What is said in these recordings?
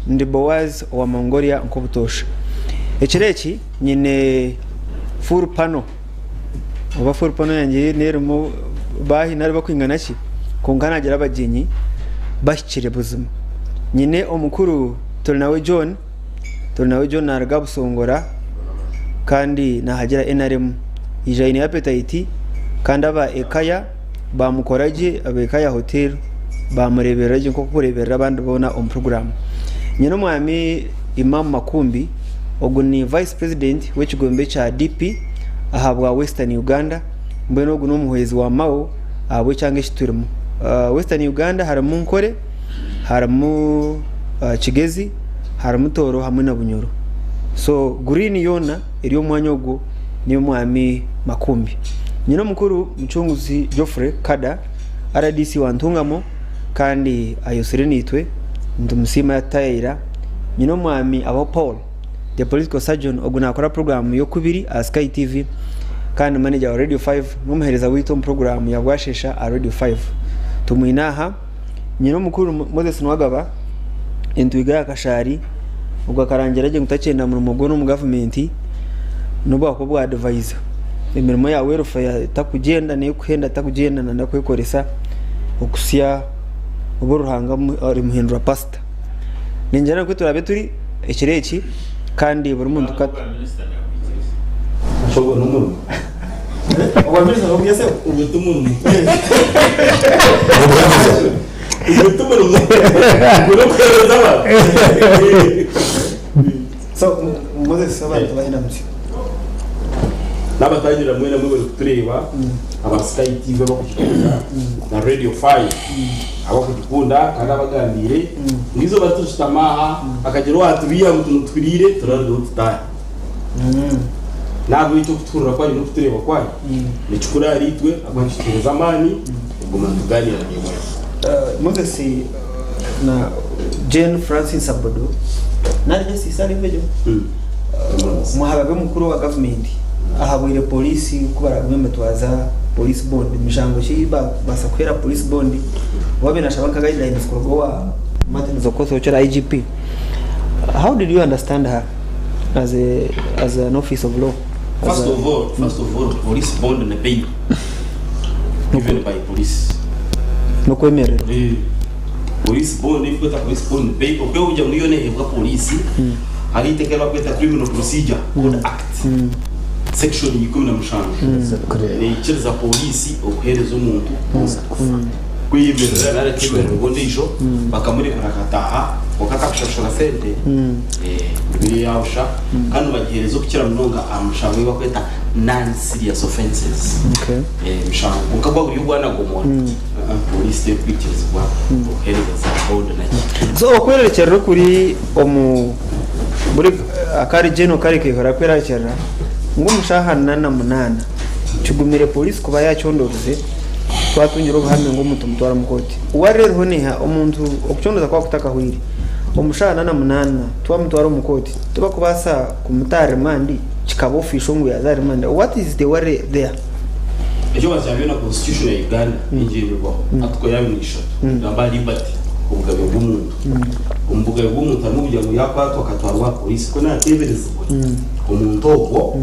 Ndi Boaz owa Mongolia nk'obutoosha. Ekiro eki nyine full panel oba full panel yangye n'erimu baahi nari bakwingana ki kwonka nagira abagyenyi bahikire buzima. Nyine omukuru Turinawe John, Turinawe John naruga Busongora kandi nahagira NRM. Yaija aine appetite kandi aba Ekaya baamukora gye ab'eka ya hotel baamureeberera gye nk'oku barikureeberera abandi boona omu puroguraamu. Nyine omwami Imam Makumbi, ogu ni Vice President w'ekigombe kya DP ahabwa Western Uganda, mbwenu ogu n'omuhwezi wa Mao ahabw'ekyanga eki turimu. Western Uganda harimu Nkore, harimu Kigezi, harimu Tooro hamwe na Bunyoro. So Green yoona eri omu mwanya ogwo n'ey'omwami Makumbi. Nyine omukuru Mucunguzi Geoffrey Kada, rdc wa Ntungamo kandi ayotsire naitwe, nitumusiima yatutayaayira. Nyine omwami Abaho Paul, the political surgeon, ogu naakora puroguraamu y'okubiri aha Sky TV kandi manager wa Radio 5 n'omuheereza waitu omu puroguraamu ya Bwasheesha aha Radio 5. Tumwine aha. Nyine omukuru Moses Nuwagaba, entwiga ya Kashaari, ogwo akarangira gye ngu takyenda murimo gwona omu gavumenti n'obu bwakuba obwa adivaiza. Emirimo ya welfare takugyenda n'ey'okuhenda takugyenda nanda kwekoresa okuhitsya obu Ruhanga arimuhindura pasita. Ningira nikwo turaabe turi ekiro eki kandi buri muntu ka. Ogwo n'omurimo. Ogwa minisita n'ogw'esebo? Ogwo ti murimo. Ogwo ti murimo. Ogwo n'okuheereza abantu. So Moses abantu bahenda mutyo. N'abatangirira mwena mwe barikutureeba aba Sky TV abakugikunda na Radio 5 abakugikunda kandi abagambiire ngu eizooba titushutama aha hakagira owatubiiha ngu tumutuhuriire turarugaho tutaahe. N'ahabw'ekyo okutuhurira kwanyu n'okutureeba kwanyu nikikuru ahariitwe ahabw'okuba nikituheereza amaani kuguma nitugaaniira naimwe. Moses na Jane Francis Abodo nari Justice ariho egyo muhababi omukuru owa gavumenti ahabwire poliisi ku baragume nibatwaza police bond mishango ki ei bakubaasa kuheera police bond obu abaire nashaba nka guidelines kuruga owa Martin Okoth okira IGP. How did you understand her as a as an office of law? As First a, of all, first of all, police bond ni bail given by police. n'okwemererwa. Eh, Police bond if kweta police bond bail okwehugira ngu yo nehebwa police hariho eiteka eribakweta Criminal Procedure Code Act section ya 17 neikiriza police okuhereza omuntu bond. Kweyemerera nari akeemererwa ondiijo bakamurekura akataaha kwonka atakushashura sente niyo yaabusha kandi nibagiheereza okukira munonga aha mishango ei barikweta non serious offences emishango kwonka gwaba guri ogwanagomora pooriisi terikwikirizibwa kuheereza za bond naki. So okwererekyerera okuri omu buri akari General kare keihura kwererekyerera ngu omu shaaha ana na munaana kigumire pooriisi kuba yakyondorize Twatungire obuhame ngu omuntu tumutwara omu kooti. Worry eriho neeha? Omuntu okucondooza kwaba kutakahweire, omu shaaha ana na munaana twamutwara omu kooti tibakubaasa kumuta aha rimandi kikaba official ngu yaaza aha rimandi? What is the worry there? Ekyo baakira byona constitution ya Uganda engyenderwaho article ya 23 egamba aha liberty, obugabe bw'omuntu. Omu bugabe bw'omuntu harimu okugira ngu yakwatwa akatwarwa aha police ku nateeberezibwa omuntu ogwo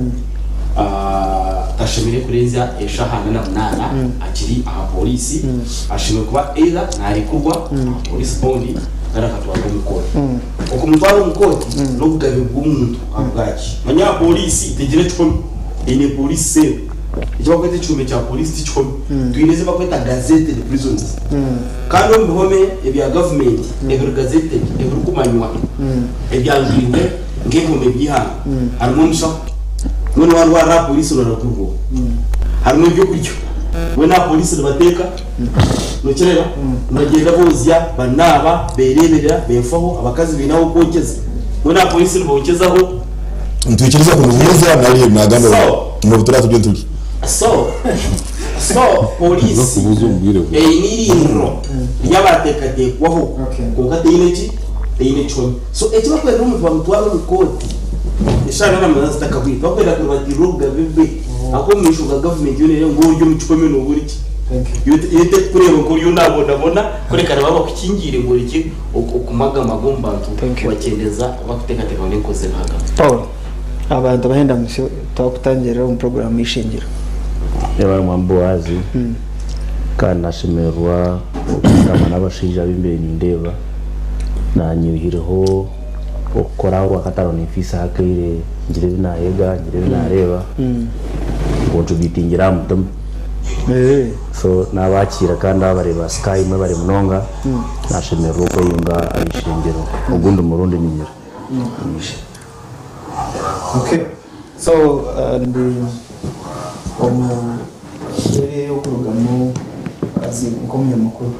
Tashemereire kurenzya eshaaha ana na munaana akiri aha pooriisi. Ashemereire kuba either naarekurwa aha pooriisi bondi nari akatwarwa omu kooti. Okumutwara omu kooti n'obugabe bw'omuntu ahabwaki? Manya aha pooriisi tegira ekihome, eine pooriisi cell. Eki barikweta ekihome kya pooriisi ti kihome. Twine ezi barikweta gazetted prisons. Kandi omu bihome ebya gavumenti ebiri gazetted, ebirikumanywa, ebyanjwirwe nk'ebihome by'eihanga, harimu omushaho. Mbwenu waarwarira aha pooriisi noorakurwaho. Harimu ebyokurya. Mbwenu aha pooriisi nibateeka, nokireeba? Nibagyenda boozya, banaaba, beereeberera, beefaho, abakazi baine ah'okwokyeza. Mbwenu aha pooriisi nibookyezaho. Nitwikiriza kumubuuza nari naagamba So. n'obu turaabe turi enturi. So, so pooriisi Kubuuza omu bwire bwe. eine eirindiro ry'abateekateekwaho kwonka teine ki? Teine kihome. So eki barikwenda omuntu bamutware omu kooti eshaaha ana na munaana zitakahwire. Tibarikwenda kuribatiirira obugabe bwe ahakuba omu maisho ga gavumenti yoona ereeba ngu ori omu kihome nooba ori ki? Yo terikukureeba nk'oriyo naabonabona, kureka nibaba bakukingiire ngu orekye okumagamaga omu bantu Thank you. kubakyendeza bakuteekateeka ngu n'enkozi z'ebihagaro. Paul, abantu bahenda musyo twakutangirira omu puroguraamu y'eishengyero. Yebare mwami Boazi, kandi nashemererwa okushutama n'abashaija abu mbaire nindeeba. Nanye oihireho okukora aha Orwakataano ninfiisaho akaire ngire ebi naayega, ngire ebi naareeba, nkontributingire aha mutima. So naabakiira kandi abareeba Sky mwebare munonga, nashemererwa okweyunga aha ishengyero ogundi murundi niinyira. Okay, so ndi omu area ey'okurugamu as nk'omunyamakuru.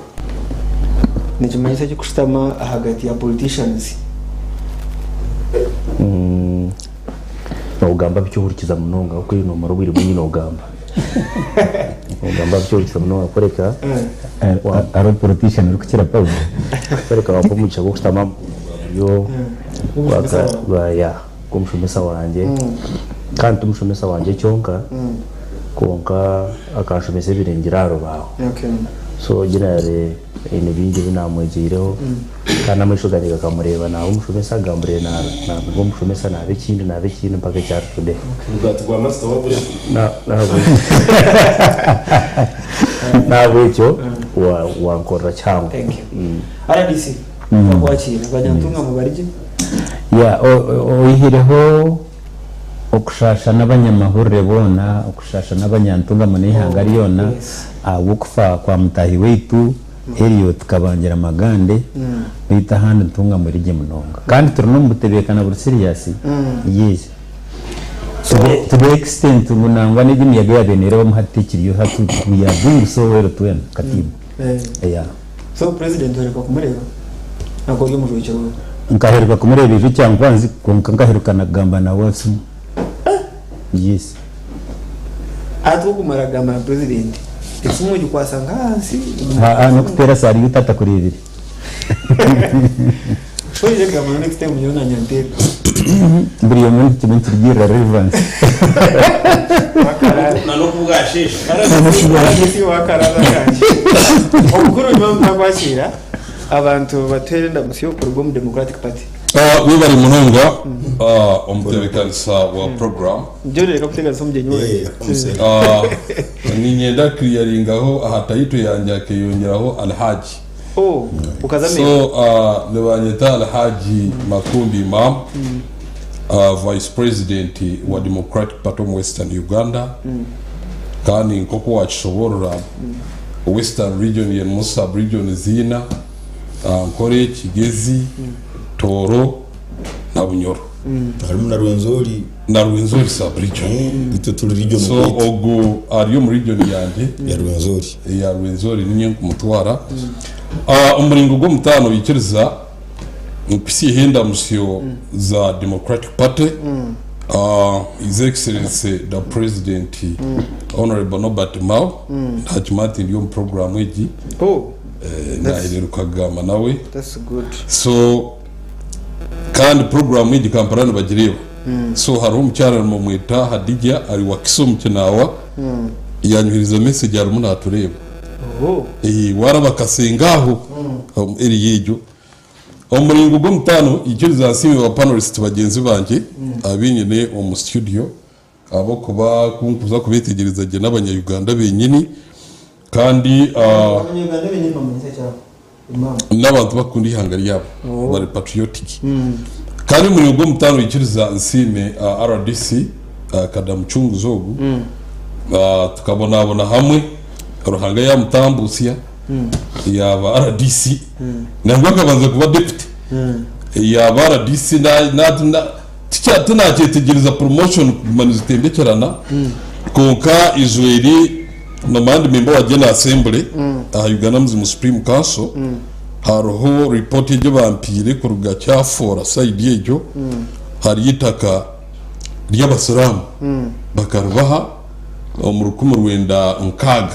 Nikimanyisa ki kushutama ahagati ya politicians? Nogamba bikye ohurikiza munonga ahabw'okuba nomara obwire bwingi nogamba. Nogamba bikye ohurikiza munonga kureka Hariho politician orikukira Paul? Kureka wampa omugisha gw'okushutama aha mukono gwa buryo ya gw'omushomesa wangye kandi timushomesa wangye kyonka kwonka akanshomesa ebirengire aha rubaaho. So generally haine bingi ebi naamwegyeireho kandi n'amaisho gangye gakamureeba naaba omushomesa gambure naaba omushomesa naaba ekindi naaba ekindi mpaka eki ari today. Omugaati gwa master wagurya? N'ahabw'ekyo wankorera kihango. Thank you. RDC, twakwakira. Banyantunga mubarigye. Yeah, oihireho Okushasha n'abanyamahurire boona, okushasha n'abanyantungamo n'eihanga ryona ahabw'okufa kwa mutaahi waitu Eliot Kabangira Magande, beitu ahandi Ntungamo eri gye munonga. Kandi turi n'omu butebeekana buri serious, yes. To the, to the extent ngu nangwa n'egi emiyaga eyaabaire neerebamu hati tekiriyo hati we are doing so well twena nka tiimu. Yeah. So president oheruka kumureeba nangwa ori omujwekyerwa we? Nkaheruka kumureeba ejo Kyankwanzi kwonka nkaheruka na kugamba nawe aha simu. Yes. Hati okumara kugamba na president esimu ogikwasa nkahansi? Haa nokuteera saluti atakureebire. So oije kugamba nawe next time nyowe nanye anteere. Buri omwe nikimwe nikirugirira relevance. Na n'okubwasheesha. RDC wakarara kangye. Obukuru nyuma mutakwakira abantu batuhere endamutsyo kuruga omu Democratic Party. Webare munonga omutebekanisa wa program. John reka kuteganisa omugyenyi wawe. Niinyenda clearingaho aha title yangye hakeyongyeraho Alhaji. Oh, okaza So America. nibanyeta Alhaji Makumbi Imam, Vice President wa Democratic Party omu Western Uganda. Kandi nk'oku wakishoboorora, Western Region erimu sub regions ina, Ankole, Kigezi, Tooro na Bunyoro. Harimu na Rwenzori. Na Rwenzori sub region. Itwe turi region So okwaitu ogu ari omu region yangye. Ya Rwenzori. Eya Rwenzori ninye nkumutwara. Omuringo gw'omutaano oikiriza nkuhitsye endamusyo za Democratic Party, His Excellency the President Honourable Norbert Mao, ntakimanya nti ndi omu program egi, Oh, nahereruka kugamba nawe. that's good. So kandi program egi Kampala nibagireeba. So hariho omukyara nibamweta Hadija ari Wakiso omu Kinaawa, yanyohereza message arimu natureeba. Oh. Waaraba Kasenga aho omu area egyo. Omu muringo gw'omutaano ikiriza nsiime ba panelist bagyenzi bangye abu nyine omu studio ahabw'okuba ku nkuza kubeetegyereza gye n'abanya Uganda benyini kandi Abanya-Uganda benyini bamanyisa ki abo? Imam. N'abantu bakunda eihanga ryabo bari patriotic. Kandi omuringo gw'omutaano ikiriza nsiime rdc Kadamucunguzi ogu tukabonabona hamwe Ruhanga yamutambutsya yaaba rdc nangwa akabanza kuba deputy yaaba rdc tinakyetegyereza promotion kuguma nizitembekyerana kwonka Israel Nomanya ndi member wa General Assembly aha Uganda Muslim Supreme Council hariho report egyo bampiire kuruga Kyafora side egyo hariyo itaka ry'abasiraamu bakaribaha omu 1960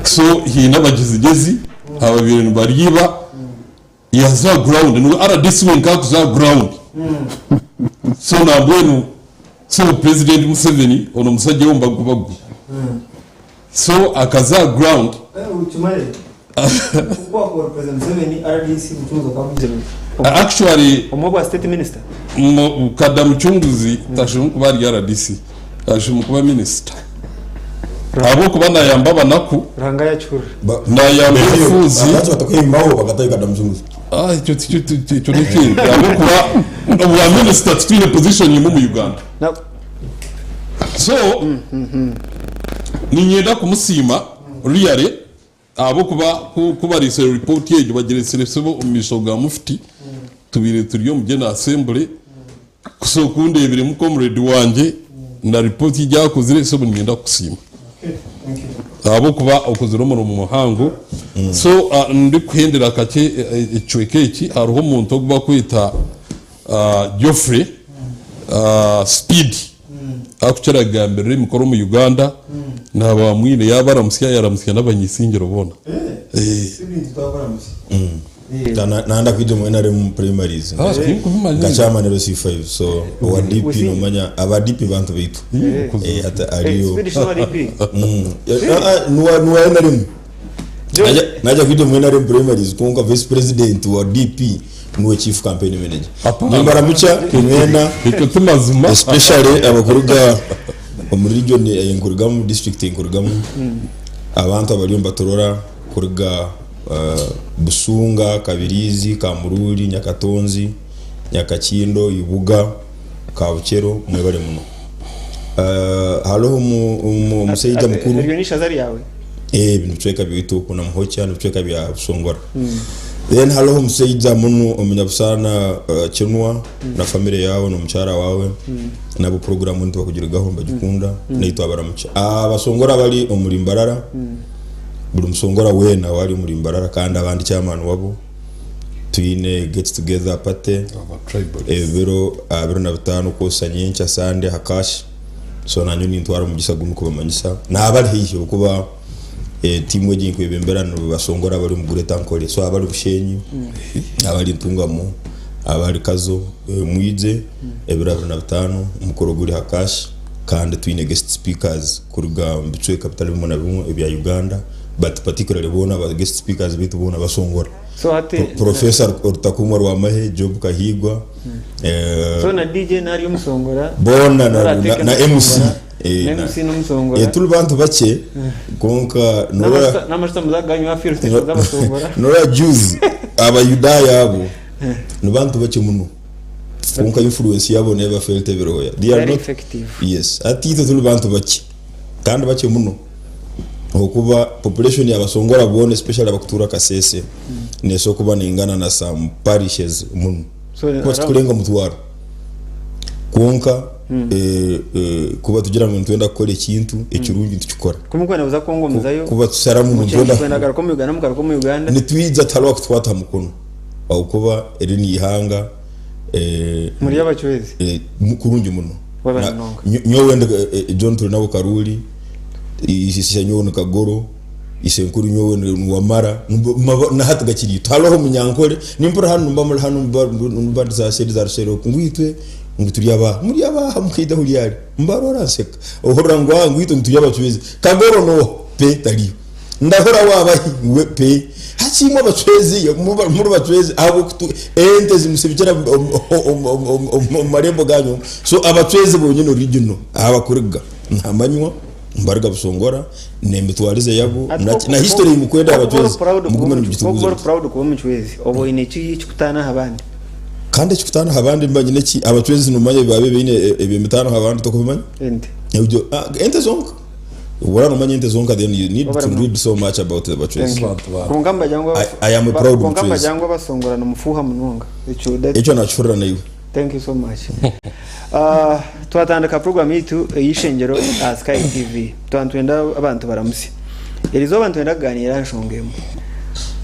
so haine abagyezigyeezi ababaire nibaryiba yaza aha ground niwe rdc wenka akuza aha ground so nambwenu sebo president Museveni ono omusajja we mubagubagu. So akaza aha ground. Actually Kada Mucunguzi tashemereire kuba ari RDC, ashemereire kuba minisita ahabw'okuba nayamba abanaku, nayamba efuuzi. Ekyo tikyo n'ekindi ahabw'okuba obwa minisita titwine position emwe omu Uganda. So niinyenda kumusiima really ahabw'okuba ku bareetsire report egyo bagireetsire sebo omu maisho ga mufti tubaire turi omu General Assembly so ku ndeebiremu comrade wangye na report egi akozire sebo niinyenda kukusiima ahabw'okuba okozire omurimo muhango. So ndikuhendera kakye ekicweka eki hariho omuntu ogu barikweta Geoffrey Speed arikukira kugambirira emikoro omu Uganda naaba bamwine yaaba aramutsya yaramutsya n'abany'isingiro boona. Nanda kwija omu NRM primaries nka chairman LC5 so owa DP nomanya aba DP bantu baitu hati ariyo nuwa NRM Naija kwija omu NRM primaries kwonka vice president wa DP niwe chief campaign manager. Nimbaramukya mwena Ekyo ti mazima. especially abakuruga omu region ei nkurugamu, district ei nkurugamu, abantu abariyo nibaturora kuruga Busunga, Kabiriizi, Kamururi, Nyakatonzi, Nyakakindo, Ibuga, Kabukyero mwebare muno. Hariho omusaija mukuru. Eryo n'ishaza ryawe? Ebi nibicweka byaitu oku na Muhokya nibicweka bya Busongora. Then hariho omusaija munu omunyabusaana Kinwa na family yaawe n'omukyara waawe nabo program nitubakugirigaho nibagikunda naitwe abaramukya. Abasongora abari omuri Mbarara buri musongora weena owari omuri Mbarara kandi abandi chairman wabo twine get together party ebiro 25 kwosa nyenkya Sunday aha cash. So nanye nintwara omugisa gunu kubamanyisa n'abari haihi ahabw'okuba tiimu egi nkwebembera nibasongora abari omu Greater Ankole so abari Bushenyi, abari Ntungamo, abari Kazo mwije ebiro 25 omukoro guri aha Kash kandi twine guest speakers kuruga omu bicweka bitari bimwe na bimwe ebya Uganda but particularly boona aba guest speakers baitu boona basongora. So hati Professor Rutakumwa Rwamahe, Job Kahiigwa, So na DJ nari omusongora boona na, Orateeka na, na MC n'omusongora, Eh, na na- MC n'omusongora. Eh, turi bantu bakye konka norora N'amashuta muzaganywa aha fuel station z'abasongora. norora Jews abayudaaya abo ni bantu bakye muno konka influence yabo neba felt everywhere they are Very not effective. yes hati itwe turi bantu bakye kandi bakye muno Ahabw'okuba population ya Basongora boona especially abakutuura Kasese neesobola kuba neingana na some parishes muno So, kuba titukurenga omutwaro. Kwonka kuba tugira ngu nitwenda kukora ekintu ekirungi nitukikora. Ku murikwenda kuza Congo muzayo, Kuba tusharamu ngu nitwenda kwenda kugaruka omu Uganda mugaruka omu Uganda. Nitwija tihariho owakutwata aha mukono ahabw'okuba eri n'eihanga Muri abacwezi? Kurungi muno. Webale munonga. Nyowe ndi John Turinabo Karuri. Ishe nyowe ni Kagoro, ishenkuru nyowe ni Wamara, na hati gakiri itwe. Hariho Omunyankore, nimpurira hanu nimba muri hanu nimba ndi za seeri za Rushere oku, ngu itwe ngu turi abaha. Muri abaha mukaida ahu ryari? Mbarora nseka. Ohurira ngu aa ngu itwe ngu turi abacwezi. Kagoro n'oha? Pe tariyo. Ndahura waabahi? We pe. Hati imwe abacwezi, muri bacwezi ahabw'okutu ente zimusibikira omu marembo ganyu omu. So abacwezi bonyine original ahabakuriga. Ntamanywa mbaruga Busongora n'emitwarize yabo na, na history ei mukwenda abacwezi mugume nimugituguza ori muti. proud kuba omucwezi oba oine eki ekikutaana aha bandi. Kandi ekikutaana aha bandi mba nyine ki abacwezi nomanya ebi baine eby'emitaano aha bandi tokubimanya? Ente. Ebyo ah, ente zonka. Oraba nomanya ente zonka then you need to read so much about the bacwezi. Kwonka nibagira ngu I am a proud kwonka mucwezi. nibagira ngu abasongora nimufuuha munonga. Ekyo that Ekyo nakihurira naiwe. Thank you so much. Twatandika program yaitu ey'eishengyero aha Sky TV. Twaba nitwenda abantu baramutsye. Erizooba nitwenda kugaaniira aha nshonga emwe.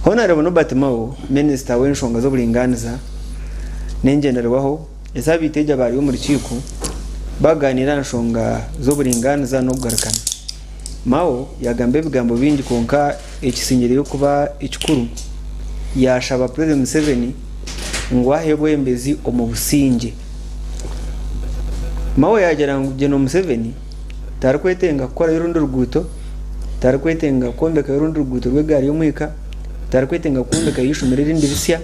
Honourable Norbert Mao, Minisita w'enshonga z'oburingaaniza n'engyenderwaho, esaabiiti egi aba ari omu rukiiko bakugaaniira aha nshonga z'oburingaaniza n'okugarukana. Mao yaagamba ebigambo bingi kwonka ekisingyireyo kuba ekikuru, yaashaba Purezidenti Museveni ngu ahe obwebembezi omu busingye. Mao yaagira ngu Gen. Museveni tarikwetenga kukorayo orundi ruguuto, Tarikwetenga kwombekayo orundi ruguuto rw'egaari y'omwika, tarikwetenga kwombekayo eishomero erindi risya,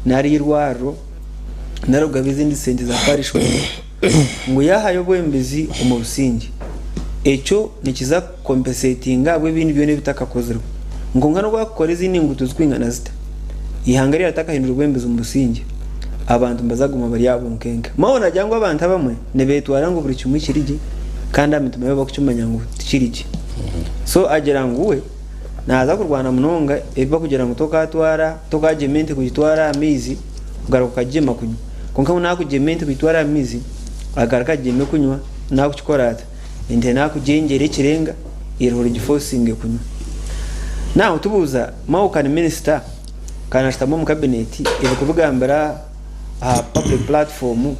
nari eirwariro, nari kugaba ezindi sente za parish board. Ngu yaahayo obwebembezi omu busingye, ekyo nikiza kukompesetinga ahabw'ebindi byona ebitakakozirwe. Kwonka n'obu waakukora ezindi nguuto zirikwingana zita, eihanga ryaba ritakahindura obwebembezi omu busingye, abantu nibaza kuguma bari aha bunkenke. Mao naagira ngu abantu abamwe nibeetwara ngu buri kimwe kiri gye kandi aha mitima yaabo bakukimanya ngu tikiri gye. So agira ngu we naaza kurwana munonga ebi barikugira ngu tokaatwara, tokagyema ente kugitwara aha maizi kugaruka okagigyema kunywa. Kwonka ngu naakugyema ente kugitwara aha maizi agaruke agigyeme kunywa, naakukikora ata? Ente naakugyengyera ekirenga eiriho rigifosinge kunywa. Now tubuuza Mao ka ni minisita kandi ashutami omu kabineti ebi kubigambira aha public platform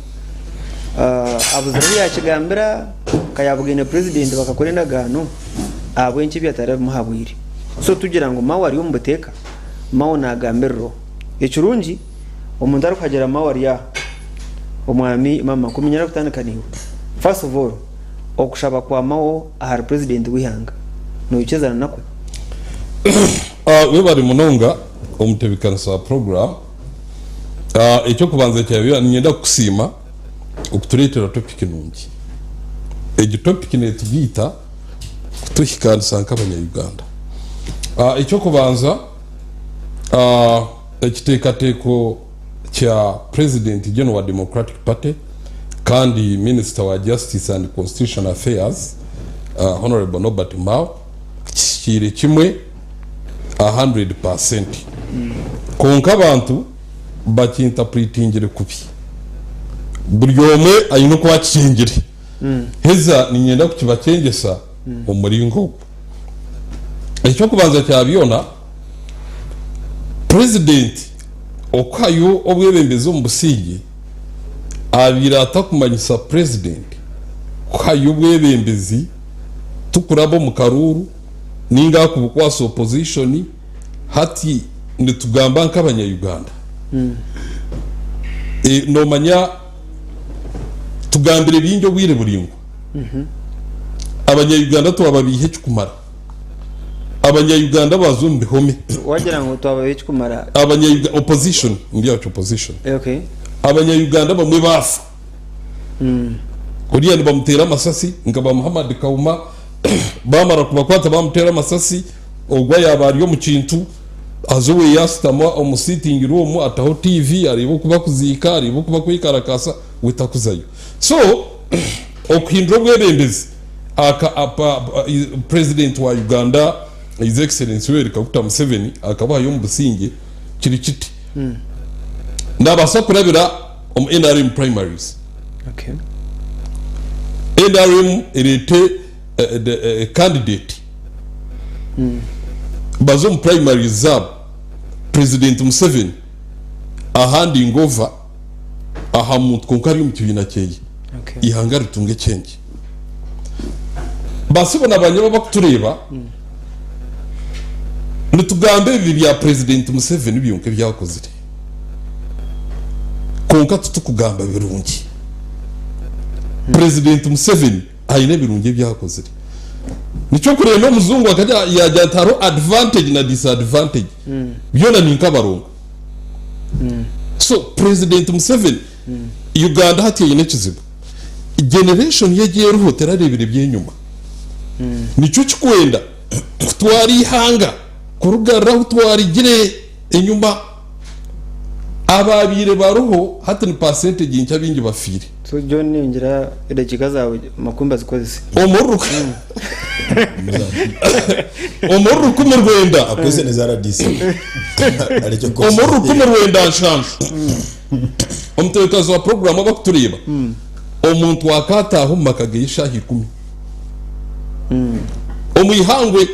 abuzire ahu yakigambira nka yabugaine president bakakora endagaano ahabw'enki ebi atarabimuhabwire. So tugira ngu Mao ari omu buteeka, Mao nagambirira oha? Ekirungi omuntu arikuhagira Mao ari aha, omwami mama kumenya arikutandika naiwe. First of all okushaba kwa Mao ahari president w'eihanga noikizana nakwe? Webare munonga omutebekanisa wa program. Eky'okubanza kya byona niinyenda kukusiima okutureetera topiki nungi. Egi topiki neetugaita kutuhikaanisa nk'abanya-Uganda. Eky'okubanza, ekiteekateeko kya Purezidenti General wa Democratic Party kandi Minisita wa Justice and Constitutional Affairs, Honourable Norbert Mao kihikiire kimwe. 100%. Kwonka abantu bakintapuretingire kubi. Buri omwe aine oku akikyengire. Heza niinyenda kukibakyengyesa omu muringo ogu. Eky'okubanza kya byona, Purezidenti okuhayo obwebembezi omu busingye abaire atakumanyisa Purezidenti kuhayo obwebembezi tikuraba omu karuuru, ninga kubukwasa opposition hati nitugamba nkabanya Uganda nomanya tugambire bingi obwire buringwa abanya Uganda twababiiha ekikumara abanya Uganda baza omu bihome. Wagira ngu twababiiha ekikumara. Abanya opposition ndi aha opposition abanya Uganda bamwe baafa. Oriya nibamuteera amasasi nka ba Muhammad Kauma bamara kubakwata bamuteera amasasi ogwo yaaba ari omu kintu aza owe yashutama omu sitting room ataho TV areeba oku bakuziika areeba oku bakwekarakaasa we takuzayo. So okuhindura obwebembezi aka President wa Uganda His Excellency Yoweri Kaguta Museveni akabuhayo omu busingye kiri kiti, nabaasa kurabira omu nrm primaries. Okay. Nrm ereete the candidate baze omu primaries zaabo President Museveni ahandinge over aha muntu kwonka ari omu kibiina kyeye Okay. ihanga ritunge change. Basibo na banyabo abakutureeba nitugamba ebibi bya President Museveni byonka ebi akozire. Kwonka titukugamba birungi. President Museveni aine ebirungi ebi akozire. Nikyo okureeba omujungu akagira yagira nti hariho advantage na disadvantage. Byona ni nk'abarongo. So President Museveni, Uganda hati eine ekizibu. Generation ye egi eriho terareebire eby'enyima. Nikyo kikwenda kutwara eihanga kurigarura ahu twarigire enyima. Abaabaire bariho hati ni percentage nkye abaingi bafiire. So John ningira edakiika zaawe makumbi azikozese. Omuri 1900. Akozese neza RDC. Arekye kukozesa. Omuri 1970 omutebeekanisa wa puroguraamu abarikutureeba, omuntu akaataaha omu maka ge eshaaha ikumi omu ihangwe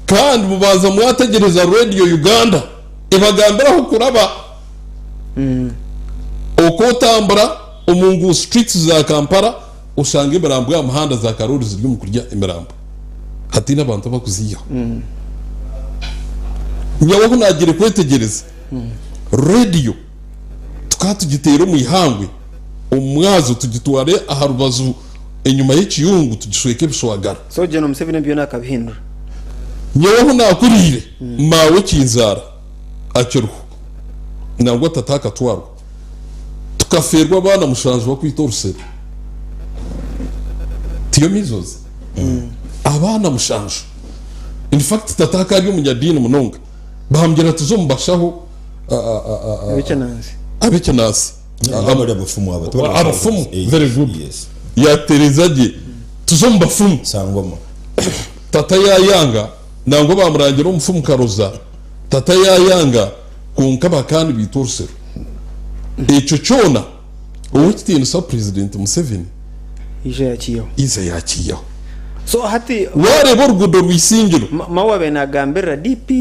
kandi mubanza mwategyereza Radio Uganda. Ebagambira ahu kuraba oku otambura omu ngu streets za Kampala oshanga emirambo aha muhanda za karoori ziri omu kurya emirambo hataine abantu abakuziihaho. Nyowe ahu naagiire kwetegyereza radio tukaba tugiteera omu ihangwe omu mwazo tugitware aha rubaju enyima y'ekiyungu tugishweke ebishwagara. So Gen Museveni byona akabihindura. Nyowe ahu naakuriire, maawe kinzaara akiriho, nangwa tata akatwarwa. Tukafeerwa abaana mushanju bakwita orusero. Tiyo measles? Abaana mushanju. In fact tata akaba ari omunyadiini munonga. Baamugira tuze omu bashaho Ab'ekinansi. Ab'ekinansi. Nabo bari abafumu aba. Tibari bashaho Abafumu, Eh, very good. Yes. Yatereeza gye tuze omu bafumu. Sangoma. Tata yaayanga, nangwa baamurangira omufumu Karoza, tata yaayanga, kwonka bakaba nibaitwa orusero. Ekyo kyona Ow'ekitiinisa Purezidenti Museveni Ija yakiihaho. Iza yakiihaho. So hati Waareeba oruguudo rw'Isingiro. Mao abaire naagambirira DP,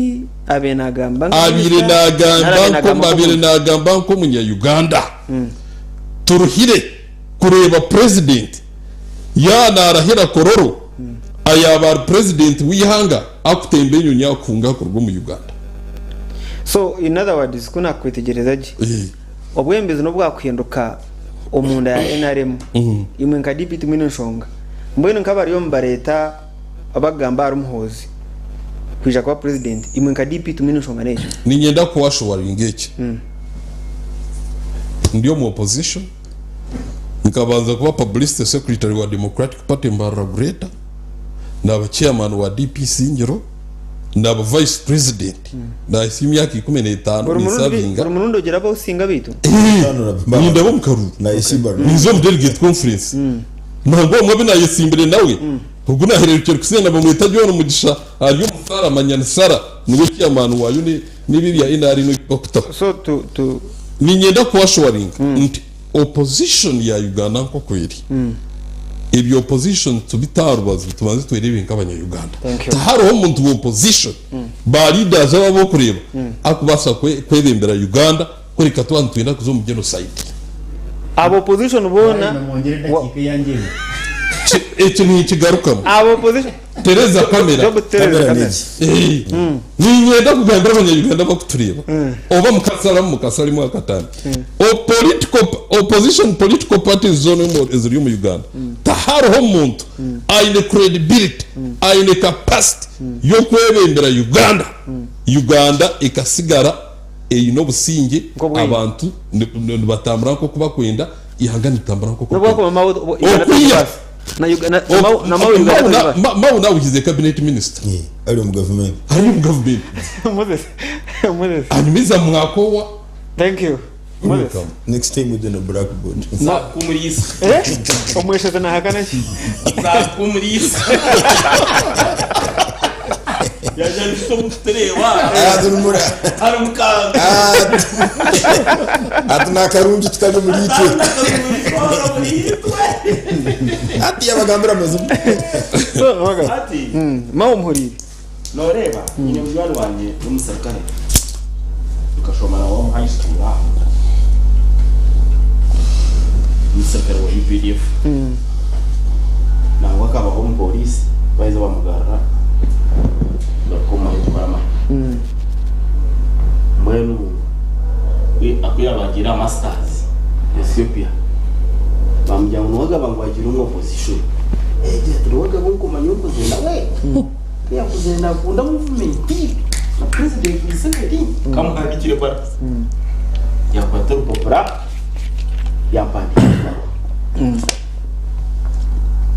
abaire naagamba nka Abaire minisita, nari naagamba abaire nko naagamba abaire nk'omuntu? naagamba nk'omunya-Uganda. Turuhire kureeba Purezidenti yaaba naarahira Kololo ayaaba ari Purezidenti w'eihanga akutemba enyonyi akuhunga kuruga omu Uganda. So in other words, ku naakukwetegyereza gye, Obwebembezi n'obwakuhinduka omunda ya nrm, imwe nka DP timwine nshonga. Mbwenu nk'abariyo nibareeta abakugamba ahari Muhoozi kwija kuba purezidenti, imwe nka DP timwine nshonga n'ekyo? Niinyenda kuwashuwaringa eki. Ndi omu opposition, nkabanza kuba publicity secretary wa Democratic Party Mbarara Greater, naaba chairman wa DP Isingiro, Naaba vice president nahitsya emyaka 15 Buri murundi ninsavinga. buri murundi ogira abu osinga beitu? Nindaba omu karuru ninza omu delegate conference nangwa omwe abu nayesimbire nawe ogu nahererukire kusinga bamweta John Mugisha ari omu Sara manya ni Sara niwe chairman wayo n'ebi ebya NRM ebi bakutaho. So tu tu Niinyenda ku assuringa nti opposition ya Uganda nk'oku eri, ebya opposition tubite aha rubaju tubanze twereebe nk'abanya Uganda. Thank you. Tihariho muntu wa opposition ba leaders abo abu orikureeba arikubaasa kwebembera Uganda kureka twaba nitwenda kuza omu genocide. Aba opposition boona Mwongyere edakiika eyangye emwe. Eki ninkigarukamu. Aba opposition Tereza kamera. Job tereza Kamera kamera. n'egi. Eh, Niinyenda kugambira abanya-Uganda abarikutureeba oba mukasaramu mukasaremu akatambi. O political opposition political parties zoona omu eziri omu Uganda tihariho muntu aine credibility, aine capacity y'okwebembera Uganda, Uganda ekasigara eine obusingye Nk'obwengye. abantu nibatambura nk'oku bakwenda, eihanga niritambura nk'oku N'obu barikwenda. wakuba Mao Uganda Okwiha terikubaasa. Na Uga- na- na Mao- na Mao Uganda terikubaasa. Mao nawe he's a cabinet minister. Yeah, ari omu gavumenti. Ari omu gavumenti. Moses. Moses. Anyuma iza mwakowa. Thank you. Moses. Welcome. Next time with the blackboard. Nzakumuriisa. Eh? Omweshezi nahakana ki? Nzakumuriisa. Yaja nfite omukutureeba. Ah, turumura. Ari mukanga. Ah, ati nakarungi tukari omuri itwe. Ati yabagambira amazima. So, waga. Ati Mao omuhuriire. noreeba nyine munywani wangye n'omusirikare tukashoma nawe omu high school aho omusirikare wa UPDF nangwa akabaho omu police baheza bamugarura garuka omu mahe kukora amahe mbwenu aku yaaba agiire aha masters Ethiopia bamugira ngu niwe agaba ngu agiire omu opposition agira ati niwe agaba nkumanya orikuzenda we Ku yakuzire nakunda movement na president Museveni kamuhandikire ebaraza yakwata orupapura yampandikira ebaruha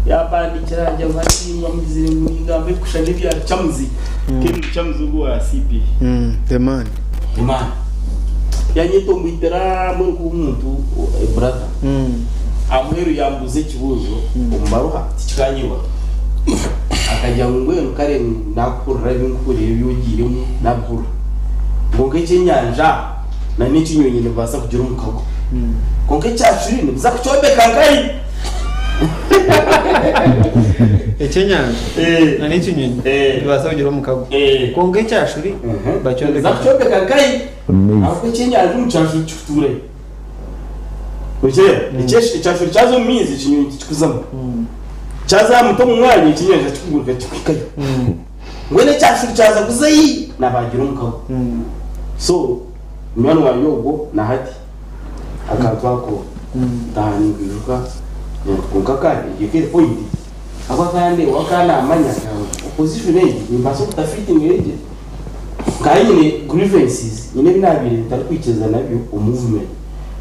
yampandikira yangira ngu hati bamugizire ngu ningamba ebikushushana ebya Lukyamuzi Ken Lukyamuzi ogu owa CP The man. The man yanyetomboitera mbwenu kuba omuntu brother Amuheru yambuuza ekibuuzo omu baruha tikikanyebwa. Akagira ngu mbwenu kare nakuhurira ebi nkuhurira ebi ogiiremu nabihurira. Kwonka ekyenyanja na n'ekinyonyi nibibaasa kugira omukago. Kwonka ekyashuri nibiza kukyombeka nkahi? Ekyenyanja na n'ekinyonyi nibibaasa kugira omukago. Kwonka ekyashuri bakyombeka Nibiza nkahi? kukyombeka nkahi? Ahabw'okuba ekyenyanja omu kyashuri kikutuurayo. Okireeba? Ekyashuri kyaza omu maizi ekinyonyi tikikuzamu. Kyaza aha muti omu mwanya ekyenyanja kikuguruka kikuhikayo. Mbwenu ekyashuri kyaza kuzayo nabagira omukago. So munywani wangye ogwo na hati akantu ako ntaaha ninkwijuka kwonka ka egyo eka eri point ahabw'okuba akaba yandeeba akaba namanya. Opposition egi nimbaasa obutafiitinga egye. Nkaba nyine grievances, nyine ebi naabaire ntarikwikiriza nabyo omu movement.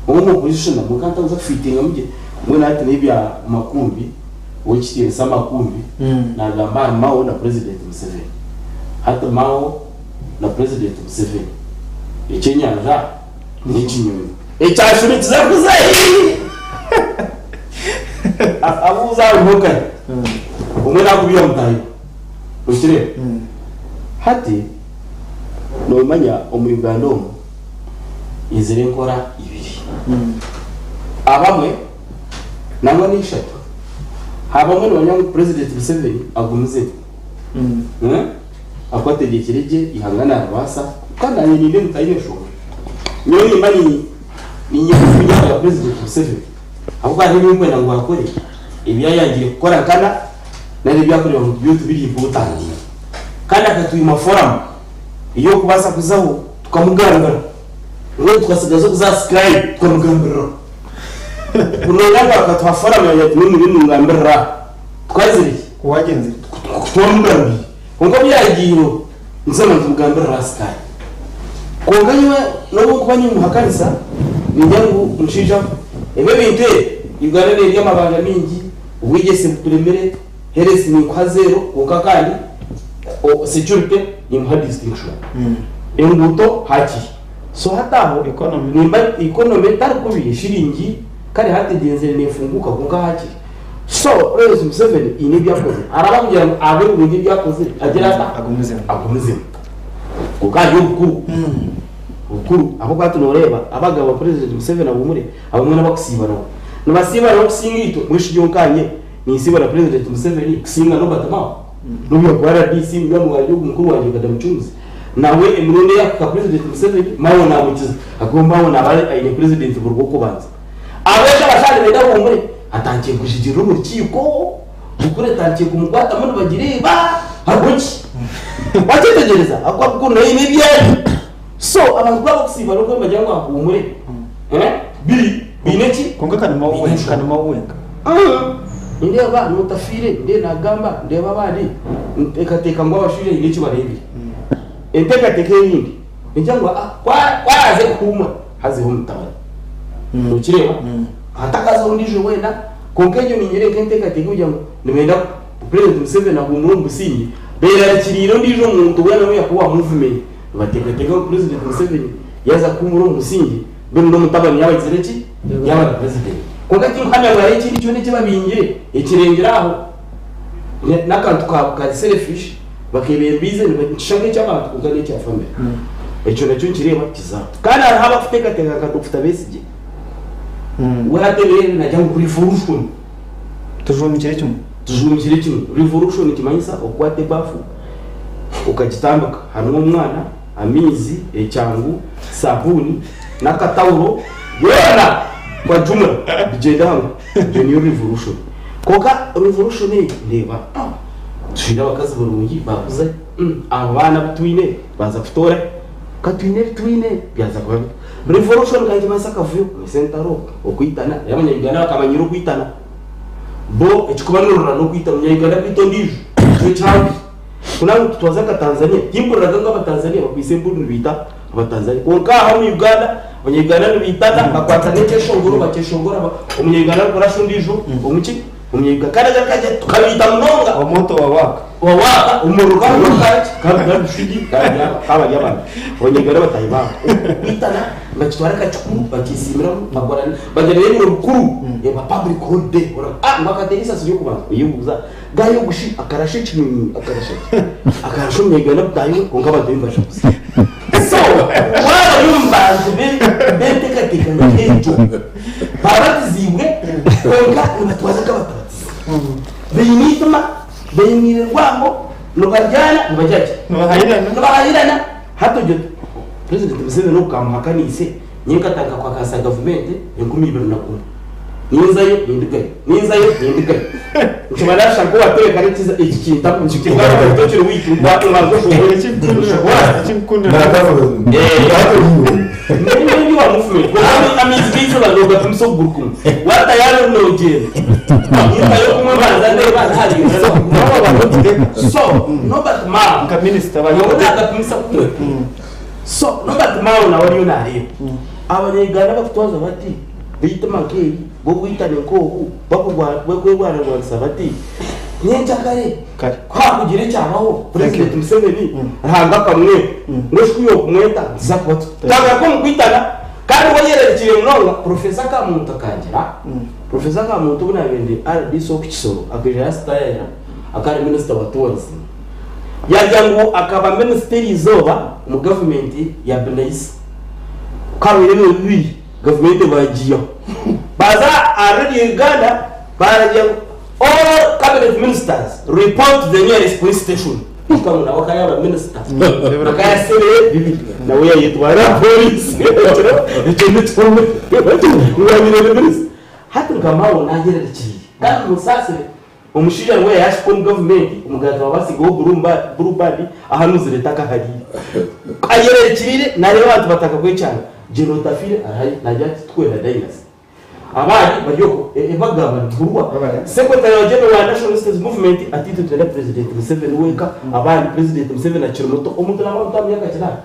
Kwonka omu opposition nabwo nkaba ntarikuza kufiitingamu gye. Mbwenu hati n'ebya Makumbi, Ow'ekitiinisa Makumbi naagamba ahari Mao na President Museveni. Hati Mao na President Museveni, eky'enyanja n'ekinyonyi. Ekyashuri nikiza kuza hi? Abuuza hariho nkahi? Omwe naakubeiha mutaahi we. Okireeba? Hati noomanya omu Uganda omu haizire enkora ibiri. Abamwe nangwa n'eishatu. Abamwe nibamanya ngu Purezidenti Museveni agumizemu. Ahakuba ategyekyire gye eihanga naaribaasa kandi naanye nyine ntaine nshonga. Nyowe nimba niinyanga Purezidenti Museveni ahabw'okuba hariho ebi ndikwenda ngu akore ebi yayangire kukora nkana nari ebi arikureeba ngu byo tibiri important. Kandi akatwima foramu ey'okubaasa kuzaho tukamugambira. Mbwenu tukatsigaza okuza aha Skype tukamugambiriraho. Noona ngu akatuha foramu yaagira ati nimwe mube nimungambirira aha. Tukazire ki? Ku wagyenzire. Ku twamugambiire. Kwonka obu yaagiireho, nituza nitumugambirira aha Skype. Kwonka nyowe n'obu nkuba nimuhakanisa, ningira ngu omushaija ebi ebintu ebi, Uganda neerya amabanja maingi, obwegyese buturemire, Health ninkuha zeero kwonka kandi security nimuha distinction. Enguuto hakiri. So hati aho nimba economy etari kubi eshiringi kare hati egyenzire nefunguka kwonka hakiri. So President Museveni haine ebi akozire. Araba kugira ngu abe birungi ebi akozire agire ata? Agumizemu. Kwonka hariyo obukuru. Obukuru ahabw'okuba hati noreeba abagabo ba President Museveni abumwe abamwe n'abakusiiba nabo. Nibasiiba nabo kusinga itwe mbwenu shi nyowe nkanye Ninsiima na Purezidenti Museveni kusinga Norbert Mao n'obu yakuba RDC munywani wangye ogu mukuru wangye Kadamu Mucunguzi nawe emirundi ei akuhika Purezidenti Museveni Mao namukiza ahakuba Mao naaba aine Purezidenti buri rw'okubanza. Abeegi abashaaha nibenda ahuumure atandikire kujigirira omu rukiiko Bukulu etandikire kumukwatamu nibagireeba hariho ki? Wakyetegyereza? Ahakuba Bukulu nayo eine ebi eri. So abantu ku bakusiiba n'okuba nibagira ngu ahuumure biri biine ki? Kwonka kanuma Biine wenka, enshonga. kanuma wenka. Nindeeba n'otafiire, nindeeba naagamba, ndeeba abandi, nteekateeka ngu abashaija haine eki bareebire. Enteekateeka erindi negira ngu ah, ku araaze kuhuumura hazeho omutabani. Nokireeba? Hatakazaho ondiijo weena, kwonka egyo ningira nk'enteekateeka erikugira ngu nibenda Purezidenti Museveni ahuumure omu busingye, beerarikiriire ondiijo muntu weena ou yaakuba owa muvumenti. Nibateekateeka ngu Purezidenti Museveni yaaza kuhuumura omu busingye, mbwenu n'omutabani yaaba agizire ki? Yaaba na Purezidenti. Kwonka tinkuhamya ngu hariho ekindi kyona eki babingire ekirengire aho. N'akantu kaabo kari selfish, bakeebembeize nikishusha nk'eky'abantu kwonka n'ekya famire. Ekyo nakyo nikireeba kizaho. Kandi hariho abarikuteekateeka nka Dokita Besigye, we hati ebireebire naagira ngu revolution. Tujuumikire kimwe. Tujuumikire kimwe. Revolution nikimanyisa okukwata ebaafu okagitambika harimu omwana, amaizi, ekyangu, sabuuni n'akatawuro byona kwajumura bigyende hamwe. Egyo niyo revolution. Kwonka revolution egi ndeeba tushweire abakazi barungi baakuza abaana abu twine baaza kutoora hi? Ka twine ebi twine byaza kuba bita? Revolution ka nikimanyisa akavuyo, kumanyisa entaro, okwitana. Reero abanya-Uganda bakamanyira okwitana. Bo ekikubanurira n'okwita omunya-Uganda kwita ondiijo nikyo kyambi. Ku naawe nitutwaza nka Tanzania, timpuriraga ngu Abatanzania bakwaitse embundu nibaita Abatanzania. Kwonka aha omu Uganda, Abanya-Uganda nibaitana, bakwata n'ekyeshongoro bakyeshongora, omunya-Uganda arikurasha ondiijo omuki? Omunya-Uganda. Kandi agaruka agira ati tukabaita munonga. Omwoto wawaaka. Wawaaka, omuriro gwaruga gari bushugi, kaaba bari abantu. Abanya-Uganda bataahi baabo. Okwitana nibakitwara nka kikuru, bakyesiimiramu, bakora bagira n'ebiro bikuru eba public holiday. Oraba ah ngu akateera eisasi ry'okubanza, oyebuuza Gayogushi akarasha ekinyonyi akarasha ki? Akarasha omunyayuganda mutaahi we kwonka abantu be nibashakuza. So waaba ori omu bantu b'enteekateeka nk'egyo baabatiziibwe kwonka nibatwaza nk'abatabatizibwe. Baine eitima, bainiire rwango, nibaryana, nibagira ki? Nibahayirana. Nibahayirana. Hati ogye oti Purezidenti Museveni ogu kamuhakaniise nyowe nkatandika kuhakanisa gavumenti 2001. Ninzayo nindugayo, ninzayo nindugayo. Nkiba nashusha nk'owatebeekana ekiza eki kintamu nikiri wiitu mbanze oshobore. Ekikukundira. Ndi wa movement kwonka amaizi g'eizooba noogapimisa okuguru kumwe. Waatayari nogyenda. Nintayo kumwe mbanza ndeeba nahariyo. So Norbert Mao Nka minisita bari nyowe nagapimisa kumwe. So Norbert Mao nawe ariyo nareeba abanya-Uganda bakutwaza bati beitima nk'eri, b'obwitane nk'obu, bakwerwanarwanisa bati nyenkyakare Kare. ku hakugira ekyabaho Purezidenti Museveni Ruhanga akamweta ngu eki ku yokumweta nituza kuba tutagaruka omu kwitana kandi we ayerarikiriire munonga. Professor Kamuntu akangira, Professor Kamuntu obu naabaire ndi RDC oku Kisoro akaija yasitayarira akaba ari minisita wa tourism yagira ngu akaba minisita eriizooba omu gavumenti ya Binaisa ku habaire ebiro bibiri gavumenti baagiihaho baaza aha Radio Uganda baaragira ngu all cabinet ministers report to the nearest police station Kwonka ngu nawe akaba yaaba minisita akaba yasebere bibiri nawe yayetwara aha pooriisi ekyo nikyo ngu yabaire ari minisita. Hati nka Mao nayerarikiriire kandi musaasire omushaija niwe yashika omu gavumenti omugaati babasigaho blue band ahanuzire takahariire. Ayerarikiriire nareeba abantu bataka kwekyanga. General Otafiire arahari nagira ati titukwenda dynasty. Abandi bari okwo ebagamba nibihurwa. Secretary wa General wa National Resistance Movement ati itwe nitwenda President Museveni wenka abandi President Museveni akiri muto. Omuntu naba muto aha myaka kinaana?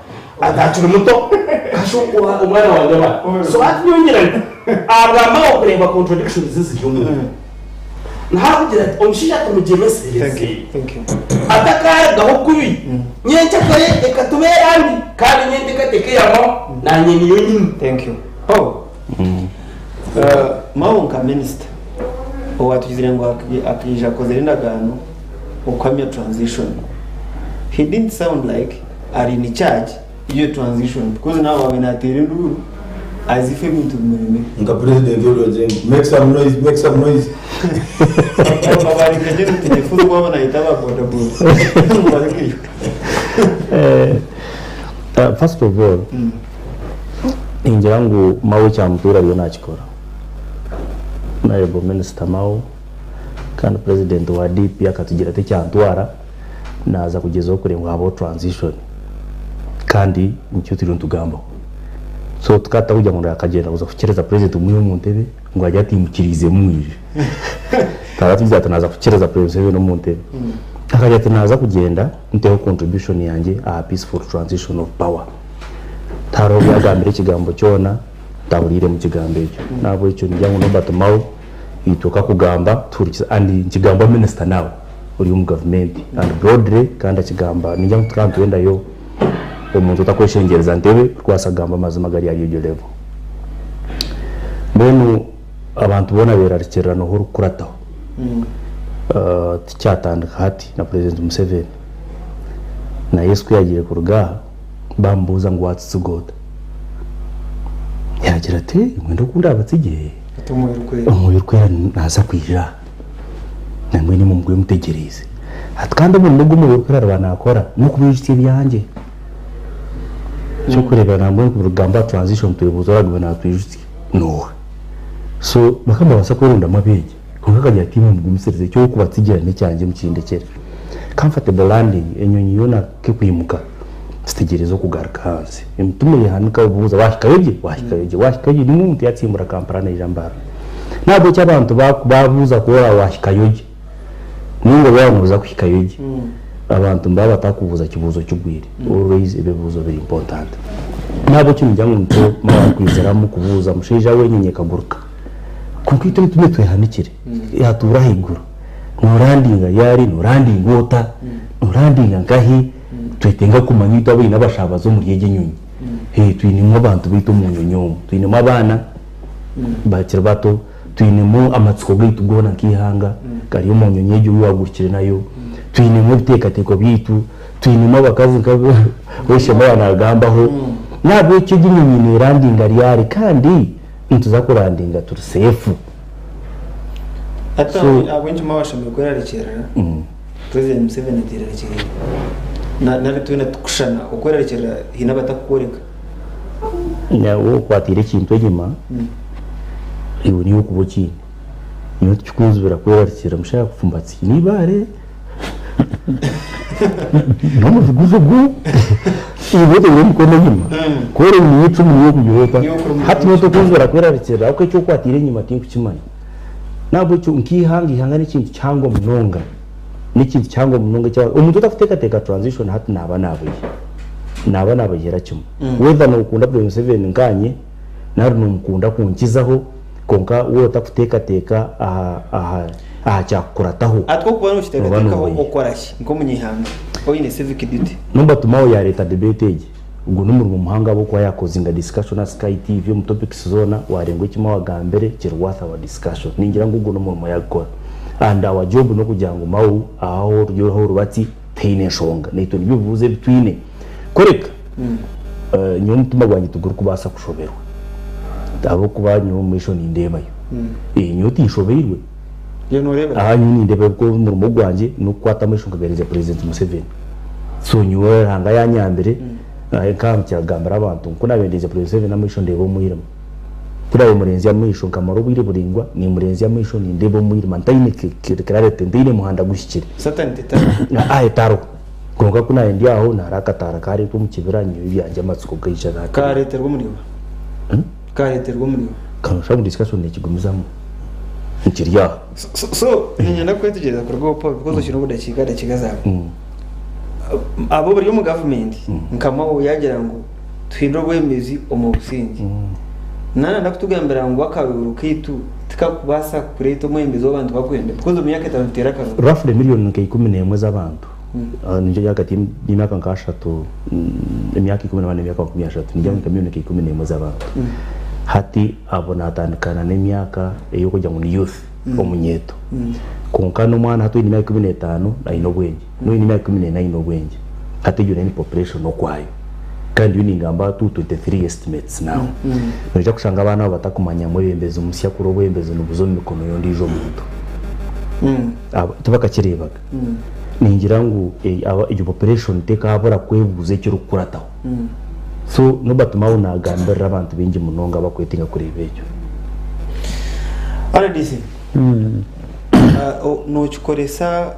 Ati akiri muto kasha omwana wangye abaana. So hati nyowe ngira nti ahabwa Mao kureeba contradictions eziri omu nahakugira ati omushaija tumugyemesereze atakarugaho kubi nyenkyakare ekatubeera mbi kandi nyowe enteekateeka eya Mao nanye niyo nyine. Thank you. Oh. Mao nka minisita owatugizire ngu akaija akozire endagaano okuhamya transition he didn't sound like ari in charge y'iyo transition because nawe wabaire nateera enduuru as if ebintu bimuremire. Nka president orikugira ngu make some noise, make some noise. Ababaire nka General Tinyefuza obu aba nayeta aba boda boda ngu barekeyo. First of all, Ningira ngu Mao ekyamutwire ariyo nakikora. Honourable Minister Mao kandi President wa DP akatugira ati ekyantwara naaza kugyezaho kureba ngu habaho transition kandi nikyo turiyo nitugambaho. So tukaba tutakugira ngu akagyenda kuza kukyereza President kumwiha omu ntebe ngu agire ati imukiriizemu mwije. Tukaba tugira ati naaza kukyereza President Museveni omu ntebe. Akagira ati naaza kugyenda nteho contribution yangye aha peaceful transition of power. Tihariho obu yaagambire ekigambo kyona ntahuriire mu kigambo ekyo. N'ahabw'ekyo ningira ngu Norbert Mao itwe kakugamba tuhurikiza and nikigambwa minisita now ori omu gavumenti and broadly kandi akigamba ningira ngu tukaba nitwendayo omuntu otakweshengyereza ntebe orikubaasa kugamba amazima agari ahari egyo level. Mbwenu abantu boona beerarikirira nooha orikukurataho. Tikyatandika hati na Purezidenti Museveni na Yesu ku yaagiire kuruga aha, Baamubuuza ngu, Waatutsiga ota? Yaagira ati, Mwenda oku ndaabatsigye, Omwoyo Orikwera naaza kwija aha, nambwenu imwe mugume mutegyereize. Ati, Kandi omurimo ogu Omwoyo Orikwera ariba naakora n'okubaijutsya ebyangye. Eky'okureebera nambwenu ku turikugamba aha transition twebuuza oraagume naatwijutsya n'oha? So bakaba nibabaasa kwerondamu abeegi, kwonka akagira ati, Imwe mugumisirize, eky'okubatsigira n'ekyangye mukindekyere. Comfortable landing, enyonyi yoona ku ekwimuka, Zitegyereza okugaruka ahansi. Emitima eyehanika obuuza wahikayo gye? Wahikayo gye? Wahikayo gye? Nimwe omuntu yatsimbura Kampala naija Mbarara. Nahabwekyo abantu babuuza ku ora wahikayo gye ninga waaba noza kuhikayo gye, abantu nibaba batakubuuza kibuuzo kigwire. Always ebibuuzo biri important. Nahabwekyo ningira ngu nikyo Mao arikwiziramu kubuuza mushaija we enyonyi ekaguruka. Kwonka itwe emitima etwehanikire yatuura ahaiguru. Norandinga ryari? Norandinga ota? Norandinga nkahi? Twetenga kumanya itwe abaine abashabazi omuri egi enyonyi. Twinemu abantu baitu omu nyonyi omu. Twinemu abaana bakiri bato, twinemu amatsiko gaitu goona nk'eihanga gari omu nyonyi egyo ei wagurukire nayo, twinemu ebiteekateeko byaitu, twinemu abakazi nka Weshema yaaba naagambaho. N'ahabw'ekyo egi enyonyi neerandinga ryari kandi nituza kurandinga turi seefu. Hati ahabw'enki mwabashemereire kwerarikirira? President Museveni aterarikirira nari twena tukushushana okwerarikirira haine abatakukworeka. Nyawe okwatiire ekintu enyima iwe niiwe okuba okiine. Nyowe tikikunzibira kwerarikirira mushaija kufumbatsi n'eibaare n'omujuguju gu iwe otaire omukono enyima ku ori oine eicumu niiwe okugira ota? Hati nyowe tokunzibira kwerarikirira ahabw'okuba eki okwatiire enyima tinkukimanya. N'ahabw'ekyo nk'eihanga, eihanga n'ekintu kihango munonga. N'ekintu kihango munonga eki omuntu otakuteekateeka transition hati naaba naabuya. Naaba naabuhera kimwe. Whether nookunda President Museveni nkaanye nari noomukunda kunkizaho kwonka waaba otakuteekateeka aha aha aha kyakukurataho, Hati ku orikuba nooba nookiteekateekaho noobuya. okora ki nk'omunyaihanga oine civic duty? Norbert Mao yaareeta debate egi. Ogu n'omurimo muhango ahabw'okuba yaakozinga discussion aha Sky TV omu topics zoona, waareeba ngu eki Mao agambire kiri worth our discussion. Ningira ngu ogu n'omurimo yaagukora. And our job n'okugira ngu Mao aha ahu ori orubatsi tihaine nshonga. Naitwe nibyo bibuuzo ebi twine. Kureka nyowe omutima gwangye tigurikubaasa kushoberwa ahabw'okuba nyowe omu maisho nindeebayo. Nyowe tinshobeirwe. Aha nyowe nindeebayo ahabw'okuba omurimo gwangye n'okukwata amaisho nkagaheereza President Museveni. So nyowe Ruhanga yanyambire nkaaba nkyagambira abantu ngu ku naabaire ndeenzya President Museveni amaisho ndeeba omwirima. Ku naabaire murenzya amaisho nkamara obwire buraingwa nimurenzya amaisho nindeeba omwirima ntaine clarity, ntaine muhanda guhikire. Satan tetariho. Aa etariho. Kwonka ku naabaire ndi aho naareeba akataara kaareetwa omu kibira nyowe ebyangye amatsiko gaija naateera. Kaareeterwa omuri oha? Kaareeterwa omuri oha? Ka noshusha ngu discussion nekigumizamu nkiri aho. So, so niinyenda kwetegyereza kuruga owa Paul because okiine obudakiika dakiika zaawe. Abo abari omu gavumenti nka Mao yaagira ngu tuhindure obwebembezi omu busingye. Naaba kutugambira ngu akaruuru kaitu tikakubaasa kureeta omwebembezi ou abantu barikwenda because omu myaka etaano nituteera akaruuru. Roughly million nka ikumi n'emwe z'abantu nikyo ahagati y'emyaka nka ashatu, emyaka ikumi n'ebana n'emyaka makumi ashatu ningira ngu nka million nka ikumi n'emwe z'abantu. Hati abo naatandikana n'emyaka ey'okugira ngu ni youth, omunyeeto. Kwonka n'omwana hati oine emyaka 15 aine obwengye, n'oine emyaka 14 aine obwengye. Hati egyo nayo ni population okwayo. Kandi ndiyo ningamba 223 estimates now. Noija kushanga abaana abo batakumanya mwebembezi musya kuri obwebembezi nibuza omu mikono y'ondiijo muntu. Abo tibakakireebaga. Ningira ngu egyo population tekaabura kwebuuza ekirikukurataho. So Norbert Mao nagambirira abantu baingi munonga abakwetenga kureeba ekyo. RDC, Nokikoresa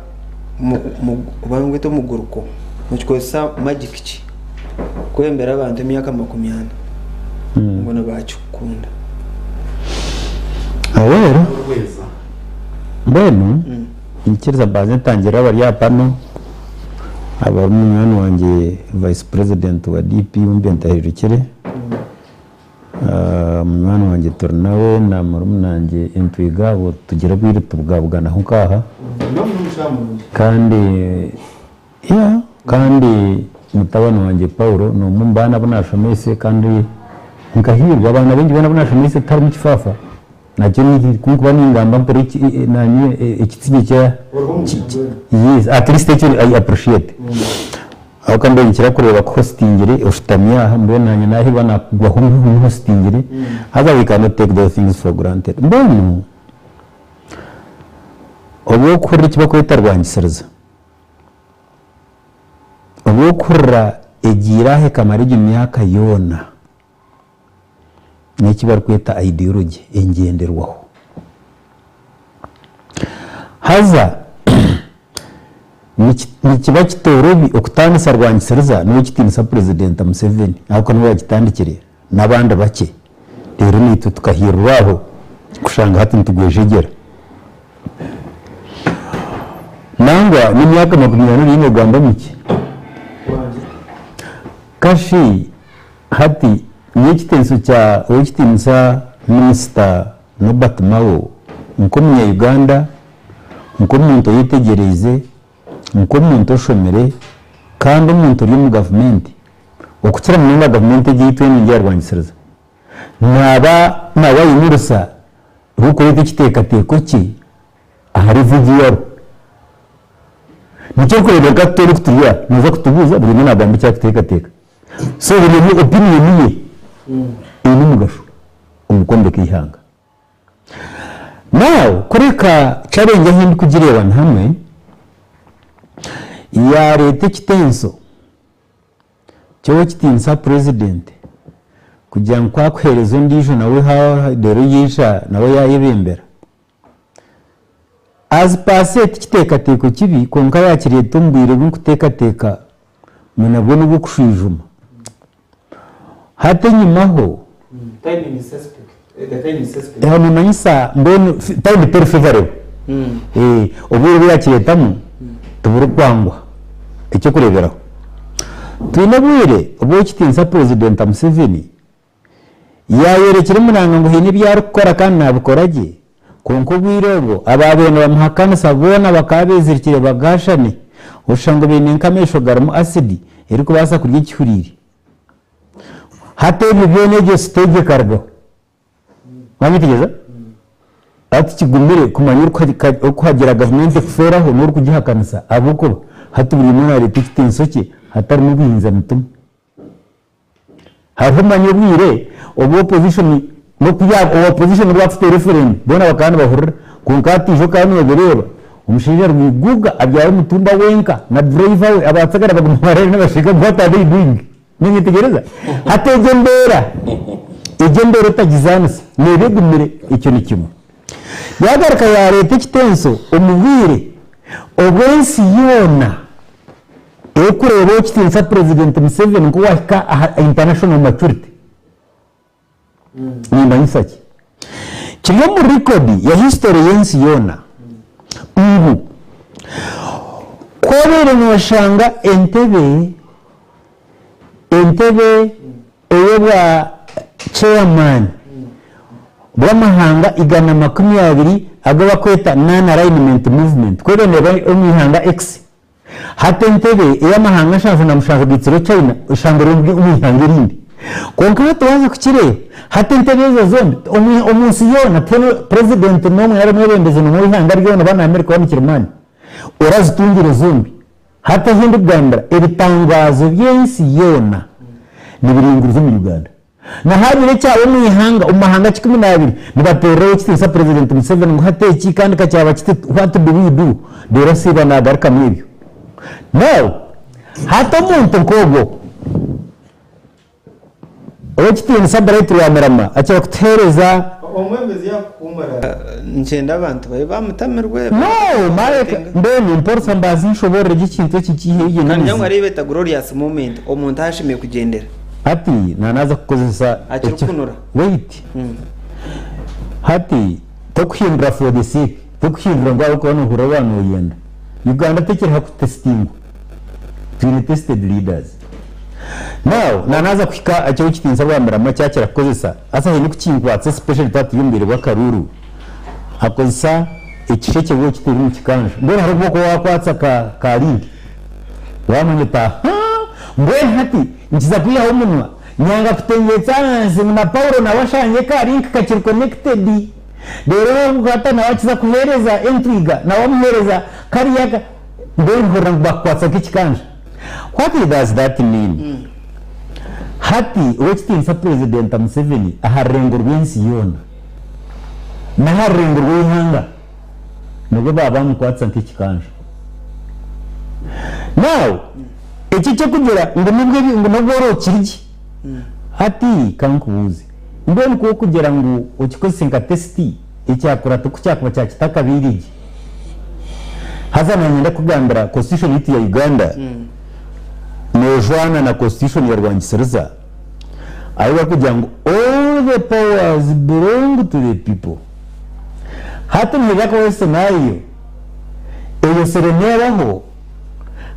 oba nigweta omuguruko, nokikoresa magic ki kwebembera abantu emyaka 40 ngu nibakikukunda? Well, mbwenu nyikiriza mbanze ntangirire abari aha pano, abari munywani wangye vice president wa DP Wumbi Ntahirukire. Munywani wangye turi nawe na murumuna wangye Entwiga abo tugira obwire tubugabuganaho nk'aha kandi yeah kandi mutabani wangye Paul n'omwe omu baana abu naashomeise kandi nkahiirwa abaana baingi boona abu naashomeise tiharimu kifafa nakyo ku nkuba ningamba mpurira naanye ekitsibyo kya yes at least ekyo I appreciate. Ahabw'okuba mbwenu ninkira kureeba ku hostingire oshutami aha mbwenu naanye naaheebwa naakugwaho omuhostingire haza we cannot take those things for granted. Mbwenu obu orikuhurira eki barikweta rwangisiriza, obu orikuhurira egiire aha ekamara egyo myaka yoona, n'eki barikweta ideology, engyenderwaho. Haza nikiba kitoorobi okutaanisa rwangisiriza n'owekitiinisa Purezidenta Museveni ahabw'okuba niwe yaagitandikire n'abandi bakye reero naitwe tukahiirira aho kushanga hati nitugwejegyera. Nangwa n'emyaka 40 eriyo neegamba mikye. Kashi Hati nyowe ekitenso kya Owekitiinisa Minisita Norbert Mao nk'omunya Uganda, nk'omuntu oyetegyereize, nk'omuntu oshomire kandi omuntu ori omu gavumenti, okukira munonga gavumenti egi ei twine ngu yarwangisiriza, naaba nawe aine orusa rw'okureeta ekiteekateeko kye ahari VGR. Nikyo orikureeba nka hati orikuturi aha nooza kutubuuza buri omwe naagamba eki arikuteekateeka. So buri omwe opinion ye eine omugasho omu kwombeka eihanga. Now kureka challenge ahu ndikugireeba ni hamwe, yaareeta ekitenso ky'owekitiinisa president kugira ngu ku akuheereza ondiijo nawe reero yaija nawe yaayebembera. As per se tikiteekateeko kibi kwonka yaakireeta omu bwire obu nkuteekateeka ngu nabwo n'obw'okushwijuma. Hati enyimaho, nomanyisa mbwenu time teri favourable, obwire obu yaakireetamu. Tiburikwangwa. Eky'okureeberaho, twine obwire obu Ow'ekitiinisa Purezidenta Museveni yaayorekire omunanga ngu haine ebi arikukora kandi naabikora gye, kwonka obwire obwo abaabaire nibamuhakanisa boona bakaba beezirikire bagaashane oshusha ngu baine nk'amaisho garimu asidi erikubaasa kurya ekihuriire. Hati ebyo byona egyo siteegi ekarugaho. Wamwetegyereza? Hati kigumire kumanya orikuhagira gavumenti kufeeraho n'orikugihakanisa ahabw'okuba hati buri omwe naareeta ekitenso kye hatarimu buhinza mitima. Hariho manya obwire obu opposition owa opposition obu arikuteera efirimbi boona bakaba nibahurira kwonka hati ijo okaba noobireeba omushaija rwiguga abyara omutumba wenka na driver we abatsigara baguma baraara nibasheka ngu what are they doing? Ninyetegyereza? Hati egyo embeera, egyo embeera otagizaanisa neeba egumire, ekyo ni kimwe. Yaagaruka yaareeta ekitenso omu bwire obu ensi yoona erikureeba ow'ekitiinisa Purezidenti Museveni nk'owaahika aha international maturity. Nimmanyisa ki? Kiri omu record ya history y'ensi yoona ngu ku obaire noshanga entebe entebe ey'obwa chairman bw'amahanga 120 agu bakweta Non-Alignment Movement ku ebaire neeba omu ihanga X Hati entebe ey'amahanga 77 gaitsirwe China eshangirwe omu ihanga erindi. Kwonka hati waaza kukireeba, hati entebe ezo zombi omu nsi yoona tihaine purezidenti n'omwe nari omwebembezi n'omwe ow'eihanga ryona oba ni America oba ni Kirimani orazitungire zombi. Hati ahu ndikugambira ebitangaazo by'ensi yoona nibiringuriza omu Uganda. Na haagira ekyaba omu ihanga, omu mahanga 12, nibateereraho ekitiinisa Purezidenti Museveni ngu hati eki kandi ka kyaba kiti, what do we do? Reero asiiba naagarukamu ebyo. Now, hati omuntu nk'ogwo, Ow'ekitiinisa Bright Rwamirama akira kutuheereza. Omwebembezi yaakuhuumura, nikyenda abantu babe baamutamirwe. No, mareka, mbwenu mporisa mbanze nshoboorore gye ekintu eki nkiiheyo gye Kandi n'emizi. nangwa hariyo ebi beeta glorious moment, omuntu ahu ashemereire kugyendera. Hati nanaaza kukozesa eki. Akirikunura. Wait. Hati tokuhindura for the sake, tokuhindura ngu ahabw'okuba nohurira waaba noyenda. Uganda tekiri hakutesitingwa. Twine tested leaders. Now, nanaaza kuhika aha ky'Owekitinisa Rwamirama ekyakira kukozesa, haza haine okukinkwatsa especially twaba turi omu bwire bw'akaruuru, akozesa ekishekye bwoki teri mu kikanja. Mbwenu hariho obu orikuba wakwatsa ka ka link, wamanya oti ahaa, mbwenu hati Nkiza kwihaho omunwa, nyanga kutengyetsa ahansi ngu na Paulo nawe ashangye ka link kakiri connected. Reero orikukwata nawe akiza kuheereza entwiga, nawe amuheereza kariya ka mbwenu hurira ngu bakukwatsa nk'ekikanja. What does that mean? Hati Ow'ekitiinisa Purezidenta Museveni aha rurengo rw'ensi yoona n'aha rurengo rw'eihanga nibwo baaba bamukwatsa nk'ekikanja. Now, Eki eky'okugira ngu nibwo ebi ngu nobwo ori okiri gye. Hati ka nkubuuze, mbwenu ku orikugira ngu okikozese nka tesiti, ekyakurata ku kyakuba kyakitakabaire gye? Haza nanye ndakugambira constitution yaitu ya Uganda neejwana na constitution ya Rwangisiriza ahu barikugira ngu all the powers belong to the people. Hati nihaija kubaho scenario eyo Serena ebaho,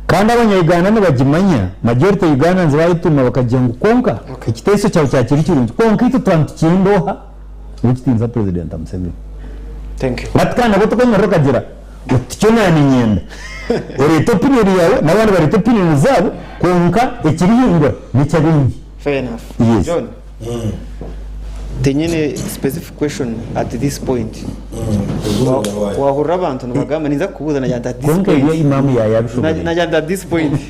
Kandi abanya-Uganda nibagimanya, majority Ugandans bayetuuma bakagira ngu kwonka ekiteeso kyawe kyakiri kirungi kwonka itwe twaba nitukyenda oha? Owekitiinisa President Museveni. Thank you. Hati kandi nabwo tokwemerera okagira oti tikyo naaninyenda. Oreete opinion yaawe n'abandi bareete opinion zaabo kwonka ekirihingura n'eky'abaingi. Fair enough. Yes. John. Tinyine specific question at this point. Wahurira abantu nibagamba ninza kukubuuza nagira nti at this Kwonka ebyo point. Imam yayabishoboreire. Nagira nti at this point.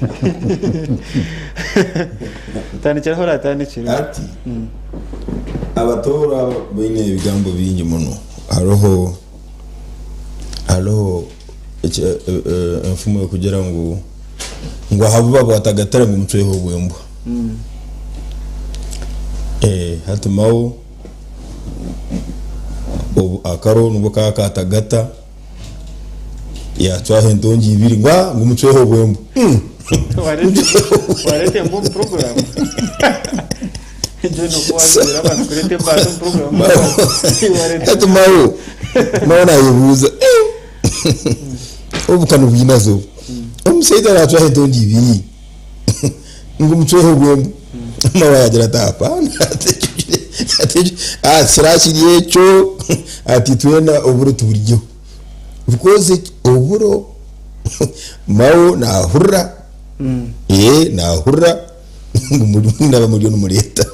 Tandikira ahu oratandikire. Ati abatooro baine ebigambo bingi muno hariho hariho enfumu erikugira ngu ngu ahabu babwatagatira ngu mucweho obwembwa. Hati Mao akaro nibwo kaba katagata yacwaho entongi ibiri ngu ngu mucweho obwembwa. Wareeta embwa omu puroguramu? John oku wabiire abantu kureeta embaata omu puroguramu. Hati Mao, Mao nayebuuza obu ka nibwinazi obu. Omushaija naacwaho entondi ibiri ngu mucweho bwemwe. Mawe yaagira ati hapana ati tikirakiri ekyo ati twena oburo tuburyeho because oburo mawe naahurira ee naahurira ngu naba muriyo nimureeta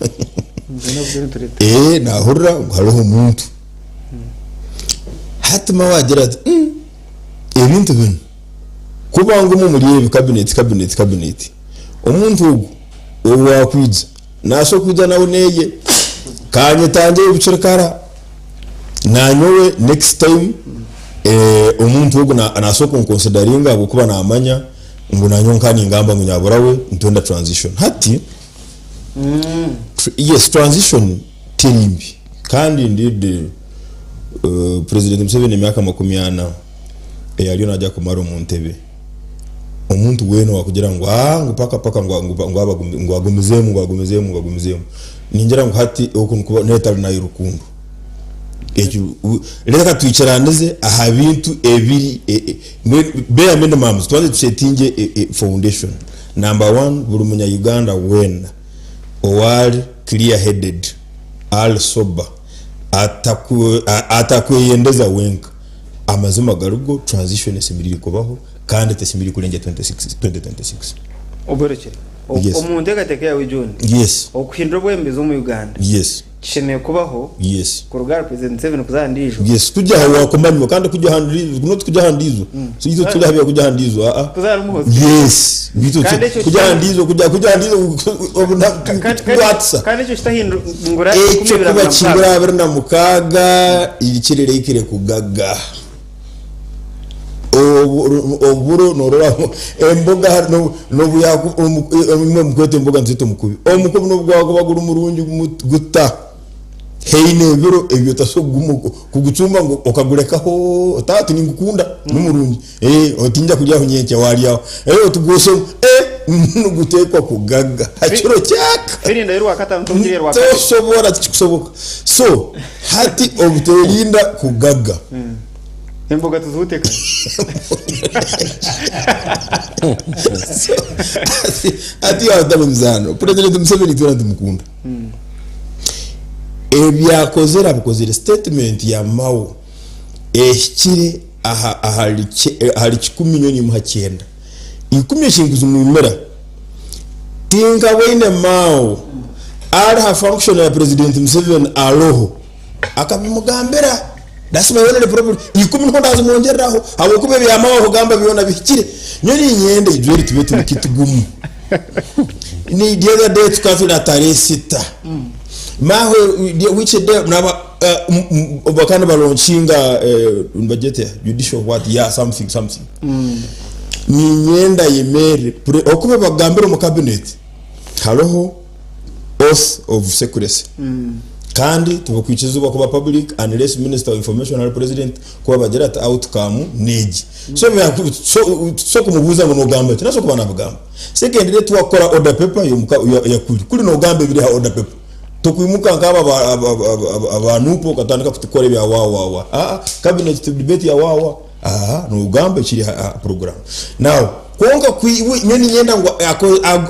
ee naahurira ngu hariho omuntu hati mawe agira ati ebintu binu Kuba ngu imwe muri ebi cabinet cabinet cabinet omuntu ogu owakwija naso kwija nawe neye kanyetangye bukiri kara nanyowe next time omuntu ogu naso kunconsideringa ahabwokuba namanya ngu nanyowe nkaba ningamba ngu nyabura we nitwenda transition hati yes transition teri mbi kandi indeed president Museveni emyaka 40 ei ariyo naija kumara omu ntebe, omuntu weena owakugira ngu aa ngu paka paka ngu ngu agumizeemu ngu agumizeemu ngu agumizeemu, ningira ngu hati oku nikuba n'etari nayo rukundo. Ekyo reka twikiranize aha bintu ebiri bare minimums tubanze tusetinge foundation. Number one, buri munya Uganda weena owaari clear headed, ari sober, atakweyendeza wenka, Amazima gari go, transition esemereire kubaho kandi tesemereire kurengya 2026. Oborekire. Yes. Omu nteekateeka yaawe John, Yes. okuhindura obwebembezi omu Uganda Yes. kishemereire kubaho Yes. kuruga ahari President Museveni kuza aha ndiijo? Yes, kujya aha wakumanywa kandi kujya aha ndiijo, not kujya aha ndiijo. So itwe turi aha kujya aha ndiijo. Ah ah. Kuza ahari Muhoozi. Yes. Itwe Kandi ekyo kujya aha ndiijo, kujya kujya aha ndiijo obu na Kandi twatisa. kandi ekyo kitahingura Ekyo kuba 2026. kihingura 26 irikire rihikire kugaga. Oburo norora emboga nobu imwe mukweta emboga nitweta omukubi. Omukubi nobu gwakuba guri murungi guta, haine ebiro ebi otasobola kugucumba ngu okagurekaho oti ati ningukunda nimurungi oti ningya kuryaho nyenkya waryaho oti gwosemu nigutekwa kugaga hakiro kyaka. Tosobora tikikusoboka. So hati obuterinda kugaga. Emboga tuzihuute kare. Hati hatari mizaano President Museveni twena nitumukunda. Ebi akozire abikozire statement ya Mao ehikire aha ahari ahari kikumi nyowe nimuha kyenda. Ikumi ekinkuzimuhimira tinkaboine Mao ari ha function ya President Museveni aroho akabimugambira. That's my only problem. Ikumi niho ndazimwongereraho habwokuba ebya Mao akugamba byona bihikire. Nyowe ninyenda ijweri tube turi kitugumu. Ni the other day tukaba turi tarehe sita. Maho which day naba bakaba nibalaunchinga nibagyeta judicial what yeah something something. Ninyenda yemere okuba bagambire omu cabinet hariho oath of secrecy kandi tibakwikirizibwa kuba public unless minister wa information ari president ku abagira ati outcome negi. So so kumubuuza ngu nogamba ki nasobola kuba nabugamba. Secondly twakora order paper ya kuri kuri nogamba ebiri aha order paper tokwimuka nkaaba aba nup okatandika kukora ebya wawawa aa cabinet ti debate ya wawa aa nogamba ekiri aha program. Now kwonka nyowe niinyenda ngu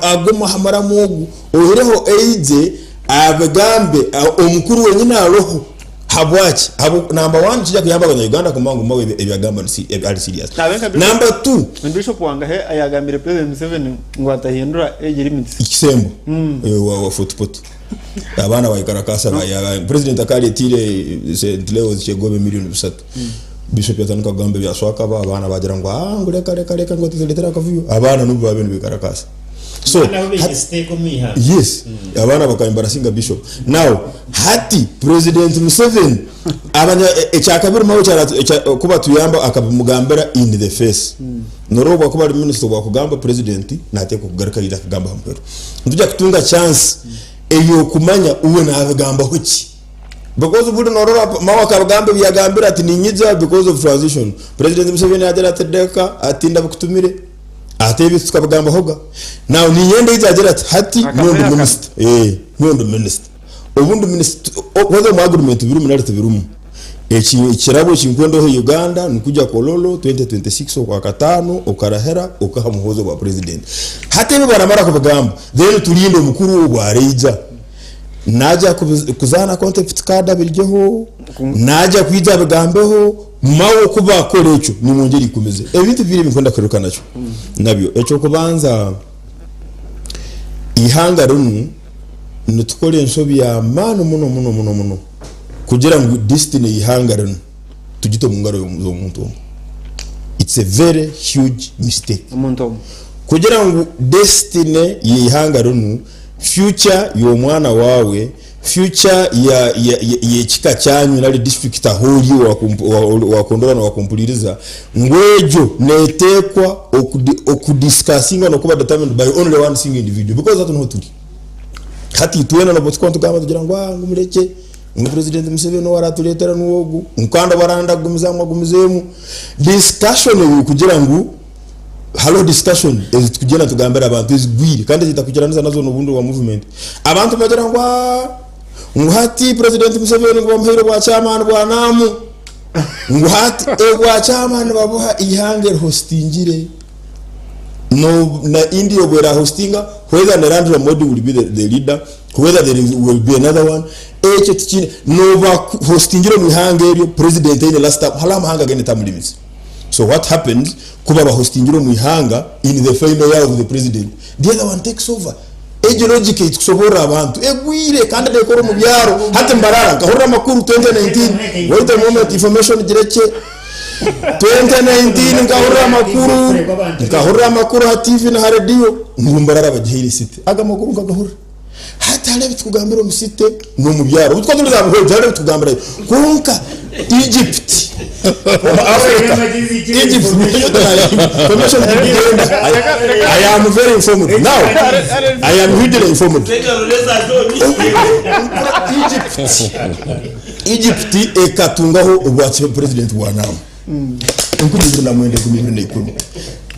agume aha muramu ogu oihireho aije abigambe omukuru wenyini aroho. Habwaki? Number one nikiija kuyamba abanya Uganda kumanya ngu Mao ebi agamba ari serious. Number two. Bishop Wangahe ayagambire President Museveni ngu atahindura age limits. Ekisembo wa Fort Portal. Abaana baikarakasa president akaretire St Leo's Kyegobe million bisatu. Bishop yatandika kugamba ebya Swakaba abaana bagira ngu aah ngu reka reka reka ngu oturetere akavuyo. Abaana nubwo babaire nibaikarakasa. So Nabo baine stake omu ihanga. Yes, abaana baka embarrassinga bishop. Now hati president Museveni abanya ekyakabiri Mao ku batuyamba akabimugambira in the face. Noreba obu akuba ari minister obu akugamba president nateekwa kugaruka aije akagamba aha muheru. Nituja kutunga chance eyokumanya uwe nabigambaho ki. Because buri norora Mao akabigamba ebi yagambire ati ninyija because of transition. President Museveni yagira ati reka ati ndabikutumire. Ate ebi tukabigambahoga. Now niinyenda aije agire ati hati nyowe ndi minister. Eeh nyowe ndi minister. Obu ndi minister whether omu agreement birimu nari tibirimu. Eki ekirabo ekinkwenda ohe Uganda nikujya Kololo 2026 okwakataano okarahira okaha Muhoozi obwa president. Hati ebi baramara kubigamba then turinde omukuru ogu araija naija kuzaana contempt card abirugyeho, naija kwija abigambeho, Mao ku bakora ekyo nimwongyera ikumize. Ebintu bibiri ebinkwenda kuheruka nakyo nabyo ekyokubanza eihanga rinu nitukora enshobi y'amaani muno muno muno muno. Kugira ngu destiny y'eihanga rinu tugite omu ngaro z'omuntu omwe. It's a very huge mistake. Omuntu omwe. Kugira ngu destiny y'eihanga rinu, future y'omwana waawe, future ya y'ekika kyanyu nari district ahu ori wakundora na wakumpuririza, ngu egyo neteekwa okudiscussingwa n'okuba determined by only one single individual because hati niho turi. Hati itwena nobwo tukuba nitugamba nitugira ngu ah ngu murekye ngu president Museveni ou aratureetera niwe ogu ngu kandi obu aranda kugumizamu agumizeemu. Discussion eyo kugira ngu hariho discussion ezi tukugyenda nitugambira abantu ezigwire kandi ezitakukiranisa nazo n'obundi bwa movement. Abantu nibagira ngu ah ngu hati president Museveni ngu bamuhaire obwa chairman bwa Naamu ngu hati obwa chairman nibabuha eihanga erihostingire. No na India obu erahostinga whether Narendra Modi will be the leader whether there will be another one ekyo tikiine noba hostingire omu ihanga eryo president aine last term hariho amahanga againe term limits so what happens ku baba hostingire omu ihanga in the final year of the president the other one takes over egyo logic ei tukusoborra abantu egwire kandi nekora omu byaro hati Mbarara nkahurira amakuru 2019 wait a moment information girekye 2019 nkahurira amakuru nkahurira amakuru aha TV na ha rediyo ngu Mbarara bagihaire city aga amakuru nkagahurira hati hariho ebitukugambira omu city n'omu byaro obu tukaba turi za Buhweju hariho ebitugambirayo kwonka Egypt omu Africa Egypt information tikugenda I am very informed now I am hugely informed Egypt Egypt ekatungaho obwa president bwa namu 2009 2010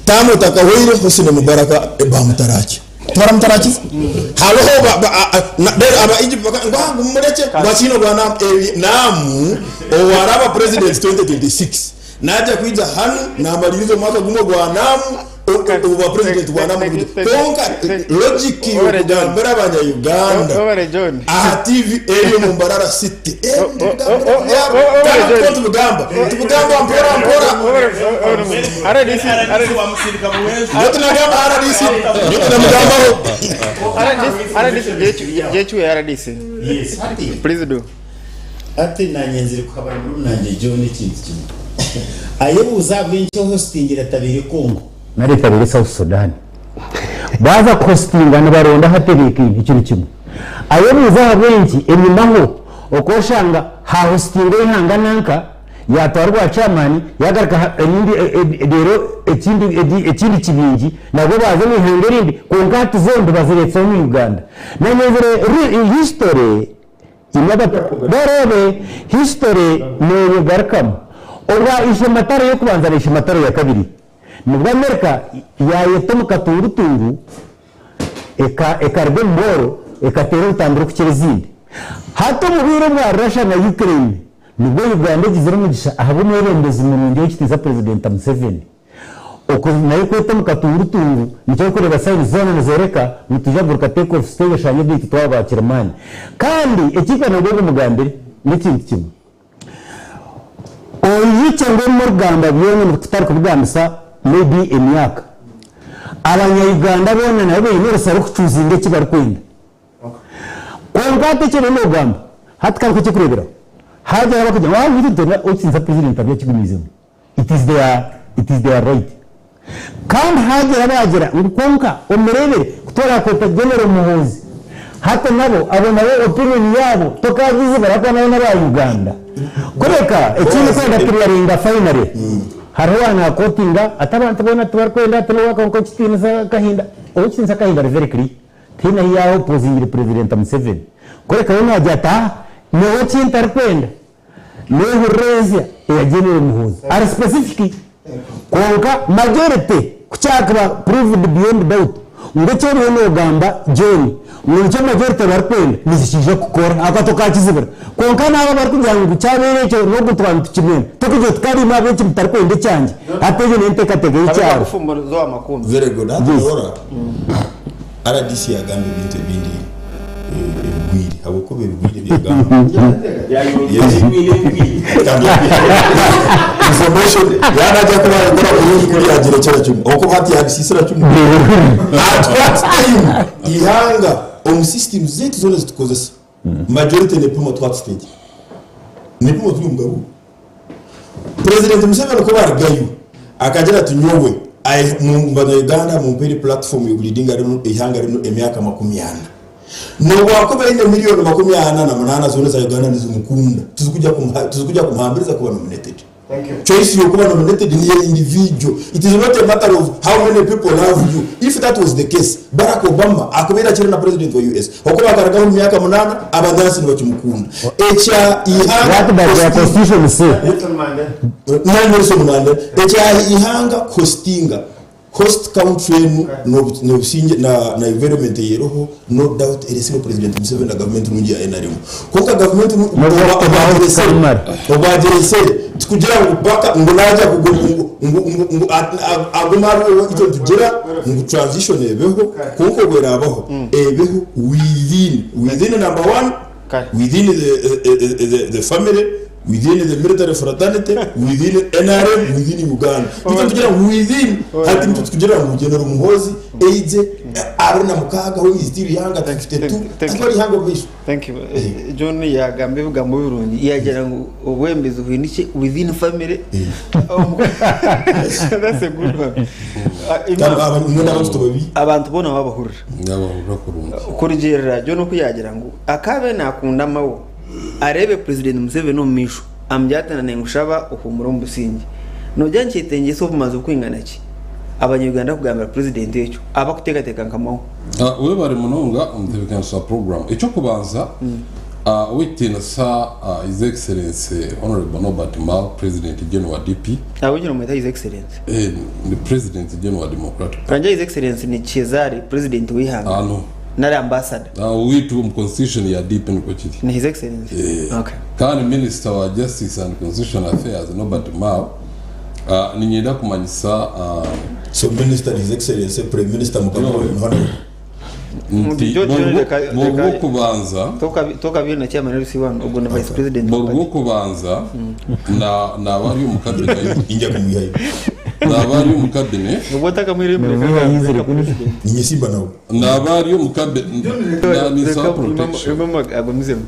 tamu etakahweire Hosni Mubaraka bamutarakya tibaramutarakize hariho ba, ba, a, a, na, then aba Egypt baka ngu ah, ngu mumurekye ngu akiine obwa namu ebi namu owaraba president 2026 naija kwija hanu namaliriza omwaka gumwe gwa namu obwa president bwa namu kwonka logic yokugambira abanya Uganda aha TV eri omu Mbarara city kandi tubigamba tubigamba mpora mpora nyowe tinagamba RDC nyowe tinamugambaho Please do. Hati nanye nzire kuhabura murumuna wangye John ekintu kimwe. Ayebuuza ahabw'enki ohositingire atabaire Congo. Nari etabaire South Sudan. Baaza kuhositinga nibaronda ahatebeekaine ekyo nikimwe. Ayebuuza ahabw'enki enyimaho okooshanga haahositinga eihanga nanka yaatwara obwa chairman yaagaruka erindi reero ekindi ekindi kibingi nabwo baaza omu ihanga erindi kwonka hati zombi bazireetseho omu Uganda. Nanye nzire history Imwe abareebe history neyegarukamu. Obwa Ishe-Mataro y'okubanza na Ishe-Mataro ya kabiri, nibwo America yayeta omu katungutungu ekaruga omu bworo ekateera orutambi rw'okukira ezindi. Hati omu bwire obwa Russia na Ukraine nibwo Uganda egizire omugisha ahabw'omwebembezi murungi ow'ekitiinisa President Museveni. Oku nayo kweta omu katungutungu nikyo orikureeba signs zoona nizoreka ngu nitwija kuguruka take off stage oshange beitu twaba ba kirimaani. Kandi ekihika nabwo ogu mugambire n'ekintu kimwe. Oijukye ngu ebi murikugamba byona tutari kubigambisa maybe emyaka. Abanya Uganda boona nabo baine orusa rw'okucuzinga eki barikwenda. Kwonka hati eki oriyo nogamba hati ka nkuhe eky'okureeberaho. Haagira abarikugira ngu aah itwe nitwenda ow'ekitiinisa president abe akigumiizemu. It is their it is their right. Kandi haagira abaagira ngu kwonka omureebere ku twarakweeta General Muhoozi hati nabo abo nabo opinion yaabo tokagizibira ahakuba nabo n'aba Uganda. Kureka ekindi kwenda clearinga finally hariho owaanakotinga ati abantu boona tibarikwenda ati n'owaaka Owekitiinisa Kahinda. Owekitiinisa Kahinda ari very clear tihaine ahu yaaha opposingire President Museveni. Kureka we naagira ati aa nyowe eki ntarikwenda Nehurira ensya eya General Muhoozi ari specific kwonka majority ku kyakuba proved beyond doubt Ngu eki oriyo noogamba John, ngu nikyo majority barikwenda, nikiija kukora ahakuba tokakizibira. Kwonka naabo abarikugira ngu kyabaire ekyo n'ogu twaba nitukimwenda, tokugira oti kare imwe ahabw'enki mutarikwenda ekyangye? Hati egyo n'enteekateeka y'ekyaro. Very good. Hati noorora rdc yagamba ebintu ebindi ebigwire habwokuba ebigwire ebi yagamba information yaaba kuba yakora kurungi kuri yagirekyera kimwe ahabwokuba hati yabisiisira kimwe. At what time ihanga omu systems zaitu zoona ezitukozesa majority nepimwa at what stage? Nepimwa turi omu garuuru. President Museveni ku barigayo akagira ati nyowe banya Uganda mumpeire platform yokuleadinga rinu eihanga rinu emyaka 40. Nobwakuba aine million 48 zoona eza Uganda nizimukunda tizikuja kumuhambiriza kuba nominated. Choice yokuba nominated niya individual. It is not a matter of how many people love you. If that was the case Barack Obama akubaire akiri na president wa US. Okuba akarugaho omu myaka munaana abanyansi nibakimukunda. Ekya ihanga What does their constitution say? Na Nelson Mandela. Ekya ihanga kuhostinga host country enu nobusingye na na environment eyeriho no doubt eresirwe president Museveni na government nungi ya nrm. Kwonka government obwagiresere tikugira ngu paka ngu naija ngu ngu ngu agume ariwe itwe nitugira ngu transition ebeho kwonka obu erabaho ebeho within within number one within the the family within the military fraternity within nrm within Uganda itwe nitugira ngu within hati nitwe tukugira ngu General Muhoozi aije 26 when is still young at 52 atware ihanga omu maisho. Thank you. John yagamba ebigambo birungi yagira ngu obwembezi bwine ki within family. That's a good one. Mbwenu abantu tibabi. Abantu boona babahurira. Nabahurira kurungi. Kurugiirira John oku yagira ngu akaabe nakunda Mao areebe President Museveni omu maisho amugire ati na ninkushaba ohuumure omu busingye. Nogira nikyetengyesa obumanzi bukwingana ki abanya Uganda kugambira President ekyo abakuteekateeka nka Mao? Webare munonga omutebekanisa wa puroguramu. Eky'okubanza, Ow'ekitiinisa His Excellency Honourable Norbert Mao, President General wa DP. Ahabw'enki nomweta His Excellency? Ni President General wa Democratic Party. Rangye His Excellency ni Cesare, President w'eihanga No. nari Ambassador. Owaitu omu Constitution ya DP nikwo kiri. Ni His Excellency? Okay. Kandi Minister wa Justice and Constitutional Affairs Norbert Mao, Niinyenda kumanyisa. So minister ni his excellency prime minister mukama we honorable. Nti borwokubanza. Tokabiire na chairman LC one ogwo ni vice president. Borwokubanza naba ari omu cabinet. Ninja kumwihayo. Naba ari omu cabinet. Obwo otakamuhireyo mureke president. Ninye simba nawe. Naba ari omu cabinet na minister wa protection. Agumizemu.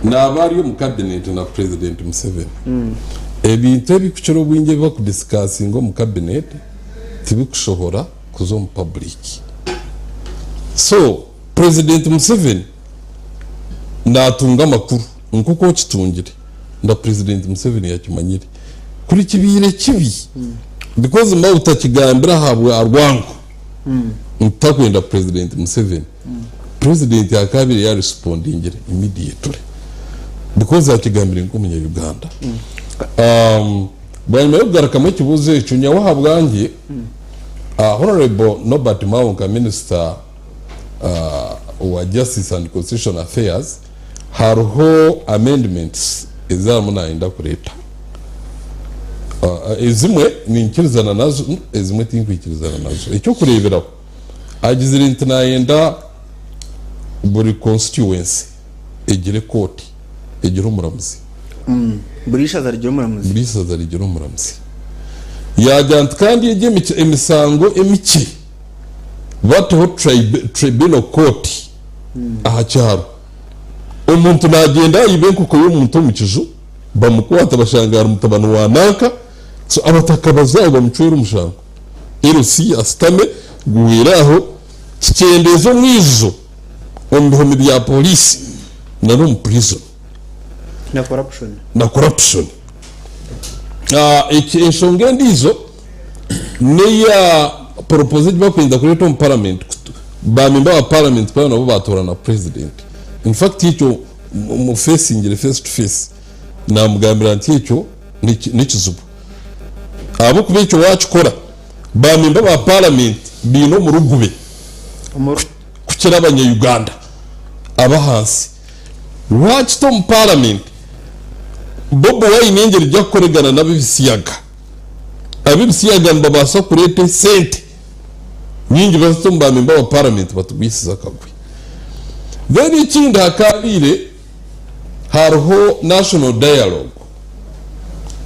Naaba ari omu cabinet na president Museveni. Ebintu ebirikukira obwingi ebi barikudisikasinga omu cabinet tibikushohora kuza omu public. So, president Museveni natunga amakuru nk'oku okitungire na president Museveni yakimanyire. Kuri kibaire kibi because Mao takigambire ahabwa rwango ngu takwenda president Museveni. President akaabaire yaresipondingire immediately because akigambire nk'omunya Uganda. Bwanyima y'okugarukamu ekibuuzo ekyo, nyowe ahabwangye Honourable Norbert Mao nka Minister wa Justice and Constitutional Affairs hariho amendments ezi arimu nayenda kureeta. Ezimwe ninkirizana nazo, ezimwe tinkwikirizana nazo. Eky'okureeberaho, Agizire nti nayenda buri constituency egire kooti, egire omuramuzi. Buri ishaza rigire omuramuzi. Buri ishaza rigire omuramuzi. Yagira nti kandi egyo emisango emikye bateho tribunal court aha kyaro. Omuntu nagyenda ayiba enkoko y'omuntu omu kiju bamukwata bashanga ari mutabani wa nanka so abataka baze aho bamucwere omushango. LC asitame guhwere aho kikyendeeze omwijo omu bihome bya poliisi na n'omu prison. Na corruption. Na corruption. Eki enshonga endiijo n'eya proposal egi barikwenda kureeta omu parliament ba member ba parliament boona nabo baatoorana president. In fact ekyo mufacingire face to face naamugambira nti ekyo n'ekizibu ahabw'okuba ekyo waakikora, baamemba ba paramenti baine omurugube. kukira abanya-Uganda ab'ahansi. Waakita omu Paramenti, Bobi Wine engyeri egi arikukoregana n'ab'ebisiyaga. Ab'ebisiyaga nibabaasa kureeta esente nyingi bazite omu ba memba ba Paramenti batugwisize akagwe. Then ekindi hakaabaire hariho National Dialogue,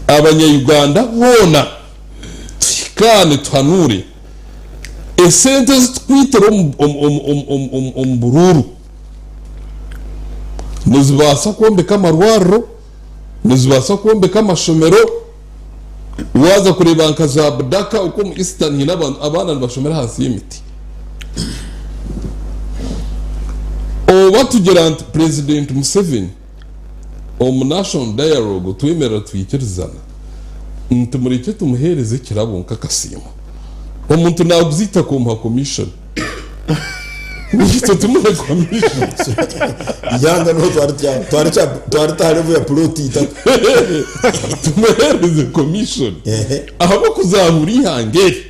abanya-Uganda boona tuhikaane tuhanuure esente ezi tukwitira omu buruuru nizibaasa kwombeka amarwariro, nizibaasa kwombeka amashomero, waaza kureeba nka za Budaka okwo omu Eastern haine abaana nibashomera ahansi y'emiti. Oba tugira nti President Museveni omu National Dialogue twemerera twikirizana nti murekye tumuheereze ekirabo nk'akasiimo. Omuntu naaguza eitaka omuha commission. Itwe tumuhe commission. Ihanga niho twari tya- twari kya- twari ta level ya plot itaka. Tumuheereze commission. Ehe. Ahabw'okuzahura ihanga eri.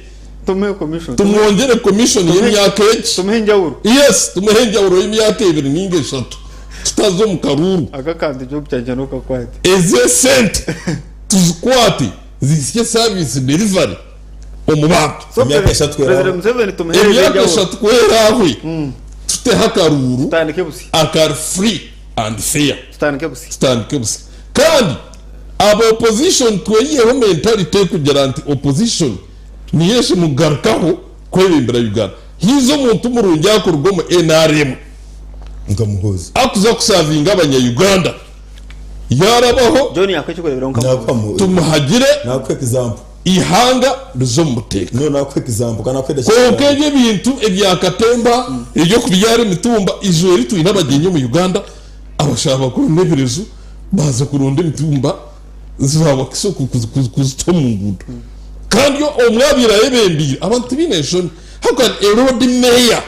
Tumuhe commission. Tumwongyere commission y'emyaka egi. Tumuhe enjawuro. Yes, tumuhe enjawuro y'emyaka ebiri ninga eshatu. Tutaza omu karuuru. Aka kantu job kyangye nokakwate. Ezi esente tuzikwate zihitsye service delivery omu bantu. So Emyaka eshatu ku erahwe. President Museveni tumuhereze Emyaka enjawuro. eshatu ku erahwe tuteho akaruuru Tutandike busya. akari free and fair. Tutandike busya. Tutandike busya. Kandi aba opposition tweyiheho mentality ekugira nti opposition niyo eshemugarukaho kwebembera Uganda. Hiiza omuntu murungi akuruga omu nrm. Nka Muhoozi. Akuza kusavinga abanya Uganda yarabaho. John yakuha ekyokureberaho nka Muhoozi. Nakuha Muhoozi. Tumuhagire. Nakuha example. Ihanga rize omu buteeka. No nakuha example kandi nakuha Kwonka ebyo ebintu ebya katemba, eby'okubyara emitumba, eizooba eri twine abagyenyi omu Uganda, abashaho bakuru n'ebirezu baaza kuronda emitumba za Wakiso kuzita omu nguudo. Kandi omwe abaire ayebembeire abantu tibaine nshoni. How can a road mayor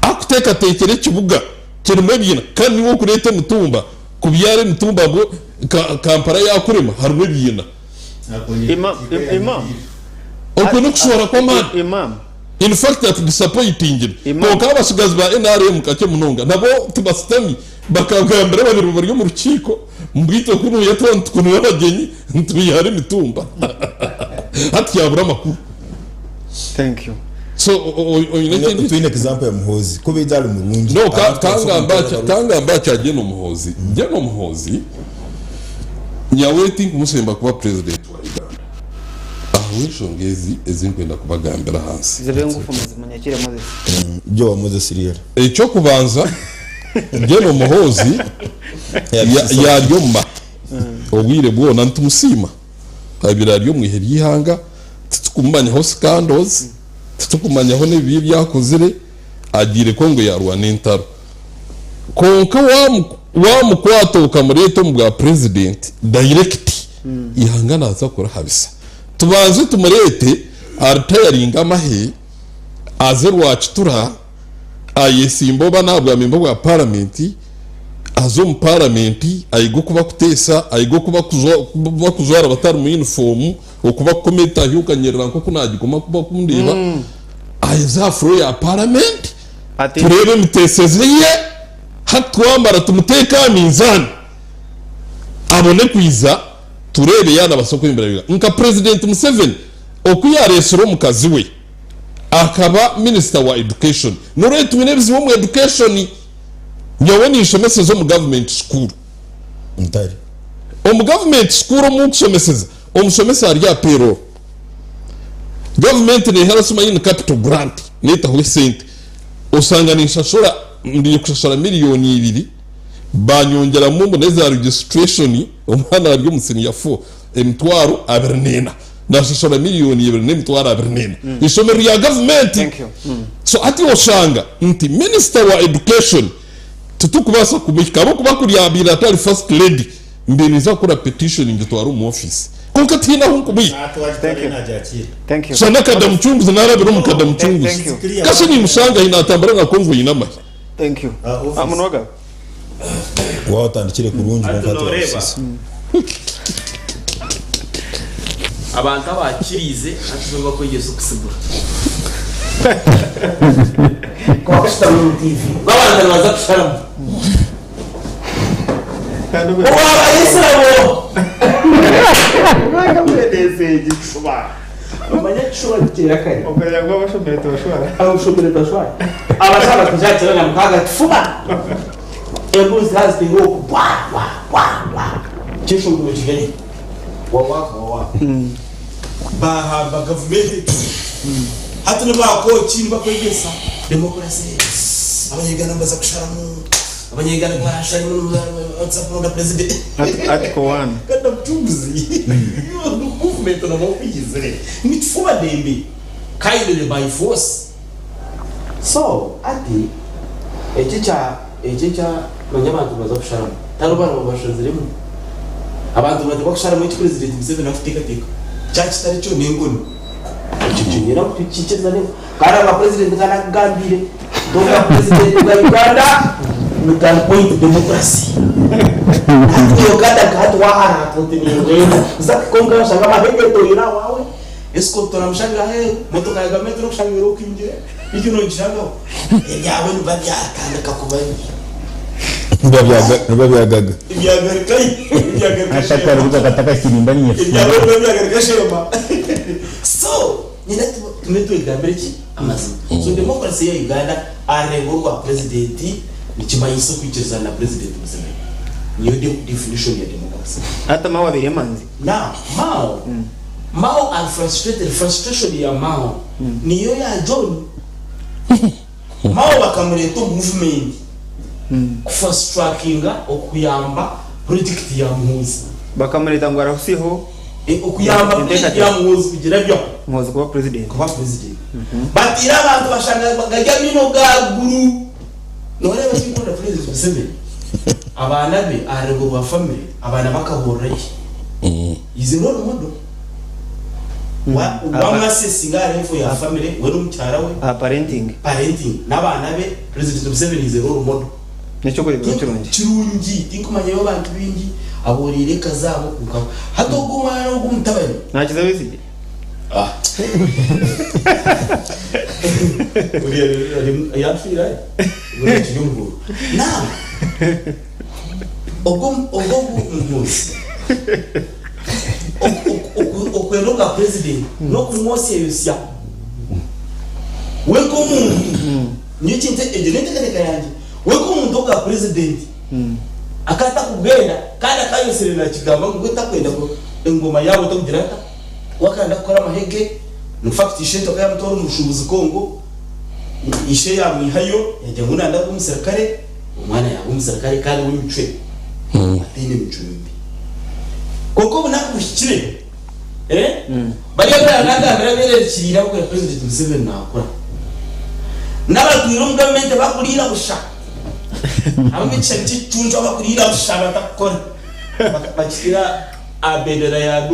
akuteekateekyera ekibuga kirimu ebiina kandi niiwe orikureeta emitumba kubyara emitumba ngu Kampala yaakurema harimu ebiina? Okwo n'okushwara kw'amaani. In fact atudisappointingire. Kwonka abatsigazi ba nrm kakye munonga nabo tibashutami bakagambira ababaire bari omu rukiiko ngu itwe kunuya twaba nitukunira abagyenyi nitubyara emitumba. Hati yabura amakuru. Thank you. So oine ekindi? Twine example ya Muhoozi ku obaire ari murungi. No, kangamba kya Gen Muhoozi. Gen Muhoozi nyawe tinkumusemba kuba president wa Uganda. Ahabw'enshonga ezi ezi nkwenda kubagambira ahansi. Zibe ngufu mazima nyakire Moses. Ibyo wa Moses rero. Eky'okubanza, Gen Muhoozi yari omu mahe obwire bwona nitumusiima. Abaire ari omu ihe ry'eihanga titukumanyaho scandals, titukumanyaho n'ebibi ebi akozire, agiire Congo yarwana entaro. Kwonka wamukwata okamureeta omu bwa president direct, eihanga naaza kurihabisa. Tubanze tumureete aritayaringe amahe, aze Rwakitura, ayesimbe oba n'aha bwa memba bwa paramenti, aze omu paramenti ayige oku bakuteesa, ayige oku bakujwara batari mu yunifoomu, oku bakukoma etahi okanyerera nk'oku naagikoma oku bakundeeba, aze aha floor ya paramenti tureebe emiteeseze ye, hati twamara tumuteeke aha minzaani abone kwiza tureebe yaaba naabaasa kwebembera Uganda. Nka Purezidenti Museveni oku yaareetsire omukazi we akaba minisita wa education, noreeba twine ebizibu omu education. Nyowe ninshomeseza omu government school. Ntari. Omu government school omu nkushomeseza, omushomesa ari aha payroll. Government neha simanyi ni capital grant, netaho esente. Oshanga ninshashura, ndi kushashura miriyoni ibiri, banyongyeramu mbu neza registration, omwana ari omu senior four, emitwaro 24. Nashashura miriyoni 2 n'emitwaro 24. Ishomero rya government. Thank you. So hati oshanga nti minister wa education titukubaasa kumuhika ahabw'okuba kuri yaabaire atari first lady mbaire ninza kukora petition ngitware omu office kwonka tihaine ahu nkumuhika. Thank you. Thank you. Shana Kadamucunguzi narabire omu Thank Kadamucunguzi you. kashi nimushanga ahi natambura na convoy n'amahe. Thank you. Ah, Munoga. Waaba otandikire kurungi Hati kwonka hati noreeba waasisa. abantu abakiriize hati nibo bakwegyesa okusigura. Kwakushutama omu TV. Abantu nibaza kusharamu. Kandi obwo Owabayisirabo. Omanya ekishuba kiteera kare. Okureba ngu abashomire tibashwara. Abashomire tibashwara. Abashaba tibashakira na mukaaga tufuba. Embuzi zaziteera oku bwa bwa bwa bwa. Kyeshongoro kigari. Wawaka wawaka. Bahamba gavumenti. Hati nibakoki nibakwegyesa demokurasi. Abanyayuganda nibaza kusharamu. Abanyayuganda kubarasharamu nibaza kuronda president. Article 1. Kandi obucuguzi movement noba okuyizire nitufuba dembe kindly by force. So ati eki ekya eki ekya manya abantu nibaza kusharamu taribo baribo bashaziremu abantu nibatekwa kusharamu eki president Museveni akutekateka kyaba kitari kyo nengoni ekyo kyo nyine kukikiriza kandi aba president nka nakugambire Tonga president bwa Uganda ni gun point democracy. Hati Uganda nka hati wahara oti ningwenda za konka bashanga amahege toyira wawe escort toramushanga aheru motoka ya gavumenti nokushanga erokingire iki nogishangaho ebyawe niba byatandika kuba Niba byagaga. Byagaruka byagaruka Atakarubuga katakakirimba ninye. Ebyawe niba byagaruka shema. So nyine tume twegambire ki amazima. So democracy ya Uganda arengo rwa president nikimanyiso kwikirizana na president Museveni. Niyo definition ya democracy. Hata Mao abiri emanzi. Now Mao Mao are frustrated. Frustration ya Mao niyo ya John. Mao bakamureta movement kufast trackinga okuyamba project ya Muhoozi. Bakamureta ngu arahusiho Okuyamba project ya Muhoozi kugira byo Muhoozi kuba president. Kuba president. Batira abantu bashanga bagajya mino gaguru. Noreba kikunda president Museveni. Abana be arengo rwa family abana bakaborra iki. Izi role model. Wa mwasesinga arefo ya family we n'umucyara we. Parenting. Parenting n'abana be president Museveni is a role model. Nicyo kuri kirungi. Kirungi tinkumanya yo bantu bingi aborire kazabo kuka. Hato gumana no gumutabani. Ntakiza bizige. Ah. Uriya yafira. Uriya kirungu. Now ogwo muhuzi. Okweroga president no kumwosya. Weko muntu. Niyo kintu egyo n'enteekateeka yangye. Weko omuntu oga president. Akata kugenda kandi akayoserera kigamba ngu takwenda engoma yabo takugira ata. Wakanda kukora amahege. In fact ishe tokayamutora omushubuzi Kongo. Ishe yamwihayo yajya ngu nanda omusirikare. Omwana yaba omusirikare kandi w'emicwe. Ataine emicwe mibi. Konka obunaku buhikire. Bariya nagambira bererekirira kugira president Museveni nakora. N'abatwire omu gavumenti bakuriira busha. Ab'omukisha ky'ekicuncu bakuriira busha batakukora. Bakitira abendera ya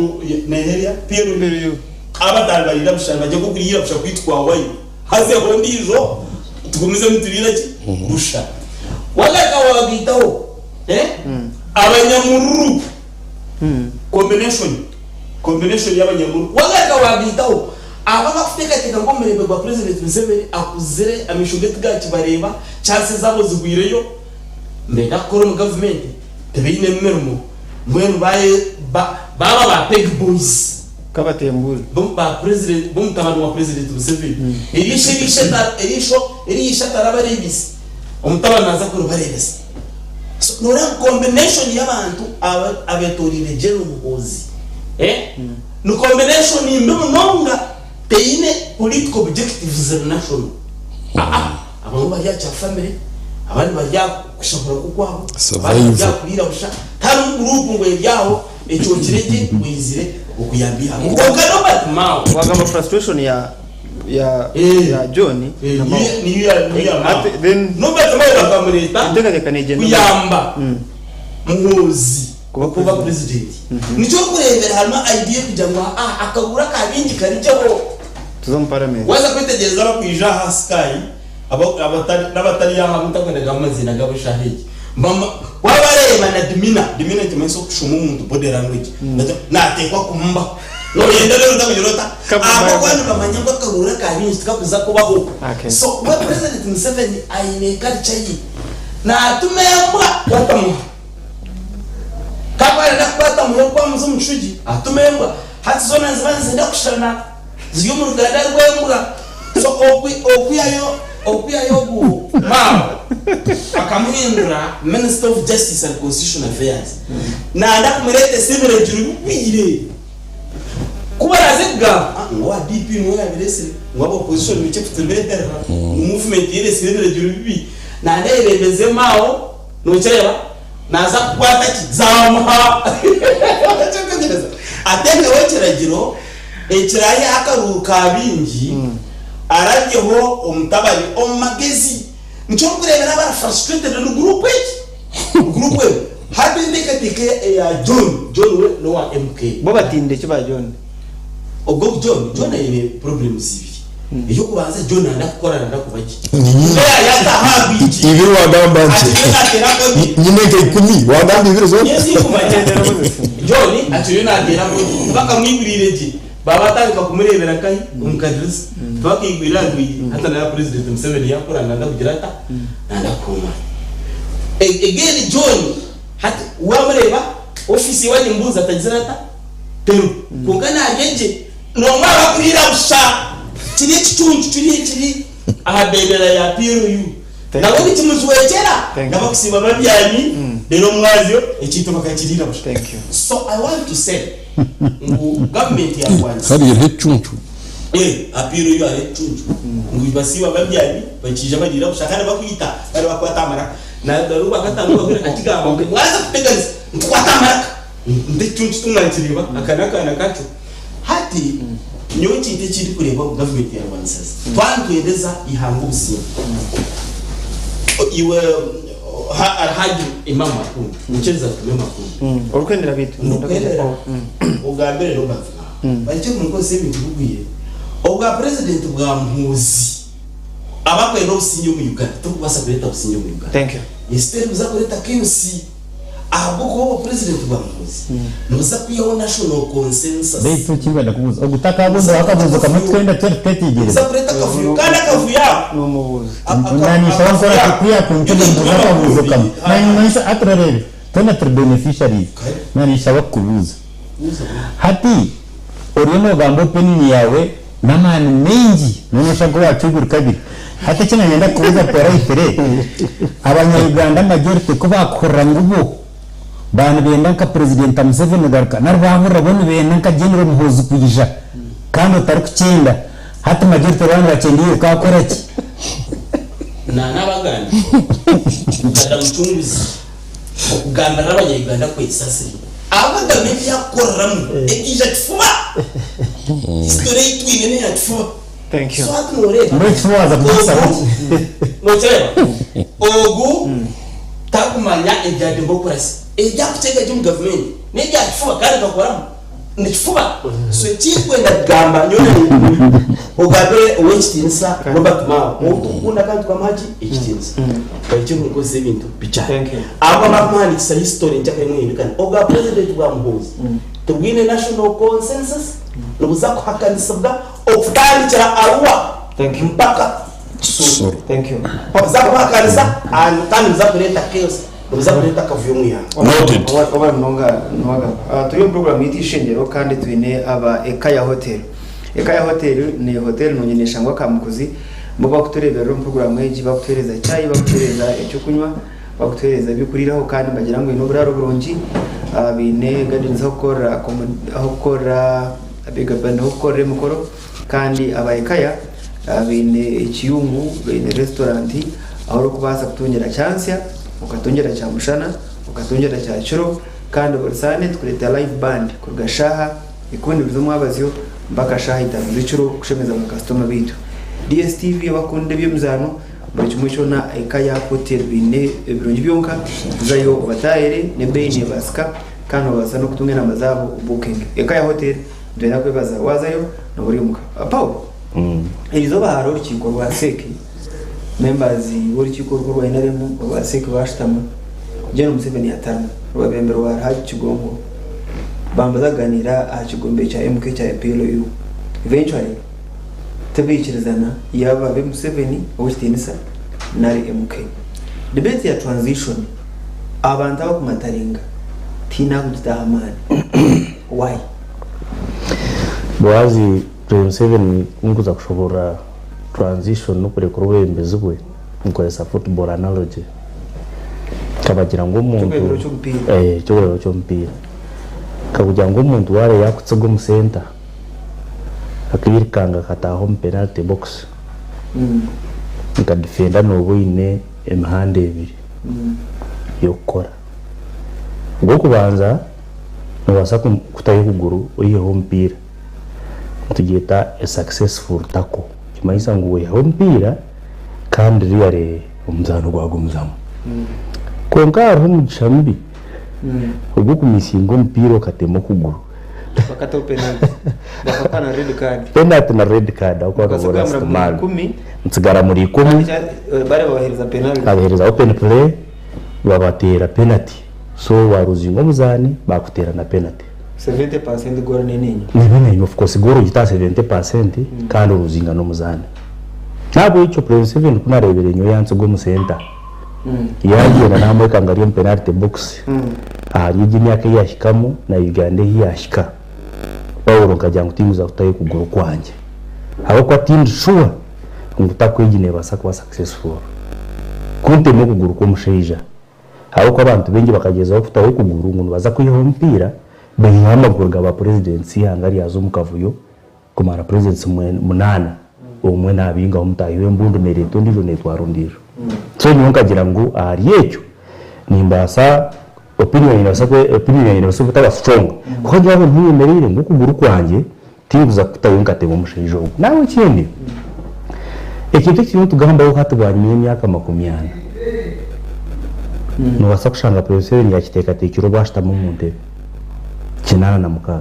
Nigeria PLU. Abatari barira busha bajya kukuriira busha kwitwa wayo. Hazeho ndijo tugumize muturira ki busha. Wagaka wabitaho. Abanyamururu. Combination y'abanyamururu. Wagaka wabitaho. Aba bakuteekateeka ngu omurembe gwa president Museveni akuzire amishogo tigakibareeba chances zabo zigwireyo mbenda kukora omu gavumenti tibaine emirimo mbwenu baba ba peg boys kabatembuza ba president bomutabani wa president Museveni erisho tarabarebisa omutabani naza kurubarebesa. So nora combination y'abantu abetorire General Muhoozi ni combination imwe munonga teine political objectives national. Abantu barya cya family abandi barya kushobora kukwabo abandi barya kurira busha tari group ngo ebyaho ekyo kirege wizire okuyambira konka Robert Mao wagamba frustration ya John na Mao ni ya Mao then Robert Mao bakamureta kuyamba Muhoozi kuba president nicyo kurebera harimo idea kugira ngo akagura kabingi karijyaho tuzo mu parliament waza kwitegereza bakwija ha sky n'abatari yaha mutakwendaga amazina g'abashahigi wabareba na dimina kimanyiso kushuma omuntu body language natekwa kumba Noyenda reero otakugira ota? Come on, Ahabw'okuba Bible. nibamanya ngu akaruuru aka bingi tikakuza kubaho. Okay. So we President Museveni aine culture ye. Naatuma embwa kukwata muha. Kakuba arenda kukwata muha okwamuza omu kishugi, atuma embwa. Hati zoona niziba nizenda kushushana, ziri omu ruganda rw'embwa. So okwihayo okwihayo ogu Mao akamuhindura Minister of Justice and Constitutional Affairs, nayenda kumureetesa ebiragiro bigwire. Ku baraaze kugamba ngu owa DP niwe yaabireetsire, ngu aba opposition nikyo kutureeterera, ngu movement yereetsire ebiragiro bibi, nayenda ayebembeze Mao, nokireeba? Naaza kukwata ki? Zaamuha! Okyetegyereza? Ateekeho ekiragiro ekiraayiheho akaruuru ka baingi, arabyeho omutabani omu magezi. Nikyo orikureebera abari frustrated ni guruupu egi. Guruupu egi. Hati enteekateeka eya John, John we n'owa MK. Bo batiinire ki ba John? Ogwo John, John aine problems ibiri. Ey'okubanza John nayenda kukora nayenda kuba gye. Ni nyingi. Kwonka yaayataho aha rwigi, Ibiri wagamba nti akiriyo naateera kodi. nyine nka ikumi wagamba ibiri zoona. Nyowe tinkumanya. John akiriyo naateera kodi. Tibakamwiguriire gye. Baaba batandika kumureebera nkahi? Omu kadirisa. Tibakaigwire aha rwigi. Hati nareeba President Museveni yaakora nayenda kugira ata? Nayenda kuhuumura. Again John hati waamureeba ofiisi ye waagimubuuza tagizire ata? Teriho. Kwonka naarya gye. N'omwe abakuriira busha kiri ekicuncu kiri ekiri aha bendera ya PLU. Nabwo nikimujwekyera n'abakusiiba babyami reero omwazyo ekintu bakakiriira busha. So I want to say ngu gavumenti yarwanisa. Hariya hariho ekicuncu. Eh, aha PLU hariho ekicuncu. Ngu basiiba babyami bakiija bariira busha kandi bakwita bari bakwata aha maraka. Na n'obu bakatandika bahurira akigamba ngu mwaza kuteganisa nitukwata aha maraka. Nti ekicuncu timwakireeba aka n'akaana kakyo. Hati nyowe ekintu eki ndikureeba ogu gavumenti yarwanisaze, twaba nitwendeza eihanga obusinge, iwe Alhaji Imam Makumbi, nyikiriza ntume Makumbi. Orikwendera beitu. Ndikwendera ogambire Robert Mao barekye kumukozesa ebintu bigwire. Obwa purezidenti bwa Muhoozi abakwenda obusinge omu Uganda torikubaasa kureeta businge omu Uganda. Thank you. Ensi terikuza kureeta chaos. Ahabw'okuba obwo Purezidenti bwa Muhoozi nibuza kwihaho national consensus. Beitu ekinkwenda kubuuza, ogu takabuuzire akabuuzo kamwe twena twena Nibuza tuketeegyereza? kureeta akavuyo kandi akavuyo ako N'omubuuzi. Nanishaho akavuyo nkora ako kwiha kuntebe mbuuze akabuuzo kamwe. Nanyimanyisa hati orareebe twena turi beneficiaries. Nanishaho kukubuuza. Hati oriyo nogamba opinion yaawe n'amaani maingi noona oshusha nk'owacwiguru kabiri. Hati eki nanyenda kukubuuza politely, abanya Uganda majority ku baakuhurira ngu bo baaba nibenda nka President Museveni kugaruka nari baahurira bo nibenda nka General Muhoozi kwija kandi otarikukyenda, hati majority baaba nibakyenda iwe okaakora ki? Naanabagambire ngu Mucunguzi. Okugambirira abanya-Uganda kwesasire ahabwa gavumenti eyakukoreramu ekaija kifuba. History ei twine neya kifuba. Thank you. So hati noreeba Mbwenu kifuba waaza kugisaho ogu ki? nokireeba ogu takumanya ebya democracy ebyakukyega gye omu gavumenti nebya kifuba kandi akakoramu ni kifuba. So ekinkwenda kugamba nyowe na ogambire ow'ekitiinisa Robert Mao ou tukukunda kandi tukamuha ki ekitiinisa bahikye omunkozesa ebintu bikyari. Thank you. Abo abarikumuhandiikisa history nkyakare nimuhindukana obwa president bwa Muhoozi tibwine national consensus nibuza kuhakanisibwa okutandikira Arua Thank you. mpaka Kisoro. Kisoro. Thank you. Nibuza kuhakanisa and kandi nibuza kureeta chaos nibuza kureeta akavuyo omu ihanga. Noted. Wabare munonga Nuwagaba. Turi omu program yaitu Ishengyero kandi twine aba Ekaya Hotel. Ekaya Hotel ni hotel nungi neshangwa Kamukuzi. Bo bakutureberera omu program egi bakutuhereza chai, bakutuhereza ekyokunywa, bakutuhereza ebyokuriiraho kandi nibagira ngu baine oburaaro burungi, baine gardens ahokukorera ahokukorera ahokukorera emikoro kandi aba Ekaya baine ekiyungu, baine restaurant ahu orikubaasa kutungira kyansya, okatungira kyamushana, okatungira kyakiro kandi buri Sande tukureetera live band kuruga shaaha ikumi z'omwabazyo mpaka shaaha itaano z'ekiro kushemeza bakasitoma baitu. DSTV abakunda eby'emizaano buri kimwe kyona Ekaya Hotel baine ebirungi byonka, zayo obataayire n'ebeeyi neebaasika kandi noobaasa n'okutunga enamba zaabo obuukinge. Ekaya Hotel nitwenda kwebaza waazayo nooba ori omuka. Paul, erizooba hariho orukiiko rwa CEC, members b'orukiiko orwo orwa NRM orwa CEC baashutama, Gen Museveni atarimu, rwabemberwa Alhaji Kigongo. Bambaza kuganiira aha kigombe kya MK kya PLU. Eventually tibaikirizana yaaba abe Museveni ow'ekitiinisa nari MK. Debate ya transition abantu abakumataringa tihaine akugitaho amaani. Why? Boazi President Museveni kunkuza kushoborora transition n'okurekura obwebembezi bwe nkoresa football analogy nkabagira ngu omuntu Ekyokureeberaho ky'omupiira. Eh, ekyokureeberaho ky'omupiira nkakugira ngu omuntu waaba yakutsiga omu center akairukanga akataaha omu penalty box nka defender nooba oine emihanda ebiri y'okukora. Ogw'okubanza noobaasa kutayo okuguru oiheho omupiira nitugyeta a successful tackle nikimanyisa ngu waihaho omupiira kandi really omuzaano gwagumizamu. Kwonka hariho omugisha mubi ogw'okumisinga omupiira okatema okuguru. Bakataho penalty. Bakakuha na red card. Penalty na red card ahabw'okuba Mukasigara nooba muri ori man. ikumi. Nitsigara muri ikumi. Bari babahereza penalty. Babahereza open play babateera penalty. So waruzinga omuzaani bakuteera na penalty. 70% goal n'enenyo. Neba enenyo of course goal ogita aha 70% kandi oruzinga n'omuzaani. Nahabwekyo President Museveni ku nareebire nyowe yantsiga omu center. Yaagyenda naamwekanga ari omu penalty box ahari egyo emyaka ei yaahikamu na Uganda ei yaahika. Paulo nkagira ngu tinkuza kutayo okuguru kwangye ahabw'okuba tindi sure ngu tackle egi neebaasa kuba successful kuntema okuguru kw'omushaija ahabw'okuba abantu baingi bakagyezaho kutaho okuguru ngu nibaza kwihaho omupiira baihaho amaguru ga ba presidents eihanga ryaza omu kavuyo Kumara presidents munaana omwe nabingaho mutaahi we embundu nereeta ondiijo netwara ondiijo. So nyowe nkagira ngu ahari ekyo nimbaasa opinion yangye nebaasa opinion yangye nebaasa kutaba strong kwonka nyowe aho nyemereire ngu okuguru kwangye tinkuza kukutayo nkatema omushaija ogu. Nawe ekindi ekintu eki turiyo nitugambaho hati bwanyima y'emyaka makumiana nobaasa kushanga President Museveni yakiteekateekire obu ashutami omu ntebe 86.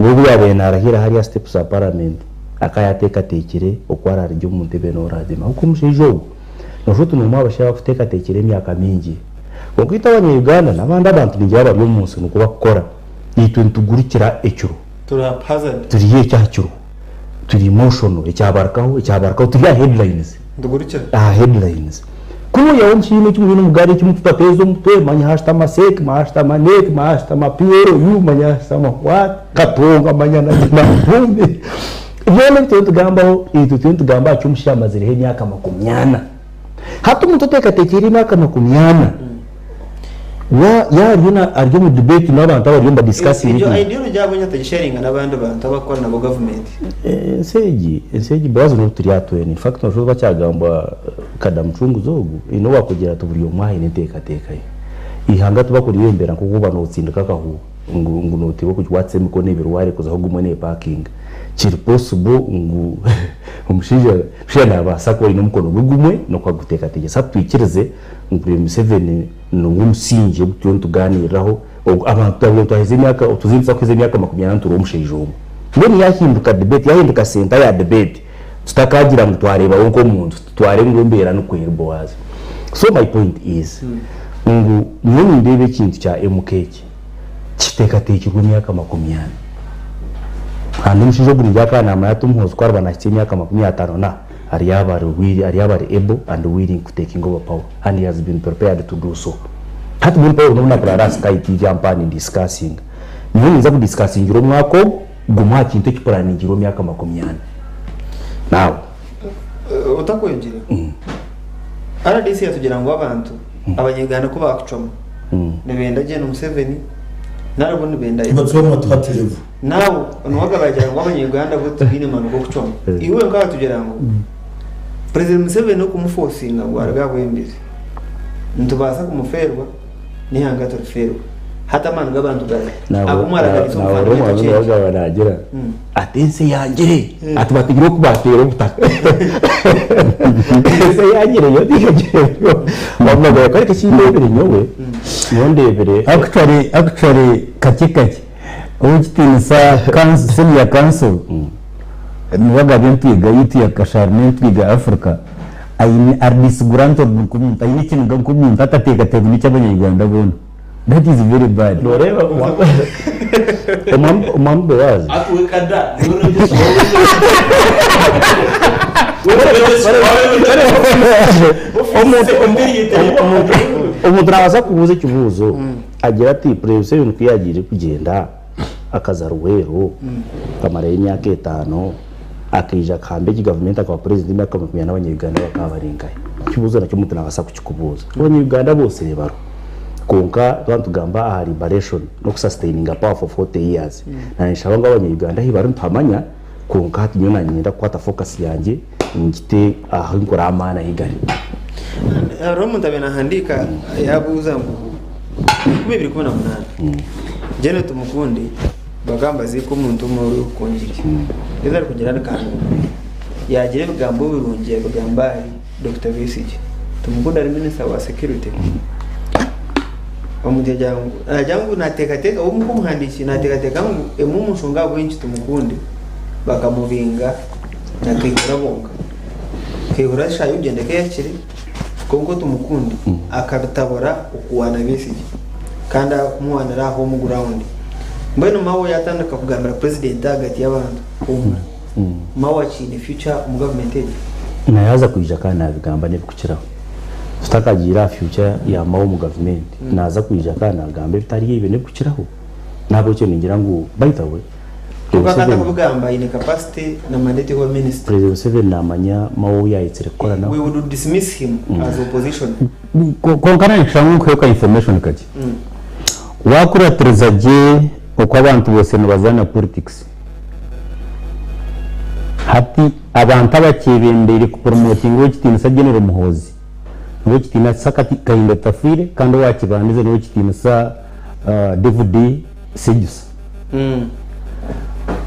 N'obu yaabaire naarahira hariya steps za Paramenti, akaba yaateekateekire oku araarugye omu ntebe n'oraagyema. Ahabw'okuba omushaija ogu nooshusha oti n'omwe aha bashaija abarikuteekateekyera emyaka mingi. Kwonka itwe abanya-Uganda n'abandi abantu ningira abari omu nsi nikwo barikukora. Itwe nitugurukira ekiro. Turi haphazard. Turi ekyo aha kiro. Turi emotional. Ekyabarukaho, ekyabarukaho, turi aha headlines. Nitugurukira. Aha headlines. Ku noihaho omushaija oine ekimuri omu gaari ekimukutateeza omutwe, manya hashutama sec, manya hashutama nec, manya hashutama PLU, manya hashutama what, Katonga manya na Nambumbi. Byona ebi turiyo nitugambaho, itwe turiyo nitugamba aha ky'omushaija amazireho emyaka makumyana. Hati omuntu oteekateekyeire emyaka makumyana, wa yaaba ariyo ari omu debate n'abantu abariyo nibadisikasinga Egyo ekintu. ideology ahabw'enki atagisharinga n'abandi bantu abakukora nabo gavumenti? Ensi egi, ensi egi Boazi n'obu turi aha twena, in fact noshusha oti bakyagambwa Kada Mucunguzi ogu, haine owakugira ati buri omwe aine enteekateeka ye. Eihanga tibakuryebembera nk'oku oba notsindika akahuuha ngu ngu noteebwa kugikwatisa emikono ebiri warekuzaho gumwe nepakinga. Kiri possible ngu omushaija omushaija nabaasa kuba aine omukono gwe gumwe n'oku aguteekateekyesa. Hati twikirize ngu President Museveni niwe omusingi ogu turiyo nitugaaniiriraho, ogu abantu twabaire twaheza emyaka, tuzire nituza kuheza emyaka makumyana nitureeba omushaija omwe. Mbwenu yahinduka debate, yahinduka center ya debate, tutakagira ngu twareeba we nk'omuntu, tutware ngu embeera nikwo eri Boaz. So my point is ngu nyowe nindeeba ekintu kya MK eki kiteekateekirwe emyaka makumyana. And omushaija ogu ningira akaba naamanya ati Muhoozi ku ariba naahitsya emyaka makumyataano na, aryaba ari willing, aryaba ari able and willing ku taking over power and he has been prepared to do so. Hati mbwenu Paul nobu nakurara aha Sky TV aha mpaha nindisikasinga, nyowe ninza kudisikasingira omwaka ogu gumwe aha kintu ekipuraaningirwe emyaka makumyana. Now. Otakwengire, rdc yatugira ngu abantu Abanyayuganda ku baakucwamu nibenda Gen Museveni nari bo nibenda Nibacwamu at what level? Now niwe agaba ngu Abanyayuganda bo tibaine maani g'okucwamu. Iwe nka watugira ngu President Museveni okumufosinga ngu aruge aha bwebembezi nitubaasa kumufeerwa n'eihanga turifeerwe. Hati amaani g'abantu gari agu mwaraganise omu Naahurira fundamental omwami change. Nuwagaba naagira ati ensi eyangire ati bategire oku baateera obutaka ensi eyangire yo tekagyerwa wabura kwereka eki ndeebire nyowe nyowe ndeebire Actually, actually kakye kakye ow'ekitiinisa council, senior council Nuwagaba entwiga yaitu ya Kashari n'entwiga Africa aine ari disgruntled nk'omuntu aine ekiniga nk'omuntu atateekateeka ngu n'eky'abanya Uganda boona. That is very bad. Noreeba omwami Boaz omuntu nabaasa kubuuza ekibuuzo agira ati President Museveni ku yagiire kugyenda akaza Luweero akamarayo emyaka etaano akaija akahamba egi gavumenti akaba president emyaka 40 abanya-Uganda bakaba bari nkahi? Ekibuuzo nakyo omuntu nabaasa kukikubuuza. Abanya-Uganda bose bariho. Kwonka twaba nitugamba aha liberation n'okusustaininga power for 40 years, naanye nshaba ngu abanya-Uganda ahi bari nituhamanya, kwonka hati nyowe naanye niinyenda kukwata focus yangye ngite ahu nkura amaani ahi gari. Hariho omuntu abaire nahandiika yabuuza ngu 2018 Janet Tumukunde bakaba nibaziika omuntu omwe ori Rukungiri reero arikugira ni Kanumba yagira ebigambo birungi yabigamba ahari Dokita Besigye. Tumukunde ari minisita wa security. Omuntu yagira ngu nagira ngu nateekateeka we nk'omuhandiiki nateekateeka ngu emwe omu nshonga ahabw'enki Tumukunde bakamubinga na Kaihura bonka. Kaihura eshaaha y'okugyenda ekeyahikire kwonka Tumukunde akabitabura okuwaana Besigye kandi akumuwaanira aha home ground. Mbwenu Mao yatandika kugambira purezidenti ahagati y'abantu huumura. Mao akiine future omu gavumenti egi? Nayaza kwija kandi nabigamba n'ebikukiraho. Tutakagiire aha future ya Mao omu gavumenti, naza kwija kandi nagamba ebitari ebyo n'ebikukiraho. N'ahabw'ekyo ningira ngu by the way, Kwonka President akataka Museveni kubigamba aine capacity na mandate y'okuba minisita. President Museveni namanya Mao ou yayetsire kukora We nawe. would dismiss him as opposition. Kwonka naanye nshusha ngu nkuhe ka information kakye. Wakuratiriza gye oku abantu bose nibazaana politics, hati abantu abakyebembeire kupromotinga ow'ekitiinisa General Muhoozi n'ow'ekitiinisa Kahinda Otafiire kandi owakibandize n'ow'ekitiinisa David Sejusa.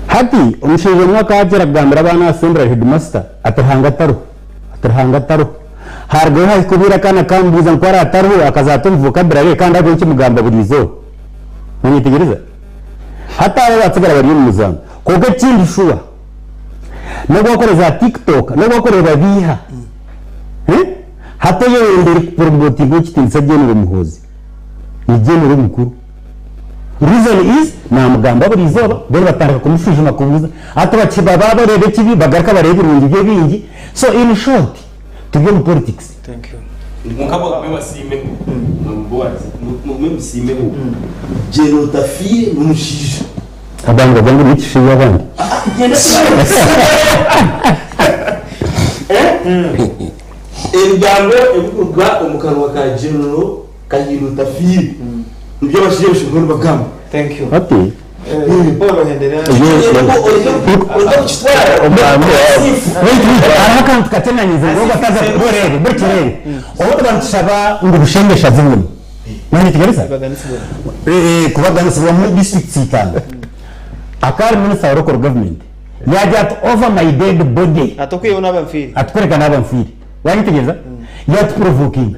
Hati omushaija omwe akaagira kugambira abaana aha Assembly headmaster ati Ruhanga tariho, ati Ruhanga tariho. Harugayo hahika obwire akaana kamubuuza ngu ku araabe atariho akaza ata omu vocabulary kandi ahabw'enki mugamba buri izooba? Nonyetegyereza? Hati abo abatsigara bari omu muzaano. Kwonka ekindi shuwa n'obu wakora za TikTok n'obu wakureeba biiha hati oyeyendera kupromotinga ow'ekitiinisa General Muhoozi ni General omukuru. Reason is namugamba buri izooba then batandika kumushwijuma kumubuuza hati baba bareeba ekibi bagaruka bareeba ebirungi bye bingi so in short turi omu politics. Thank you. Mukama mugume basiimeho Boaz mugume musiimeho General Otafiire n'omushaija. Abandi bagira ngu nikishuba abandi. Ebigambo ebikuruga omu kanwa ka General Kahinda Otafiire nibyo abashaija abashoboire nibagamba. Thank you. Hati Paul ohenderera. Hariho akantu kakye nanyize ngu bataza kureebe buri kireebe obu tuba nitushaba ngu Bushengesha zibone nonyetegyereza kubaganisibwamu districts itaano akaba ari minister wa local government yagira ati over my dead body Atukwiyeho naaba nfiire. Atukureka naaba nfiire wanyetegyereza yatuprovokinga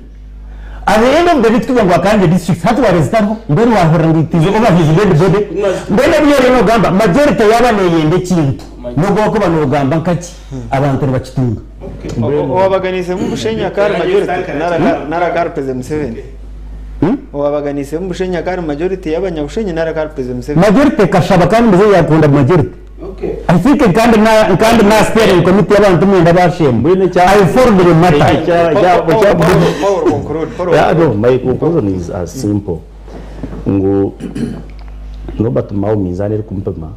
At the end of the day tikugira ngu akangye districts hati waaba zitariho mbwenu wahurira ngu it is over his dead body mbwenu ebi oriyo nogamba majority yaaba neyenda ekintu nobu wakuba nogamba nkaki abantu nibakitunga. Owabaganisemu Bushenyi akaba ari majority nari akaba ari President Museveni? Owabaganisemu Bushenyi akaba ari majority y'abanyabushenyi nari akaba ari President Museveni? Majority ekashaba kandi muzeeyi yakunda majority. I think kandi na kandi na steering committee y'abantu mwenda bashemba. I followed the matter. Paul conclude. Paul Yeah, no, my conclusion is as simple ngu Norbert Mao minzaani erikumpima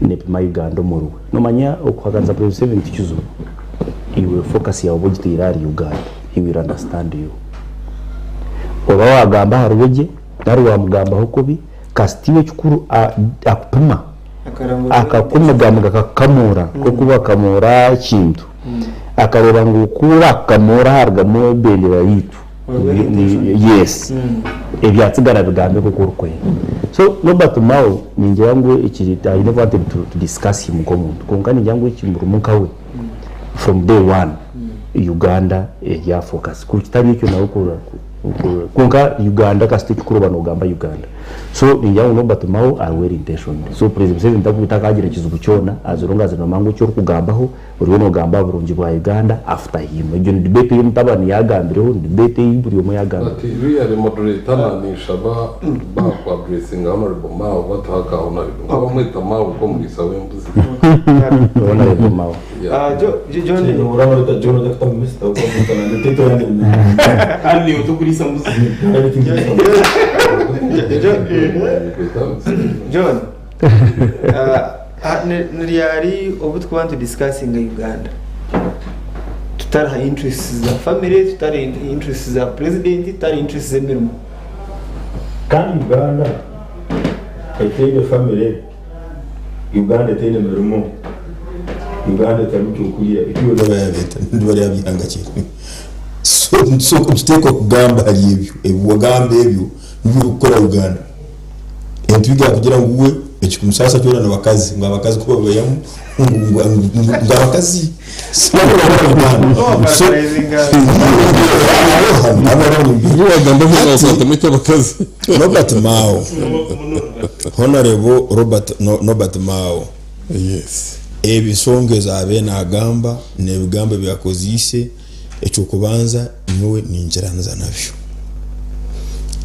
nepima Uganda omuriwe. Nomanya okuhakanisa President Museveni tikizibu, iwe focus yawe oba ogiteire ahari Uganda, he will understand you. Oba wagamba ahariwe gye nari wamugambaho kubi, kasita iwe ekikuru akupima akakumigamuga akakukamuura nk'oku bakamuura ekintu akareeba ngu ku orakukamuura harugamu ebendera yaitu yes ebyatsigara bigambe nk'oku orikwenda. So Norbert Mao ningira ngu eki I never wanted to discuss him nk'omuntu kwonka ningira ngu ekimurimu nkawe from day one Uganda eri aha focus ku kitari ekyo nawe Kwonka Uganda kasita ekikuru oba nogamba Uganda. So ningira ngu Norbert Mao ari well intentioned. So President Museveni takagira kizibu kyona as long as nomanya ngu eki orikugambaho oriyo nogamba aha burungi bwa Uganda after him. Egyo ni debate ei omutabani yagambireho, ni debate ei buri omwe yagambireho. But really moderator na ninshaba baku addressinga honorable Mao batuhe aka honorable nka bamweta Mao nkomuriisa wembuzi. Honorable Mao. Yeah. Kandi niiwe tokuriisa mbuzi. John, ni ryari obu turikuba nitu discussinga Uganda tutari ha interests za family, tutari interests za president, tutari interests z'emirimo? Kandi Uganda etaine family, Uganda etaine mirimo, Uganda etarimu kyokurya, Bariya b'eihanga ki? So so nituteekwa kugamba ahari ebyo, ebi wagamba ebyo nibyo orikukora Uganda. Entwiga yakugira ngu we ekikumusaasa kyona ni bakazi, ngu abakazi ku babayamu ngu ngu abakazi so so Wagamba ngu nosaatamu eky'abakazi. Robert Mao, Honorable Robert Norbert Mao, Yes. ebisonga ezi abaire nagamba n'ebigambo ebi yakozeise, Eky'okubanza nyowe ningiranza nabyo.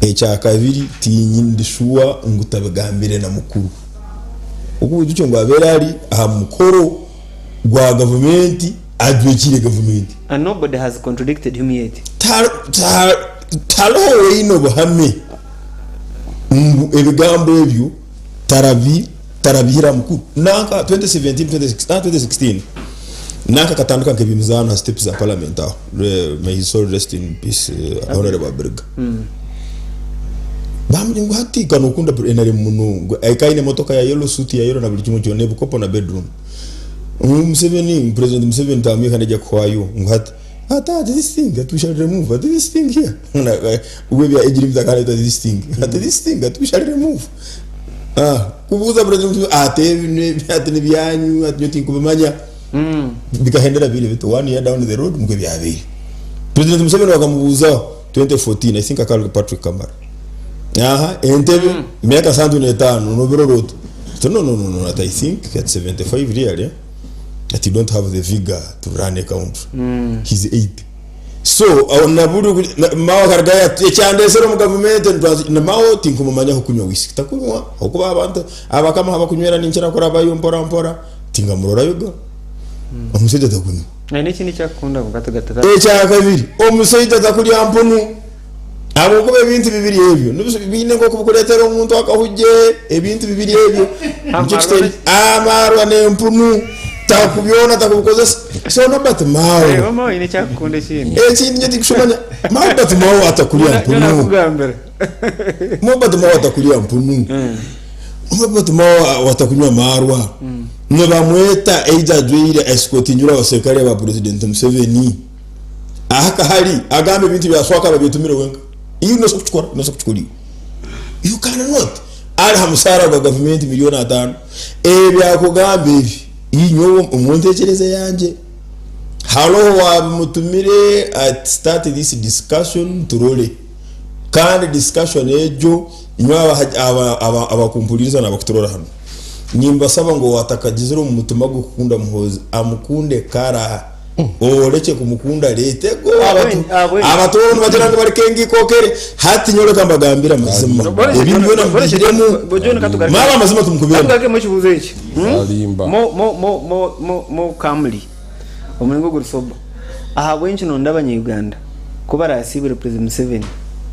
Ekyakabiri tinyindi shuwa ngu tabigambire na mukuru. Oku ngu abeire ari aha mukoro gwa gavumenti ajwekiire gavumenti. And nobody has contradicted him yet. Tihariho oine obuhame ngu ebigambo ebyo tarabi tarabihire aha mukuru. Nanka 2017, 2016 nanka akatandika nk'eby'emizaano aha steps za parliament aho. May his soul rest in peace Honorable Abiriga. Bamugira ngu hati ka nokunda NRM muno ngu eka aine emotoka ya yellow, suit ya yellow na buri kimwe kyona ebikopo na bedroom. Ngu Museveni, President Museveni tamwiha naija kuhwayo ngu hati ati ati this thing that we shall remove ati this thing here. Ubwo ebya age limit akaba this thing ati this thing that we shall remove. Ah, kubuuza President Museveni ati ebi nebi ati nibyanyu ati nyowe tinkubimanya. Bikahendera biri biti one year down the road nikwo byabaire. President Museveni bakamubuuzaho 2014 I think akaba ari Patrick Kamara. Aha entebe emyaka nsanju n'etaano nobirora ota? Ati no no no no ati I think at 75 really ati you don't have the vigour to run a country. He's 80. So aho naburi Mao akarugayo ati ekyandesire omu gavumenti na Mao tinkumumanyaho kunywa whisky takunywa ahabw'okuba abantu abakama abakunywera ninkira kurabayo mpora mpora tingamurorayoga omushaija takunywa. Aine ekindi eki arikukunda kwonka tugatata. Ekyakabiri omushaija takurya mpunu ahabw'okuba ebintu bibiri ebyo biine nk'oku bikureetera omuntu akahugye ebintu bibiri ebyo nikyo kitari amarwa n'empunu takubyona takubikozesa so Norbert Mao Reeba Mao aine eki arikukunda ekindi. Ekindi nyowe tikushomanya Norbert Mao atakurya mpunu Nakugambira. Norbert Mao atakurya mpunu Norbert Mao atakunywa amarwa nibamweta aija ajwaire esikotingirwe abaserikare ba President Museveni. Aha kahari agamba ebintu bya swaka ababyetumire wenka. Iwe nosobola kukikora, nosobola kukikora iwe. You cannot. Ari ha musaara gwa gavumenti milioni atano. Ebi akugamba ebi, inyowe omu ntekereza yangye, haroho owabimutumire ati start this discussion turore. Kandi discussion egyo inywe abakumpuririza nabakuturora hanu, nimbasaba ngu owatakagizire omu mutima gwe kukunda Muhoozi amukunde kara. Orekye kumukunda reeta ego abatooro nibagira ngu bari kengikokere hati nyowe reka mbagambire amazima ebi byona mbihiremu maaba amazima tumukubiremu. Katugarukemu ekibuuzo eki Arimba. Mo mo mo mo mo mo calmly omuringo oguri sober ahabw'enki nonda abanya Uganda ku barasiibure President Museveni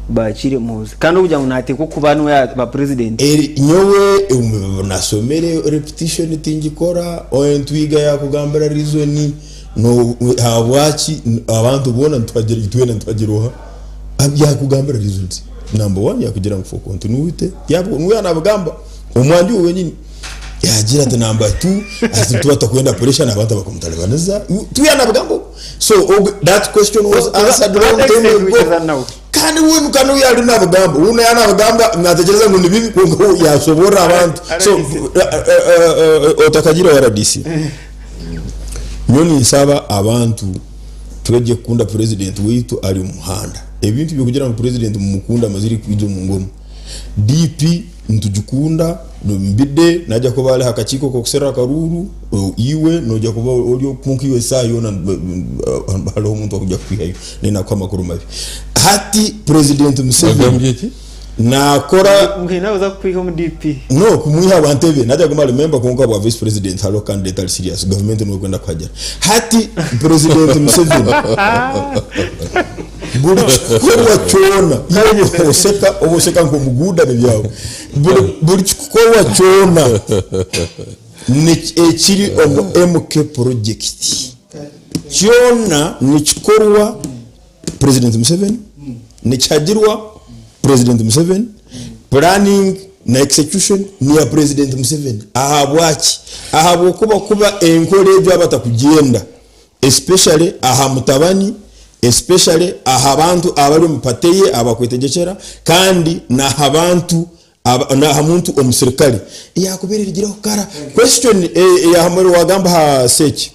bakiire Muhoozi kandi okugira ngu nateekwa kuba niwe yaba president. Eri nyowe nasomere repetition tingikora entwiga yakugambira reason no ahabwaki abantu boona nituhagira itwena nituhagira oha yakugambira reasons number one yakugira ngu for continuity yaba niwe yanabigamba omwanya ogu wenyini yagira ati number two ati nituba tutakwenda pressure nabantu abakumutalibanisa tiwe yanabigamba ogwo so that question was answered long time ago. Kandi we kandi we yari nabigamba we nawe nabigamba natekereza ngu ni bibi kwonka we yasoborra abantu so otakagira owa RDC nyowe ninsaba abantu twegye kukunda president waitu ari omu muhanda. Ebintu by'okugira ngu purezidenti mumukunde amazire kwija omu ngoma. DP nitugikunda, Mbidde naija kuba ari aha kakiiko k'okuserura akaruuru, iwe noija kuba ori kwonka iwe esaaha yoona hariho omuntu orikuija kukwihayo nawe naakuha amakuru mabi. Hati purezidenti Museveni Agambye ki? naakora. Ngu haine abaza kukwiha omu DP. No, kumwiha aha ntebe naija kuguma ari member kwonka bwa vice president hariho candidate ari serious government niwe ekwenda kuhagira. Hati purezidenti Museveni buri kikorwa kyona iwe oseka oba oseka nk'omuguuda n'ebyawe. Buri buri kikorwa kyona ekiri omu MK project kyona nikikorwa President Museveni, nikihagirwa President Museveni, planning na execution niya President Museveni. Ahabwaki? Ahabw'okuba kuba enkora egyo abatakugyenda especially aha mutabani, especially aha bantu abari omu party ye abakwetegyekyera kandi naha bantu naha muntu omusirikare eyakubaire erigireho kara. Question eyaha muheru wagamba aha seki,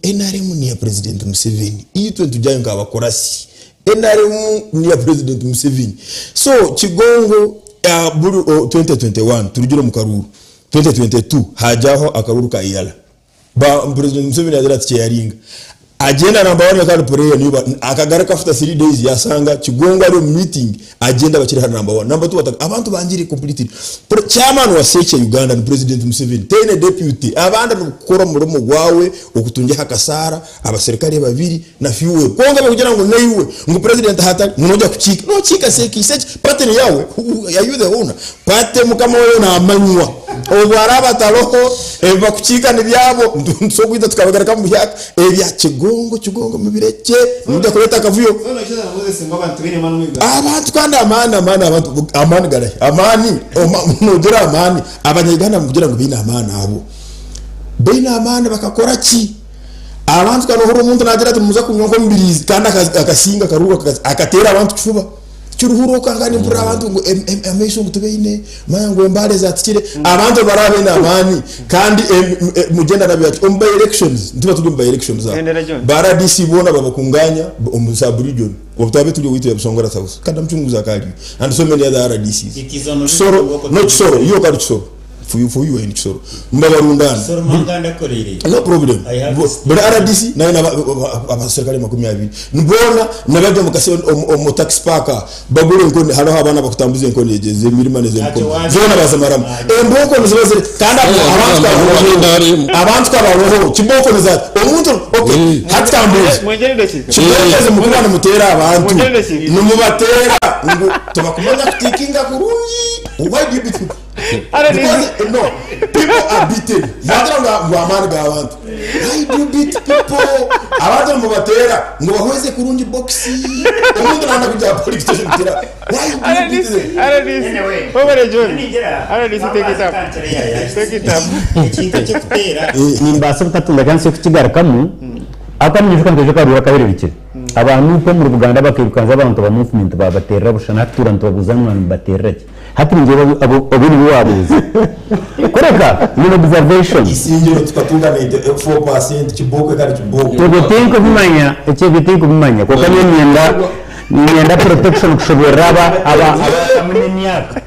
nrm niya President Museveni itwe nitugyayo nkabakurasi, nrm niya President Museveni. So Kigongo buri 2021 turugire omu karuuru, 2022 hagyaho akaruuru ka EALA. Ba President Museveni yagira ati kyeyaringa agyenda number one yakari prayer niyo ba akagaruka after 3 days yasanga Kigongo ari omu meeting agyenda bakiri hari number one number two bataka abantu bangire completely Pre chairman wa sec ya Uganda ni President Museveni taine deputy abandi nikukora omurimo gwawe okutungiha akasaara abaserikare babiri na fuel kwonka bakugira ngu naiwe ngu president ahatari ngu noija kukiika nokiika sec sec party niyawe are you the owner party mukama wayo namanywa obu araba ataroho ebi bakukiika nibyabo nitusobola kwija tukabigarukamu buhyaka ebya kigongo kigongo mubirekye nimwija kureeta akavuyo abantu kandi amaani amaani abantu amaani garahi amaani nogira amaani abanya Uganda nimugira ngu baine amaani abo baine amaani bakakora ki? Abantu kandi ohurira omuntu nagira ati nimuza kunywa nk'omubirizi kandi akasinga akaruhuka akateera abantu kifuba kiruhura okanga nimpurira abantu ngu amaisho ngu tibaine manya ngu embare zatikire abantu nibaraba baine amaani kandi mugyenda nabi ati omu by elections nituba turi omu by elections aho ba RDC boona babakunganya omu sub region obu twabe turi owaitu ya Busongora South kandi Mucunguzi akariyo and so many other RDCs Kisoro no Kisoro iyo kari Kisoro For you, for you in Kisoro. Mbabarundana. Kisoro Manganda akoreire. No problem. I have this- Buri RDC nayo naba abaserikale 20. Boona nabajya omu kase omu taxi park bagura enkoni hariho abaana bakutambuza enkoni egyo ez'emirima n'ez'emikono. Ntacyo Zoona bazimaramu. Embooko niziba ziri kandi abo abantu kabaroho. Abantu kabaroho. Kibooko niza omuntu okay hati kambuuze. Mwongyere edakiika. Kibooko ezi mukuba nimuteera abantu. Mwongyere edakiika. Nimubateera ngu tibakumanya kutikinga kurungi. Why do you beat people? Because, no, people are beaten. Mwagira ngu ngu amaani g'abantu. Why do you beat people? Abantu nimubateera ngu bahweze kurungi box. Omuntu nanda kujya aha police station kutera. Why do you beat them? RDC, webale John. RDC take it up. Take it up. Ekintu eky'okuteera Nimbaasa obutatunga chance y'okukigarukamu ahakuba ninyijuka ngu ejo karuura akabirebekire. Abantu itwe omuri Buganda bakairukanza abantu ba movement babateerera busha nahati tuura nitubabuuza ngu nimubateerera ki? Hati ningira obu nibo waabuuza. Kureka nyine observation. Isingiro tukatunga 94% kibooko ekari kibooko. Ebyo tinkubimanya, ekyo ebyo tinkubimanya kwonka nyowe niinyenda niinyenda protection kushoboorora aba aba hamwe n'emyaka.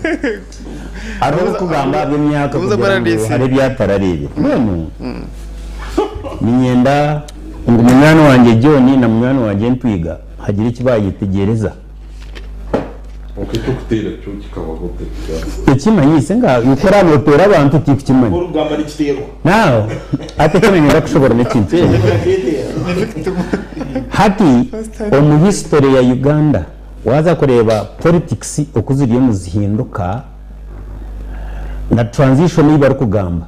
Hariho orikugamba aha by'emyaka Buuza kugira ngu RDC. hariho ebi atarareebire. Mbwenu niinyenda ngu munywani wangye John na munywani wangye Ntwiga hagire eki baayetegyereza. Kwonka eky'okuteera kyo kikabaho tekikyabaho. Ekimanyiise nga ku oraabe nooteera abantu tikukimanya. Orikugamba nikiteerwa. Now, hati eki niinyenda kushoboorora n'ekintu kimwe. Hati omu history ya Uganda waaza kureeba politics oku ziriyo nizihinduka na transition ei barikugamba,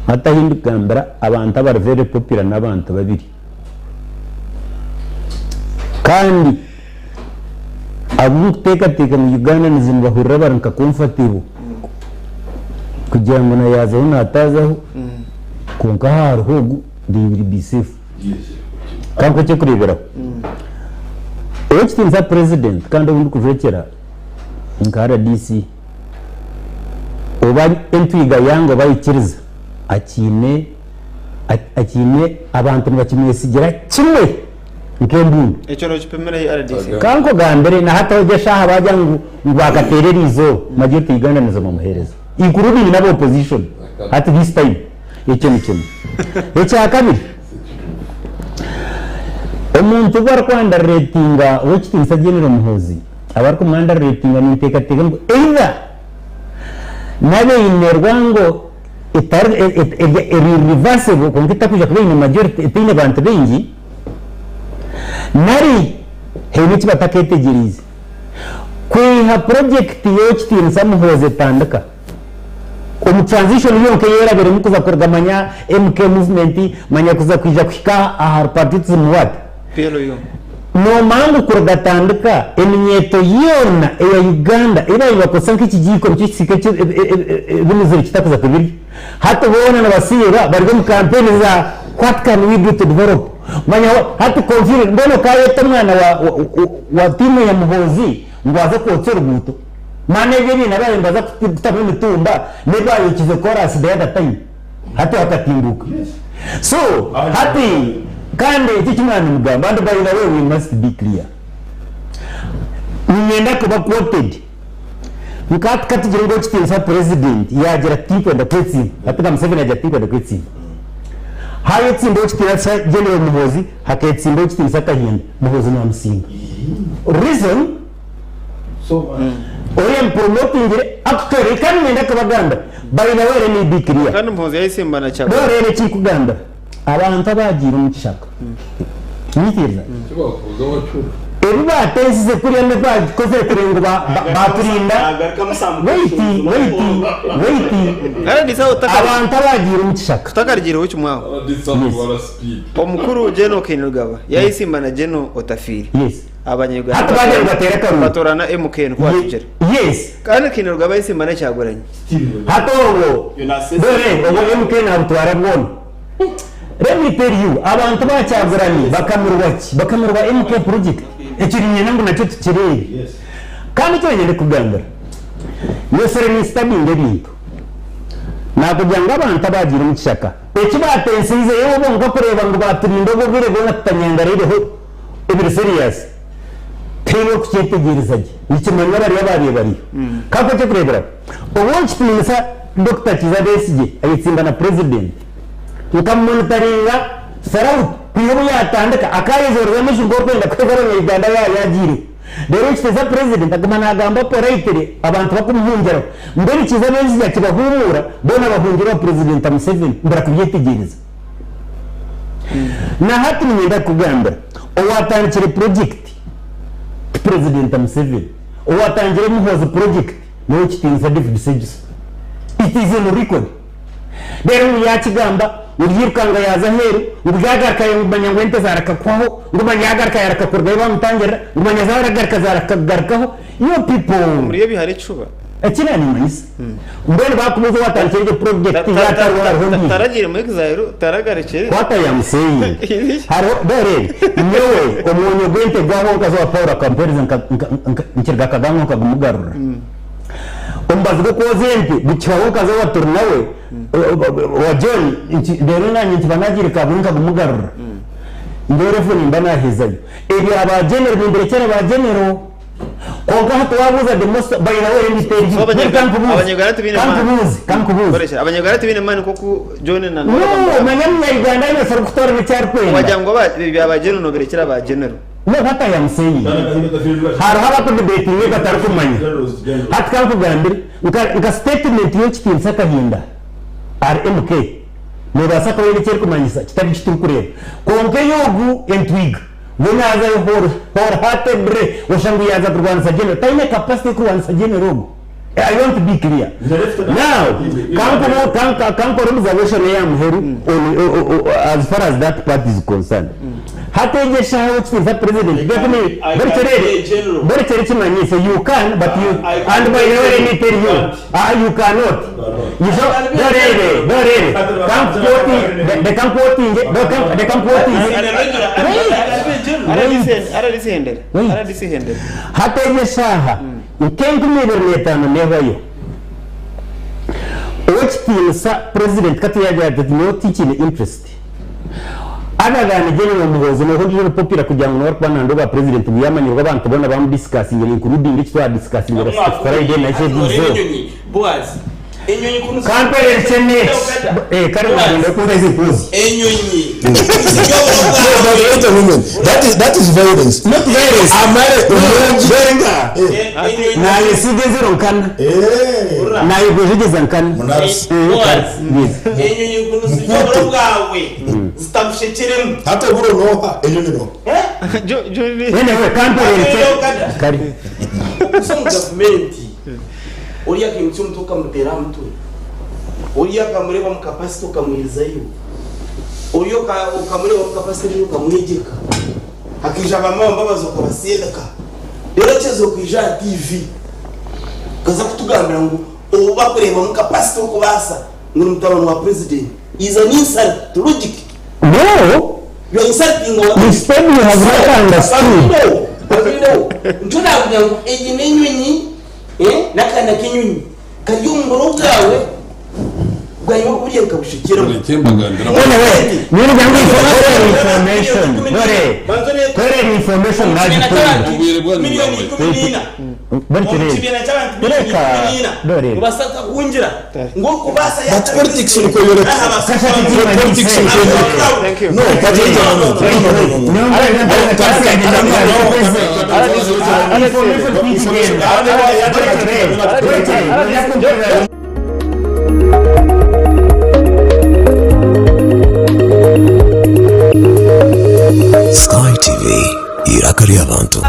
hati ahi ndikugambira abantu abari very popular n'abantu babiri. Kandi abu ndikuteekateeka ngu Ugandans nibahurira bari nka comfortable kugira ngu na yaazaho naataazaho kwonka hariho ogu they will be safe. Ka nkuhe eky'okureeberaho, ow'ekitiinisa president kandi ou ndikujwekyera nka rdc oba entwiga yanga oba aikiriza akiine akiine abantu nibakimwesigira kimwe. Nk'embundu. Ekyo nokipimira hi RDC? Ka nkugambire, na hati egi eshaaha baagira ngu ngu baakateera eriizooba, majority ya Uganda niza bamuheereza including n'aba opposition hati this time. Ekyo ni kimwe. Ekya kabiri, omuntu obu ariku underratinga Owekitiinisa General Muhoozi, aba arikumu underratinga ninteekateeka ngu either n'abaine rwango etari eri irreversible kwonka etakwija kuba eine majority etaine bantu baingi, nari haine eki bataketegyereize. Kwiha purojekiti y'Owekitiinisa Muhoozi etandika, omu transition yonka ei erabiremu kuza kuruga manya MK movement manya kuza kwija kuhika aha patriotism what? PLU. Noomanya ngu kuruga tandika, eminyeeto yoona eya Uganda ei baabaire nibakozesa nk'ekigiiko nikyo kisiika eki ebinuzire kitakuza kubirya. Hati boona nibasiiba bari omu kampeyini za What can we do to develop? Manya hati confusion, mbwenu okaayeta omwana wa wa tiimu ya Muhoozi ngu aze kwotsya oruguuto? Maana ebyo ebiine abaabaire nibaza kutamu emitumba n'ebi baayokize koraasi the other time hati hakatimbuuka. So hati kandi eki eki mwaba nimugamba and by the way we must be clear, niinyenda kuba quoted nka hati katugire ngu owekitiinisa president yaagira ati tinkwenda kwetsimba, hati nka Museveni yaagira ati tinkwenda kwetsimba, haayetsimba owekitiinisa General Muhoozi hakeetsimba owekitiinisa Kahinda, Muhoozi naamusinga. Reason, Oriya amupromotingire actually kandi niinyenda kubagambira by the way let me be clear. Kandi Muhoozi yayesimba na Kyagulanyi. Noreeba eki nkugambira abantu abaagiire omu kishaka nyikiriza ebi baateesize kuriya n'ebi baakozire kureba ngu baaturinda wait wait wait abantu abaagiire omu kishaka. Tutakarugiireho kimwe aho. Omukuru Gen Kainerugaba yayesimba na Gen Otafiire. Yes. Abanya-Uganda Hati baagenda nibateera akaruru. batorana MK nikwo batugira. Yes. Kandi Kainerugaba ayesimba na Kyagulanyi. Hati obwo dore obwo MK nabutwara bwona. Let me tell you abantu ba Kyagulanyi bakamirwa ki? Bakamirwa MK project. Ekyo niinyenda ngu nakyo tukireebe. Kandi eki niinyenda kukugambira, nyesire ninsitadinga ebintu. Nakugira ngu abantu abaagiire omu kishaka eki baatensiize iwe bonka kureeba ngu baaturinda obwo obwire bwona tutanyangariireho ebiri serious tihaine orikukyetegyereza gye nikimanywa bariya abaabaire bariyo. Ka nkuhe eky'okureeberaho, Ow'ekitiinisa Dokita Kizza Besigye ayetsimba na Purezidenti, nkamumonitaringa throughout kwiha obu yaatandika akaayezorora amaisho nk'orikwenda kuheza abanya-Uganda yaaba yaagiireho. Reero ekitiinisa Purezidenti aguma naagamba politely abantu bakumuhungiraho. Mbwenu Kizza Besigye akibahuumuura boona bahungira owa Purezidenta Museveni mbura kubyetegyereza. Na hati niinyenda kukugambira, owaatandikire purojekiti ti Purezidenta Museveni, owaatangire Muhoozi purojekiti n'Owekitiinisa David Sejusa. It is on record. Reero ngu yaakigamba ngu yairukanga yaaza aheeru, ngu yaagaruka ngu manya ngu ente zaarakakuhwaho, ngu manya yaagaruka yaareka kurugayo baamutangirira, ngu manya zaaragaruka zaarakakugarukaho. You people! Omuri ebyo hariho ekishuba. Eki naanimanyisa. Mbwenu baakubuuza owaatandikire egyo purojekiti yaatariho hariho ondiijo. Taragiire mu exile, taragarukire. What I am saying, hariho, dore, nyowe omwonyo gw'ente gwaho omukazi wa Paulo akampeereza nka, nka, nka, nkiriga akagango nkagumugarurira. Omubazi gw'okwoza ente gukihwaho omukazi owa turi nawe, owa John, nki, reero naanye nkiba naagiire Kabwe nkagumugarurira. Nyowe refu nimba naahezayo. Ebya ba General nimbirekyera ba General. Kwonka hati waabuuza the most by the way let me tell you So abanya- kankubuuze Abanyarwanda tibaine maani. kankubuuze kankubuuze Koresha. Abanyarwanda tibaine maani nk'oku John na no manya omunyarwanda aine osobola kutoorana eki arikwenda Wagira ngu aba- ebya ba general nobirekyera ba general. no what I am saying hariho abakudebatinga batarikumanya hati kankugambire nka nka statement y'ekitiinisa Kahinda ahari MK nebaasa kuba eine eki erikumanyisa kitari eki turikureeba kwonka ey'ogu entwiga We naazayo whole wholeheartedly oshusha ngu yaaza kurwanisa General. Taine capacity y'okurwanisa General ogwo. I want to be clear. Now, kankubu, kanka, kankore observation eya muheru on, o, o, o, as far as that part is concerned. Hati egyo eshaaha ow'ekitiinisa President, let me, I buri can kyere, be a general. buri kyere kimanyise, you can, but you, I can and by be the a way, let me general. tell you, ah, you cannot. You I so, can be a dorere, general. dorere, kankuquotinge, reka nkuquotinge, reka reka nkuquotinge. In a regular, I Wait. can be a general. RDC RDC hendera. Wait. RDC hendera. Hati egyo eshaaha nk'enkumi ibiri n'etaano neehwayo, ow'ekitiinisa Purezidenti ka tuyagira ati nyowe tikiine interest. Other than General Muhoozi noha ondijo ori popular kugira ngu niwe arikuba nanda obwa president ngu yamanyirwe abantu boona bamu discussingire including eki twa discussingire Friday na ki eriizooba. Kampererukye next eh kare nagenda kumpa ezibuuzo. No, but wait a moment. That is that is violence. Not violence. Amare omungi. Benga. Nayesiga eziro nkana. Eh. Nayegwejegyeza nkana. Munarsi. Eh, kare. Yes. Enyonyi nkunusiga oburo bwawe zitabushekyeremu. Hati oburo noha enyonyi noha. Anyway, kampererukye. Kare. Okuza omu gavumenti oriya akaimutsya omutwe okamuteera aha mutwe, oriya akamureeba omu kapasite okamwihizayo, oriya okamureeba omu kapasite endiijo okamwegyeka, hakaija ba Mama Mbabazi okabasindika, reero okyeza okaija aha TV okaza kutugambira ngu ou bakureebamu kapasite okubaasa ngu ni mutabani wa purezidenti is an insult to logic. No! You are insulting our Instead you have not understood. Nikyo naakugira ngu egi n'enyonyi, n'akaana k'enyonyi kari omu buro bwawe, bwanyima buriya nkabushekyereho. Mureke mbagambire Anyway, nirigira ngu korera information. Dore, korera information nagitunga. Obwire bwanyu Miliyoni bwahwaire. 14. Bari Omu turebe. kibiina ky'abantu miliyoni Reka, 14 dore. kubaasa kuhungira ngu orikubaasa But politics nikwo yoreka. Kasha titima Politics nise. nikwo yoreka. Thank you. No, but wait a moment. No, no, no, no, no. Information tikigenda. Bari turebe. Sky TV, iraka ry'abantu.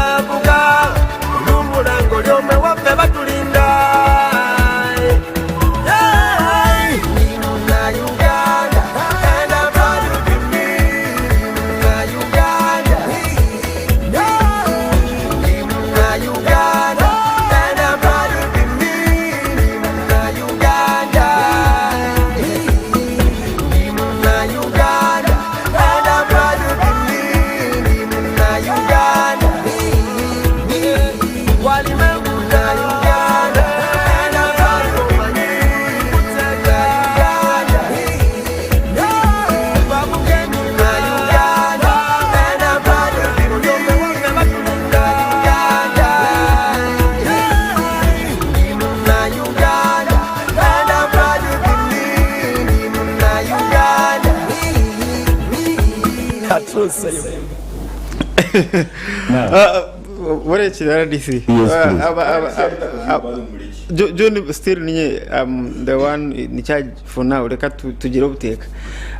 Burekire RDC. Yes, please. John still ninye the one in charge for now reka tugire obuteeka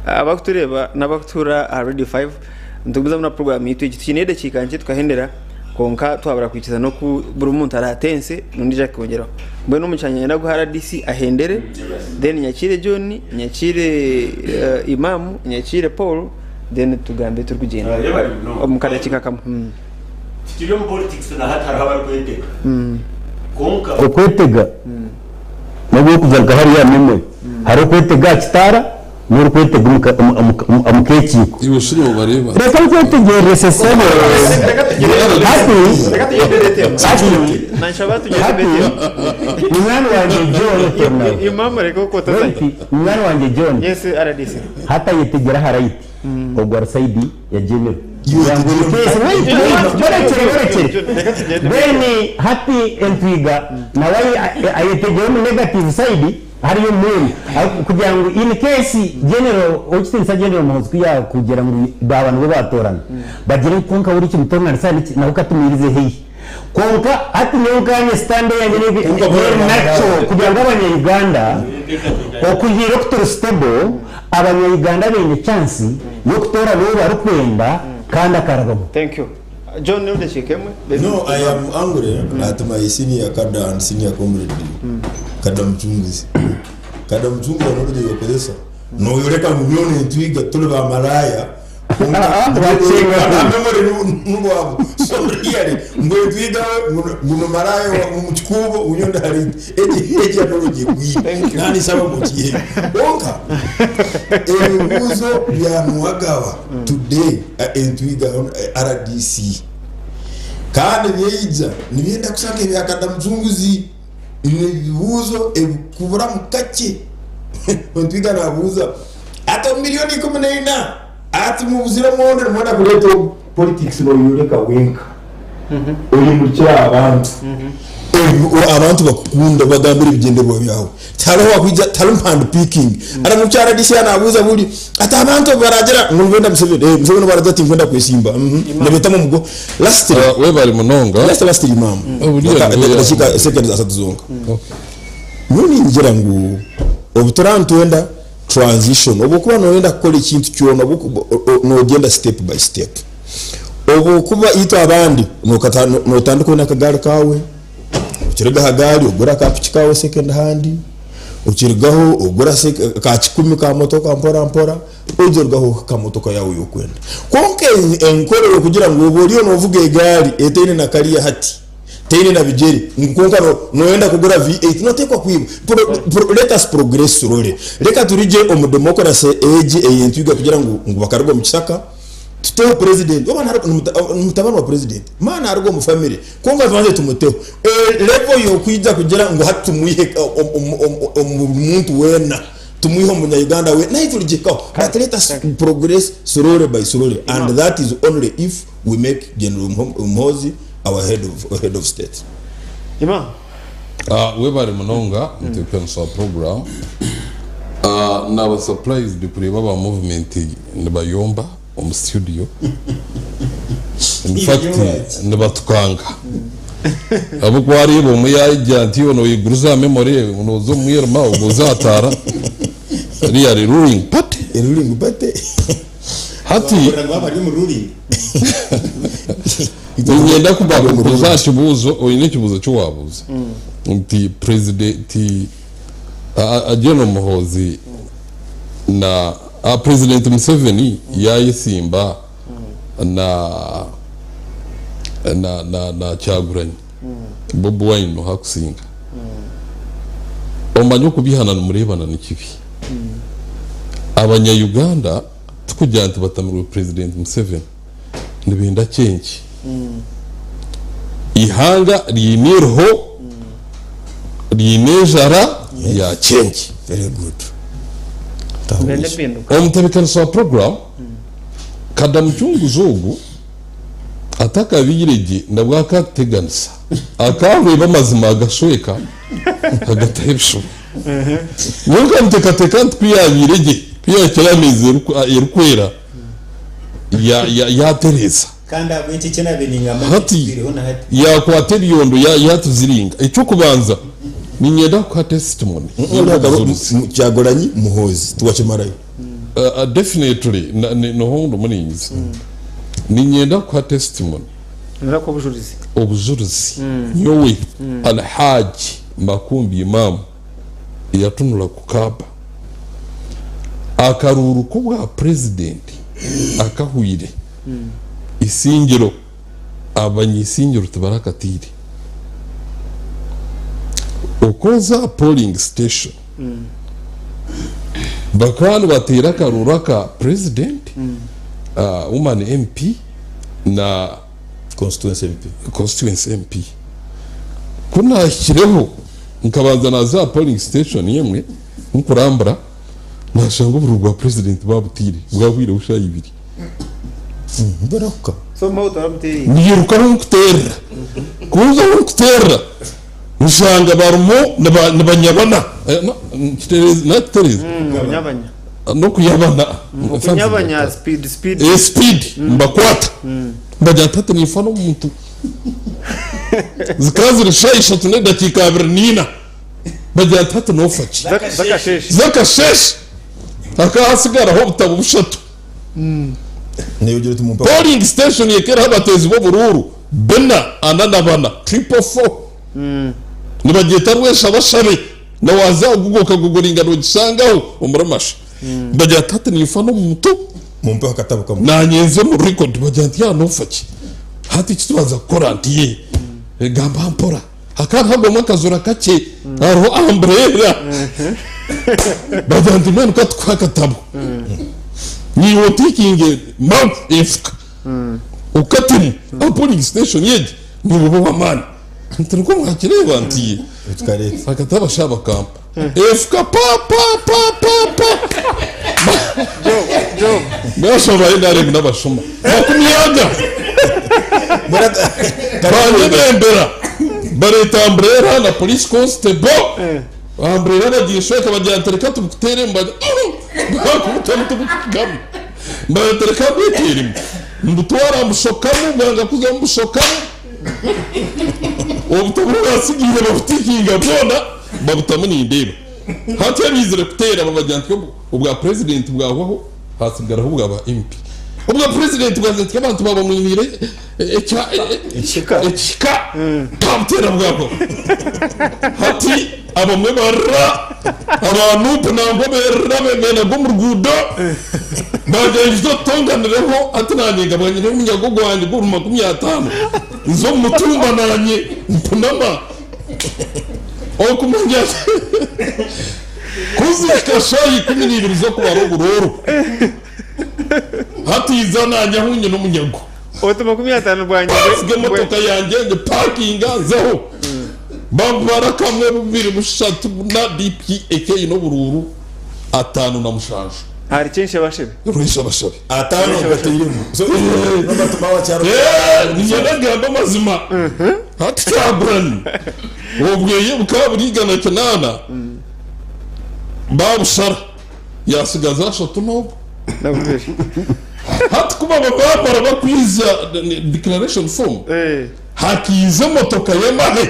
abakutureeba n'abakutuura aha Radio 5 nitugumizamu na program yitu egi tukiine edakiika nkye tukahendera konka twabura kwikiriza n'oku buri muntu aratense n'ondiijo akongyeraho mbwenu omu kyanya niinyenda kuha RDC ahendere then nyakiire John nyakiire Imam nyakiire Paul then tugambe turikugyenda omu kadakiika kamwe. Tikiri omu politics na hati hariho abarikwetega kwonka. Okwetega n'obwokuza nka hariya memory hariho okwetega aha kitaara n'orikwetega omu kekiiko. Iwe shi nobareeba. Reka nkwetegyerese sebo. Hati hati munywani wangye John Tornawe. Munywani wangye John hati ayetegire aha right ogwo ari sayidi ya General. Kugira ngu in case wait wait barekere barekere then hati Entwiga nawe ayetegire omu negative side hariyo omu kugira ngu in case General Owekitinisa General Muhoozi ku yakugira ngu baaba nibo batorana bagire ngu kwonka we orikimutonganisa nawe katumwirize haihi kwonka hati nyowe nkanye stand eyangye neri natural kugira ngu abanya Uganda okuhira oku turi stable abanya Uganda baine chance yokutorana ou barikwenda kandi akarabamu. Thank you. John niwe odakiika emwe. No, I am angry at my senior cadre and senior comrade Kada Mucunguzi. Kada Mucunguzi anorugyeryo okozesa noyoreka ngu nyowe nentwiga turi ba malaaya memory nubwabo so really ngu entwiga we ngu ni malaaya omu kikuubo ngu nyowe ndi hariija egi egi anorugyeryo egwire nanisaba ngu okiiheyo kwonka ebibuuzo bya Nuwagaba today Entwiga RDC kandi byaija nibyenda kusha nk'ebya Kadamucunguzi nebibuuzo ebikuburamu kakye. Entwiga nabuuza ati omu milioni 14. Ati mubuzire mwondo nimwenda kureeta politics noyoreka wenka oyemurikire abantu. Abantu bakukunda obagambire ebigyendererwa byawe. Tihariho owakwija tihariho hand picking. Ara mukyara DC nabuuza buri ati abantu obu baragira ngu nibenda Museveni eh Museveni obu aragira ati ninkwenda kwesimba uhmm nibetamu omugo lastly Webare munonga. Lastly lastly maama dakiika seconds asatu zonka. Nyowe ningira ngu obu turaba nitwenda transition obu okuba noyenda kukora ekintu kyona nogyenda step by step. Obu okuba itwe abandi notandika oine akagaari kaawe, okiruga aha gaari ogura aka piki kaawe second hand, okirugaho ogura ka kikumi ka motoka mpora mpora, oija orugaho ohika aha motoka yaawe ei orikwenda. Kwonka enkora ey'okugira ngu oba oriyo novuga egaari etaine na kariya hati, Teine na bigyere ngu kwonka noyenda kugura V8 notekwa kwiba. Let us progress slowly. Reka turugye omu democracy egi eyentwiga kugira ngu ngu bakaruga omu kishaka tuteho president oba ni mutabani wa president man aruga omu family kwonka tubanze tumuteho. Level yokwija kugira ngu hati tumwihe omu buri muntu weena tumwihe omu munya Uganda weena nayo turigihikaho but let us progress slowly by slowly and that is only if we make General Muhoozi our head of, head of state. Imam. Webare munonga mutebekanisa wa program. Naba surprised kureeba aba movement nibayomba omu studio. In fact nibatukanga. Ahabw'okuba wareeba omwe yaija nti iwe noyiguriza aha memory noza omu mwirima obwo oza aha taara. Eriya eri ruling party. Ruling party. Hati Wahurira ngu abari omu ruling. Niinyenda kubabuuza aha kibuuzo, oine ekibuuzo eki waabuuza nti President General Muhoozi na President Museveni yaayesimba na na na na Kyagulanyi, Bobi Wine n'oha akusinga? Omanye okubihana nimureebana ni kibi. Abanya Uganda tikugira nti batamirwe President Museveni, nibenda change. Eihanga riine eiriho, riine enjara ya change. Very good. Nibenda empinduka. Omutebekanisa wa program Kadamucunguzi ogu atakabaire gye nabwo akatuteganisa, akareeba amazima agashweka agataho ebishuba. Nyowe nkamuteekateeka nti ku yaabaire gye, ku yaahikire aha meeza erikwera, yaatereeza. Kandi ahabw'enki eki naabaire ningamba nti Hati kitwireho na hati? yaakwata ebyondo yaatuziringa. Eky'okubanza, niinyenda kukuha testimony y'obujulizi. Kyagulanyi Muhoozi tiwakimarayo. Definitely, niho ndimu ninyiza. Niinyenda kukuha testimony. Niinyenda kukuha obujurizi. Obujurizi. Nyowe Alhaji Makumbi Imam yatunura ku Kaaba. Akaruuru k'obwa purezidenti akahwire, Isingiro, abanyaisingiro tibarakataire. Oku oza aha polling station, bakaba nibateera akaruuru aka purezidenti, woman MP na Constituency MP. Constituency MP. Ku naahikireho nkabanza naaza aha polling station emwe nkurambura naashanga oburuuru bwa president baabutaire bwahwireho shaaha ibiri. Barahuka. So mauto baramuteereire. Niiruka ahu nkuteerera. Ku nza ahu nkuteerera nshanga barimu nibanyabana. Nakitereeza? Kunyabanya. N'okuyabana. Okunyabanya speed speed. Speed nibakwata. Mbagira nti hati ninfa n'omuntu. Zikaba ziri shaaha ishatu n'edakiika 24. Bagira nti hati noofa ki? Z'akasheeshe. Z'akasheeshe. Hakaba hatsigaraho obutabo bushatu. Polling station ekaba eriho abateezi b'oburuuru bina ana na bana, triple four. Nibagyeta Rweshabashabe. Na waaza aha Google okagogoringa noogishangaho omuri Masha. Bagira nti hati ninfa n'omuntu. Mumpeho akatabo kamwe. Naanye nze omu record bagira nti yaaba noofa ki? Hati eki tubanza kukora nti yee gamba mpora. Hakaba hagwamu akajura kakye hariho ambureera. Bagira nti mbwenu katukuhe akatabo. Niiwe otikinge mouth efuka okatemu aha polling station egi niiwe obe ow'amaani. Nti nikwo mwakireeba nti ye. Akatabo shaaha bakampa. Efuka pa pa pa pa pa. Job, Job. Abashuma ba NRM n'abashuma 20 banyebembera bareeta umbrella na police constable umbrella bagishweka bagira nti reka tubukuteeremu bakubutamu tubukugamu mbagira reka mbweteeremu mbutwara mbushokamu bwanga kuza mbushokamu obuto obu basigiire babutikinga bwona babutamu nindeeba hati abaizire kuteera babagira nti obwa president bwahwaho hasigaraho obwa ba MP obwa president bwagira nti abantu babamwiniire ekihika babuteera bwahwaho hati abamwe barira aba nup nangwa berira benaga omu ruguudo bagira ngu otutonganireho hati nanye nkaba nyine omunyago gwangye gw'oburi 50 nza omu mutumba nanye mpunama okumanya kuzihika shaaha 12 z'okubara oburooro hati nza nanye ahu nyine omunyago Oti 50 bwangye nsiga emotoka yangye ngipakinga nzeho bambara kamwe bubiri bushatu buna DP eke eine oburuuru 57. Ahari Kyenshabashebe. Rwenshabashabe. Ataano ogateiremu. So, n'obatuma wakyaro. Niinyenda kugambe amazima. Hati Kyagulanyi obweye bukaba buri 108 babushara yasigaza ashatu n'obwo. Na bubiri. Hati ku baba bamara bakwiza declaration form hakiiza emotoka y'amahe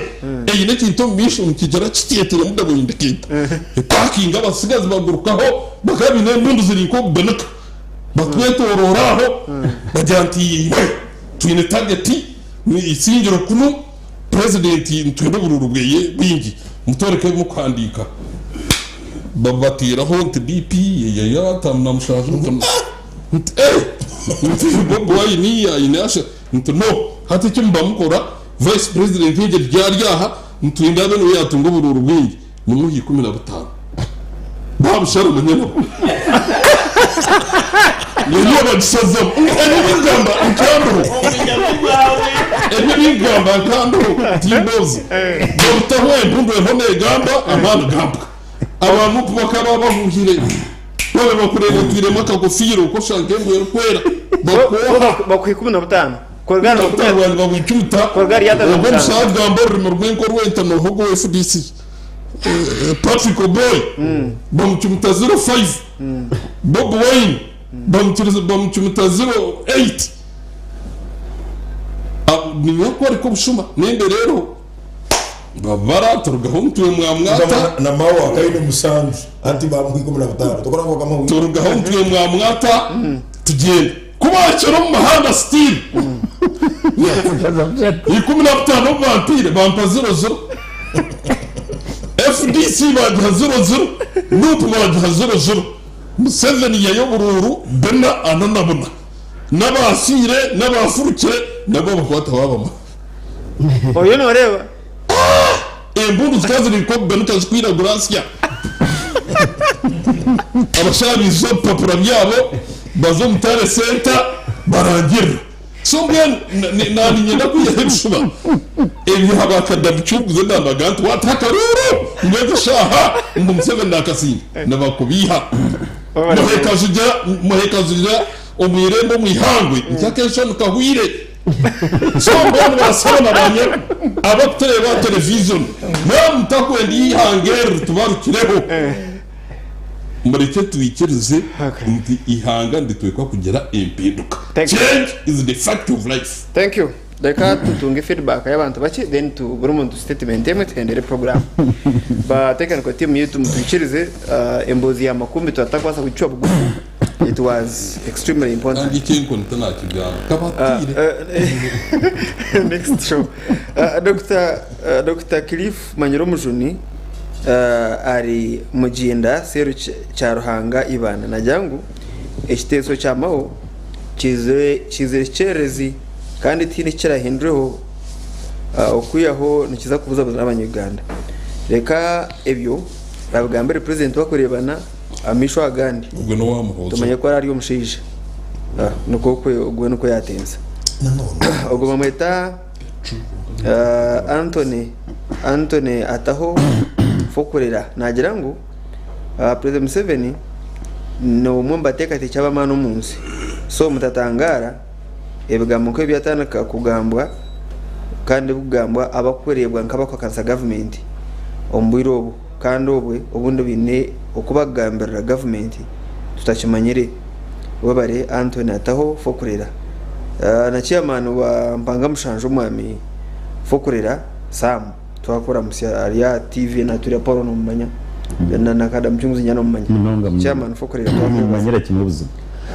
eine ekintu omu maisho nikigira kiti eteiremu double indicator epakinga abatsigazi bagurukaho bakaba baine embundu ziri nk'obubinika batwetoroora aho bagira nti iwe twine target isingiro kunu president nitwenda oburuuru bweye bwingi mutworeke ebi mukuhandiika babateeraho nti DP yaya 57 nti eh nti Bobi Wine aine asha nti no hati eki muba mukora vice president egye ryari aha nitwenda abe niwe yatunga oburuuru bwingi nimuhe 15 babushara omunyana niyo bagishazamu ebyo bingamba nkandiho ebyo bingamba nkandiho timbozi babutaho empundu eriho negamba amaani gambwa abantu bakaba bahuhire babe bakureeba otwiremu akagofiira okoshanga embwa erikwera bakwoha Bakuha 15 Korgari Bakutarwani babwicuta Korgari yatana ogwo mutano. omushaija agamba orurimi rwenka orwenta noha ogwo wa FDC Patrick Oboi bamucumita 05 Bobi Wine bamucumita 08 Niinyenda kworeka obushuma n'embeera eriho babara turugaho omutwe mwamwata Na Mao akaine 7 hati bamuha 15 tokora ngu bakamuha turugaho omutwe mwamwata tugyenda ku baakira omu muhanda still 15 obu bampiire bampa ziro ziro FDC bagiha ziro ziro NUP bagiha ziro ziro Museveni yaiha oburuuru bina ana na buna n'abaafiire n'abaafurukire nabo bakwata baabamara. Oriyo nooreeba? Embundu zikaba ziri nk'obubenuka zirikwiragura nsya. Abashaija baija ebipapura byabo baza omu tare center barangirira. So mbwenu naninyenda kwihaho ebishuba ebyo habakadabicuguze ndambaga nti wataho akaruuru mbwenu eshaaha ngu Museveni nakasinga nibakubiiha. Muhekajugira omu irembo omu ihangwe nti akenshoni kahwire. So mbwenu basaba na banyabo abakutureeba aha television mwaba mutakwenda eihanga eri ritubarukireho mureke twikirize nti eihanga niriteekwa kugira empinduka. Change is the fact of life. Thank you. Reka tutunge feedback y'abantu bakye then tu buri muntu statement emwe tuhendere program. Ba technical team yitu mutwikirize emboozi ya makumbi twatakwasa kucwa bugufu. It was extremely important. Kandi ekyenkoni tinakigamba. Kabatiire. Next show. Dr. Cliff Manyire Omujuni ari Muginda Seru Kyaruhanga Ibanda nagira ngu ekiteeso kya Mao kizire kikyererezi kandi tihaine ekirahindureho okwihaho nikiza kubuzabuza n'abanya-Uganda. Reka ebyo babigambire purezidenti bakureebana amaisho agandi. Ogwe n'owa Muhoozi. Tumanye ku ari omushaija. Nikwo ogwe nikwo yatenza. Ogwo bamweta Anthony Anthony Ataho Fokurera nagira ngu President Museveni N'omwe omu bateekateeki ab'amaani omu nsi. So mutatangaara ebigambo nk'ebi byatandika kugambwa kandi bikugambwa abarikureebwa nk'abarikuhakanisa gavumenti omu bwire obu kandi obwe obundi baine oku barikugambirira gavumenti tutakimanyire. Webare Anthony Ataho Fokurera na chairman wa Mpanga Mushanju Omwami Fokurera Sam. Twakuramutsya ari aha TV naturya Paul nomumanya na na Kada Mucunguzi nyana nomumanya. Munonga munonga. Chairman Fokurera twakwebaza. Mumanyira kimwe buzima.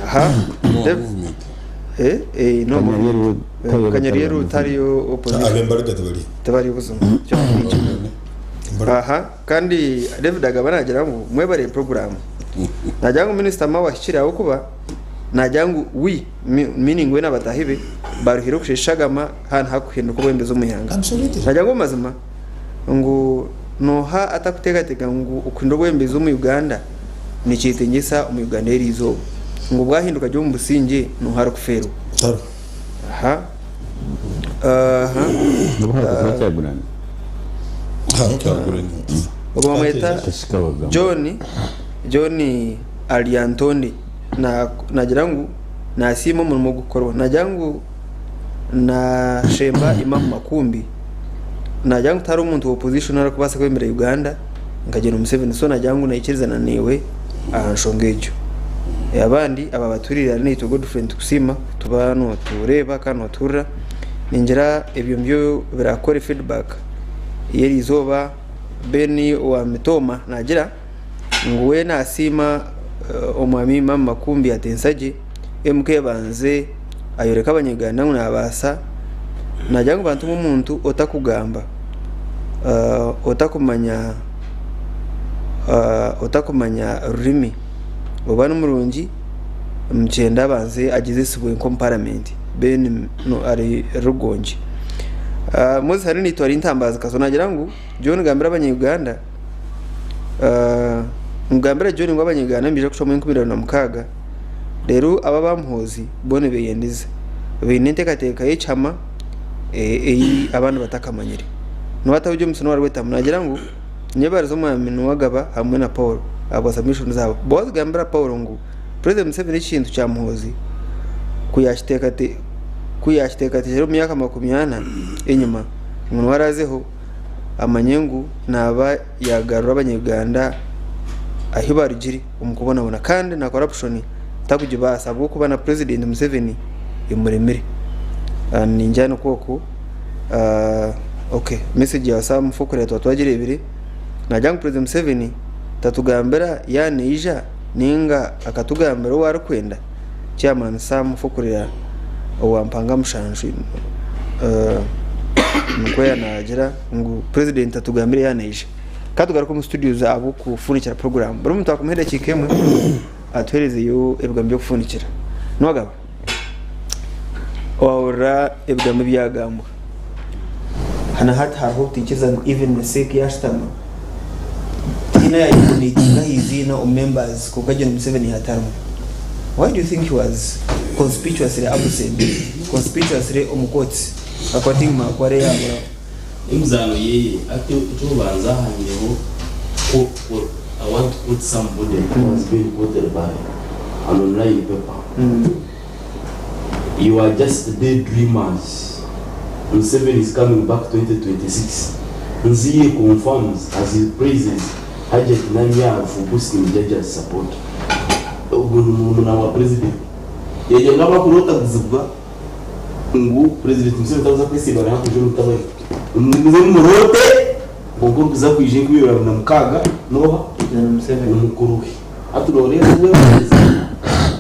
Aha. No Dav- movement. Eh eh no Kanyaryeru movement. tayo Kanyaryeru movement. tariyo opposition. Ab'embaraga tibari. Tibariyo buzima. Kyo nikyo. Aha kandi David Agaba nagira ngu mwebare program. Nagira ngu Minister Mao ahikire ahabw'okuba nagira ngu we meaning we n'abataahi be baruhire okusheesha eshagama hanu hakuhinduka obwebembezi omu ihanga. Nagira ngu omu mazima ngu nooha atakuteekateeka ngu okuhindura obwebembezi omu Uganda nikyetengyesa omu Uganda y'eriizooba? Ngu bwahinduka gye omu busingye nooha arikufeerwa? Aha. Aha. Nobu hakuba Kyagulanyi. Kyagulanyi. Ogwo bamweta John John Alyantonde. Nagira ngu nasiima omurimo ogukukorwa. Nagira ngu nashemba Imam Makumbi. Nagira ngu tihariho omuntu wa opposition arikubaasa kwebembera Uganda nka Gen Museveni. So nagira ngu naikirizana naiwe aha nshonga egyo. Abandi ababaturiire hare naitwe Godfrey nitukusiima kutuba notureeba kandi notuhurira. Ningira ebyo nibyo birakore feedback y'erizooba. Ben owa Mitooma nagira. Ngu we nasiima Omwami Imam Makumbi Atensagye, MK abanze ayoreke abany'Uganda ngu nabaasa, nagira ngu bantu omuntu otakugamba, otakumanya otakumanya rurimi oba nimurungi nikyenda abanze agyezesibwe nk'omu paramenti then ari Rugongi. Moses hariyo naitwe ari Ntambazi Kaso nagira ngu John gambira abanya-Uganda Mugambire John ngu Abanyayuganda nibaija kucwamu 2006 reero abo aba Muhoozi bo nibeyendiza. Baine enteekateeka y'ekihama ei abandi batakamanyire. Niwe ataho James niwe arwetamu naagira ngu nyebarize Omwami Nuwagaba hamwe na Paul ahabwa submission zaabo. Boaz gambira Paul ngu President Museveni ekintu kya Muhoozi kuyakiteekateekire omu myaka 40 enyima ngu niwe araazeho amanye ngu naaba yaagarura abanya-Uganda ahi barugire omu kubonabona kandi na corruption takugibaasa ahabw'okuba na Purezidenti Museveni emuremire. Ningira nikwo okwo. Okay, message ya Sam Fokurera twaba twagireebire. Naagira ngu Purezidenti Museveni tatugambira yaaba naija nainga akatugambira ou arikwenda. Chairman Sam Fokurera owa Mpanga Mushanju nikwo yanagira ngu president atugambire yaaba naija. Ka tugaruke omu studios ahabw'okufunikira program. Buri muntu akumuha edakiika emwe atuherezeyo ebigambo by'okufunikira. Nuwagaba, wahurira ebigambo ebyagambwa. Na hati hariho obutaikiriza ngu even na CEC yashutama tihaine ayayidonatinga aha iziina omu members kwonka Gen Museveni yatarimu. Why do you think he was conspicuously absent, conspicuously omu courts according Makware yaburaho? Emizaano yeye ati eky'okubanza ahanyireho I want to quote somebody who has been quoted by an online paper. You are just day dreamers. Museveni is coming back 2026. Nziye confirms as he praises Hajjat Namyalo for boosting Jajja's support. Ogwo ni murumuna wa president. Yagira ngu abakurootaguzibwa ngu president Museveni takuza kwesiiba nawe kwija omu Mugumize mumuroote kwonka orikuza kwija 2026 n'oha? Omukuru we. Hati nooreeba obwebembezi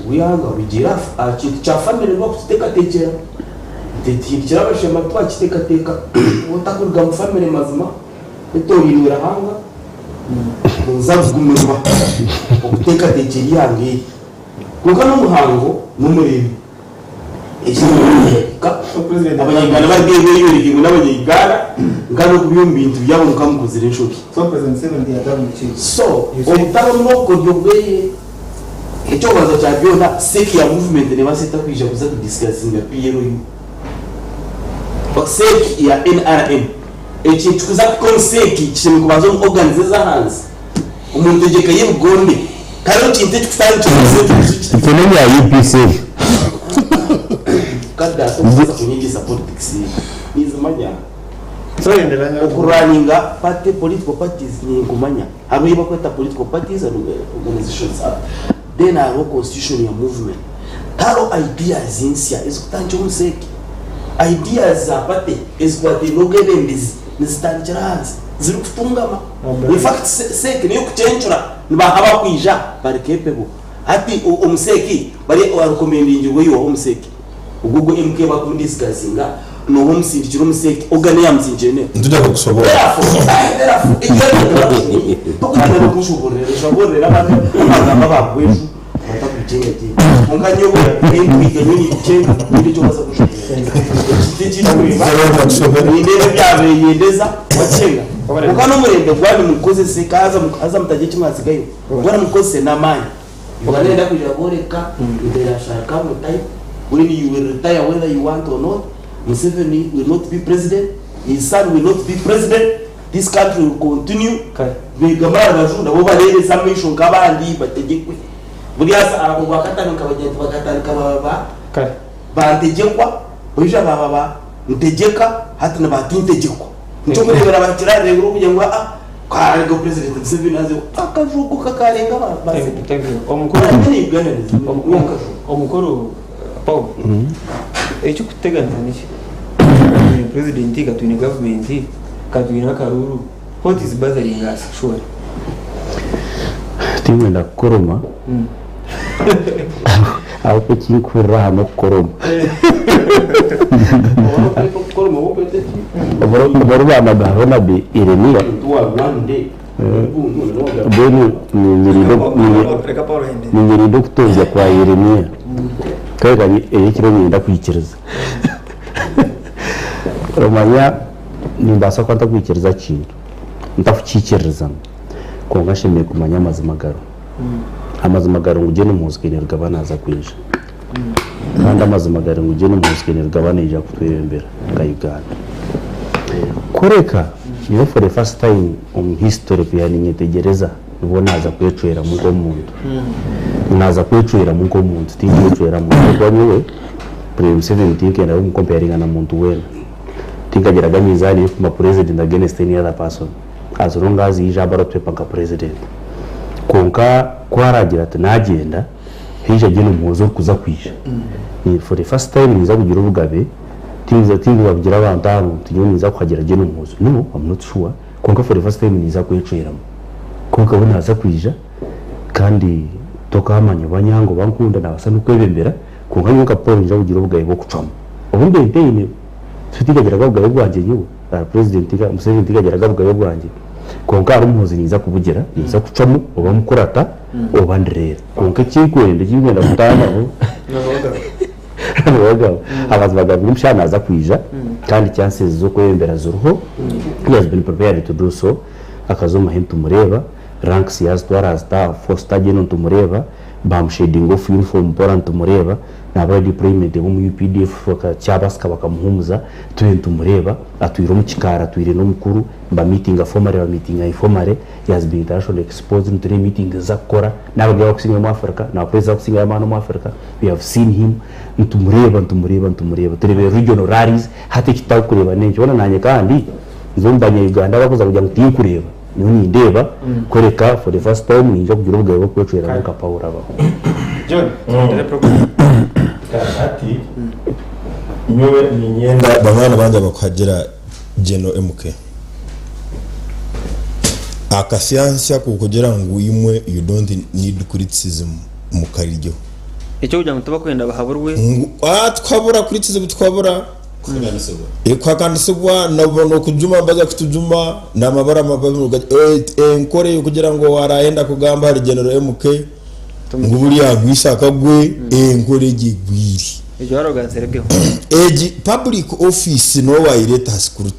bw'eihanga bugiire aha kintu kya famire n'okututeekateekyera. Tihikire abashema twakiteekateeka. Otakuruga mu famire mazima etoorainwe Ruhanga, nooza kugumirwa okuteekateekyera eihanga eri. Kwonka n'omuhango n'omurembe. Abanyayuganda bari beyoreka ngu n'abanyayuganda nka n'okubi omu bintu byabo nka mukozire enshobi. So obutaba n'obukoryo bweye eky'okubanza kya byona sec ya movement nebaasa eta kwija kuza ku discussinga PLU? Sec ya nrm ekintu kikuza kuhika omu sec kishemereire kubanza omu organs ez'ahansi omu ntegyeka y'ebigombe. Tihariho kintu ekikutandikira omu sente Ekyo n'ebya UPC. Kadaasi okubaasa kunyegyesa politics ninzimanya. Okurunninga party, political parties ninkumanya. Hariho ei barikweta political parties and organizations act. Then hariho constitution ya movement. Tihariho ideas nsya ezikutandikira omu seeki. Ideas za party ezikwataine n'obwebembezi nizitandikira ahansi zirikutungama. In fact seeki n'ey'okucencura nibaha abakwija bari capable. Hati omu seeki bari arekomendingirwe oihaho omu seeki. Ogwo ogwo MK bakumudisgasinga noha omusindikire omu seeki oga niyo yamusindikire ne. Nituja kukusoborra. Therefore, therefore, ekyo tokugyenda nokunshobororera oshobororere abantu amagambo abakweju batakugyenga gye. Kwonka nyowe entwiga nyowe ningikyenga tihaine eki orikubaasa kunshobororera. Ekintu eki ndikureeba nindeeba ebyabeyendeza wakyenga. Kwonka n'omurembe gwanyu mugukozese haza haza mutagira eki mwatsigayo. Boona mugukozese n'amaani. Uganda neyenda kwija kworeka ngu they shall come a time when you will retire whether you want or not, Museveni will not be president, his son will not be president, this country will continue, begame aha rubaju nabo bareebese amaisho nk'abandi bategyekwe. Buri asa obwakataano nkabagira nti bakatandika baaba ba bantegyekwa, baija baaba ba ntegyeka, hati niba tintegyekwa. Nikyo orikureebera bahikire aha rurengo rw'okugira ngu aa Karega president Museveni azeho akajuuko kakarenga ba Thank you. Omukuru omukuru Paul ekikuteganisa niki? Twine president ka twine government ka twine akaruuru what is bothering us surely? Tinkwenda kukuruma ahabw'okuba ekinkuhurira aha n'okukuruma. Obu hariho nabi Yeremia mbwenu niinyerinda okutozya kwa Yeremia kworeka ekiro niinyenda kwikiriza. Omanya nimbaasa kuba ntakwikiriza kintu ntakukiikiririzamu kwonka nshemereire kumanya amazima agariho. Amazima gari ngu Gen Muhoozi Kainerugaba naaza kwija. Kandi amazima gari ngu Gen Muhoozi Kainerugaba naija kutwebembera nka Uganda. Kureka nyowe for the first time omu history kwiha ninyetegyereza nibwo naaza kwecweramu nk'omuntu. Naaza kwecweramu nk'omuntu tinkwecweramu ahabw'okuba nyowe President Museveni tinkenda kumucomparinga na muntu weena. Tinkagiraga minzaani y'okupima president against any other person as long as yaija aha ballot paper nka president. Kwonka ku araagira ati naagyenda, haija Gen Muhoozi orikuza kwija, for the first time ninza kugira obugabe, tinkuza kugira abantu aha ngu nyowe ninza kuhagira Gen Muhoozi, no, am not sure, kwonka for the first time ninza kwecweramu. Kwonka we naaza kwija kandi tokaamanya oba nyanga oba nkunda naabaasa n'okwebembera, kwonka nyowe nka Paul ninza kugira obugabe bw'okucwamu. Obu mbe ntaine, tinkagiraga bugabe bwangye nyowe. Ahari Purezidenti Museveni tigagiraga bugabe bwangye kwonka ahari Muhoozi ninza kubugira, ninza kucwamu oba mukurata oba ndireera. Kwonka ekinkwenda ekinkwenda kutaanaho n'abagabo amazima gari ngu omushaija naaza kwija kandi chances z'okweyongyera ziriho, he has been prepared to do so, akaza omu mahe nitumureeba, ranks yaazitwara azita four star general nitumureeba, bamushedinga off uniform mpora nitumureeba, Naba deployment ab'omu UPDF kyabasika bakamuhumuza tube nitumureeba atwire omu kikaari atwire n'omukuru niba meetinga formally ba meetinga informally he has been internationally exposed nitureeba meetings ezi akukora naaba ari abakusingayo omu Africa naba president abakusingayo amaani omu Africa we have seen him nitumureeba nitumureeba nitumureeba tureebire regional rallies hati eki tutakureeba n'enki hoona nanye kandi nzi omu banya Uganda abakuza kugira ngu tinkureeba nyowe nindeeba kworeka for the first time ninyija kugira obugabe bw'okwecweramu nka Paul abaho. John, tugendere program. Hati nyowe niinyenda banywani bangye abakuhagira General MK. Akasyansya k'okugira ngu imwe you don't need criticism mukariryeho. Eky'okugira ngu tibakwenda bahaburwe. Ngu ah tukuhabura criticism tukuhabura. Kuhakanisibwa n'okujuma nibaza kutujuma n'amabara enkora ey'okugira ngu owarayenda kugamba ahari General MK ngu buriya agwise akagwe enkora egi egwire. Egyo arrogance erugeho. Egi public office niwe wayireta aha scrutiny.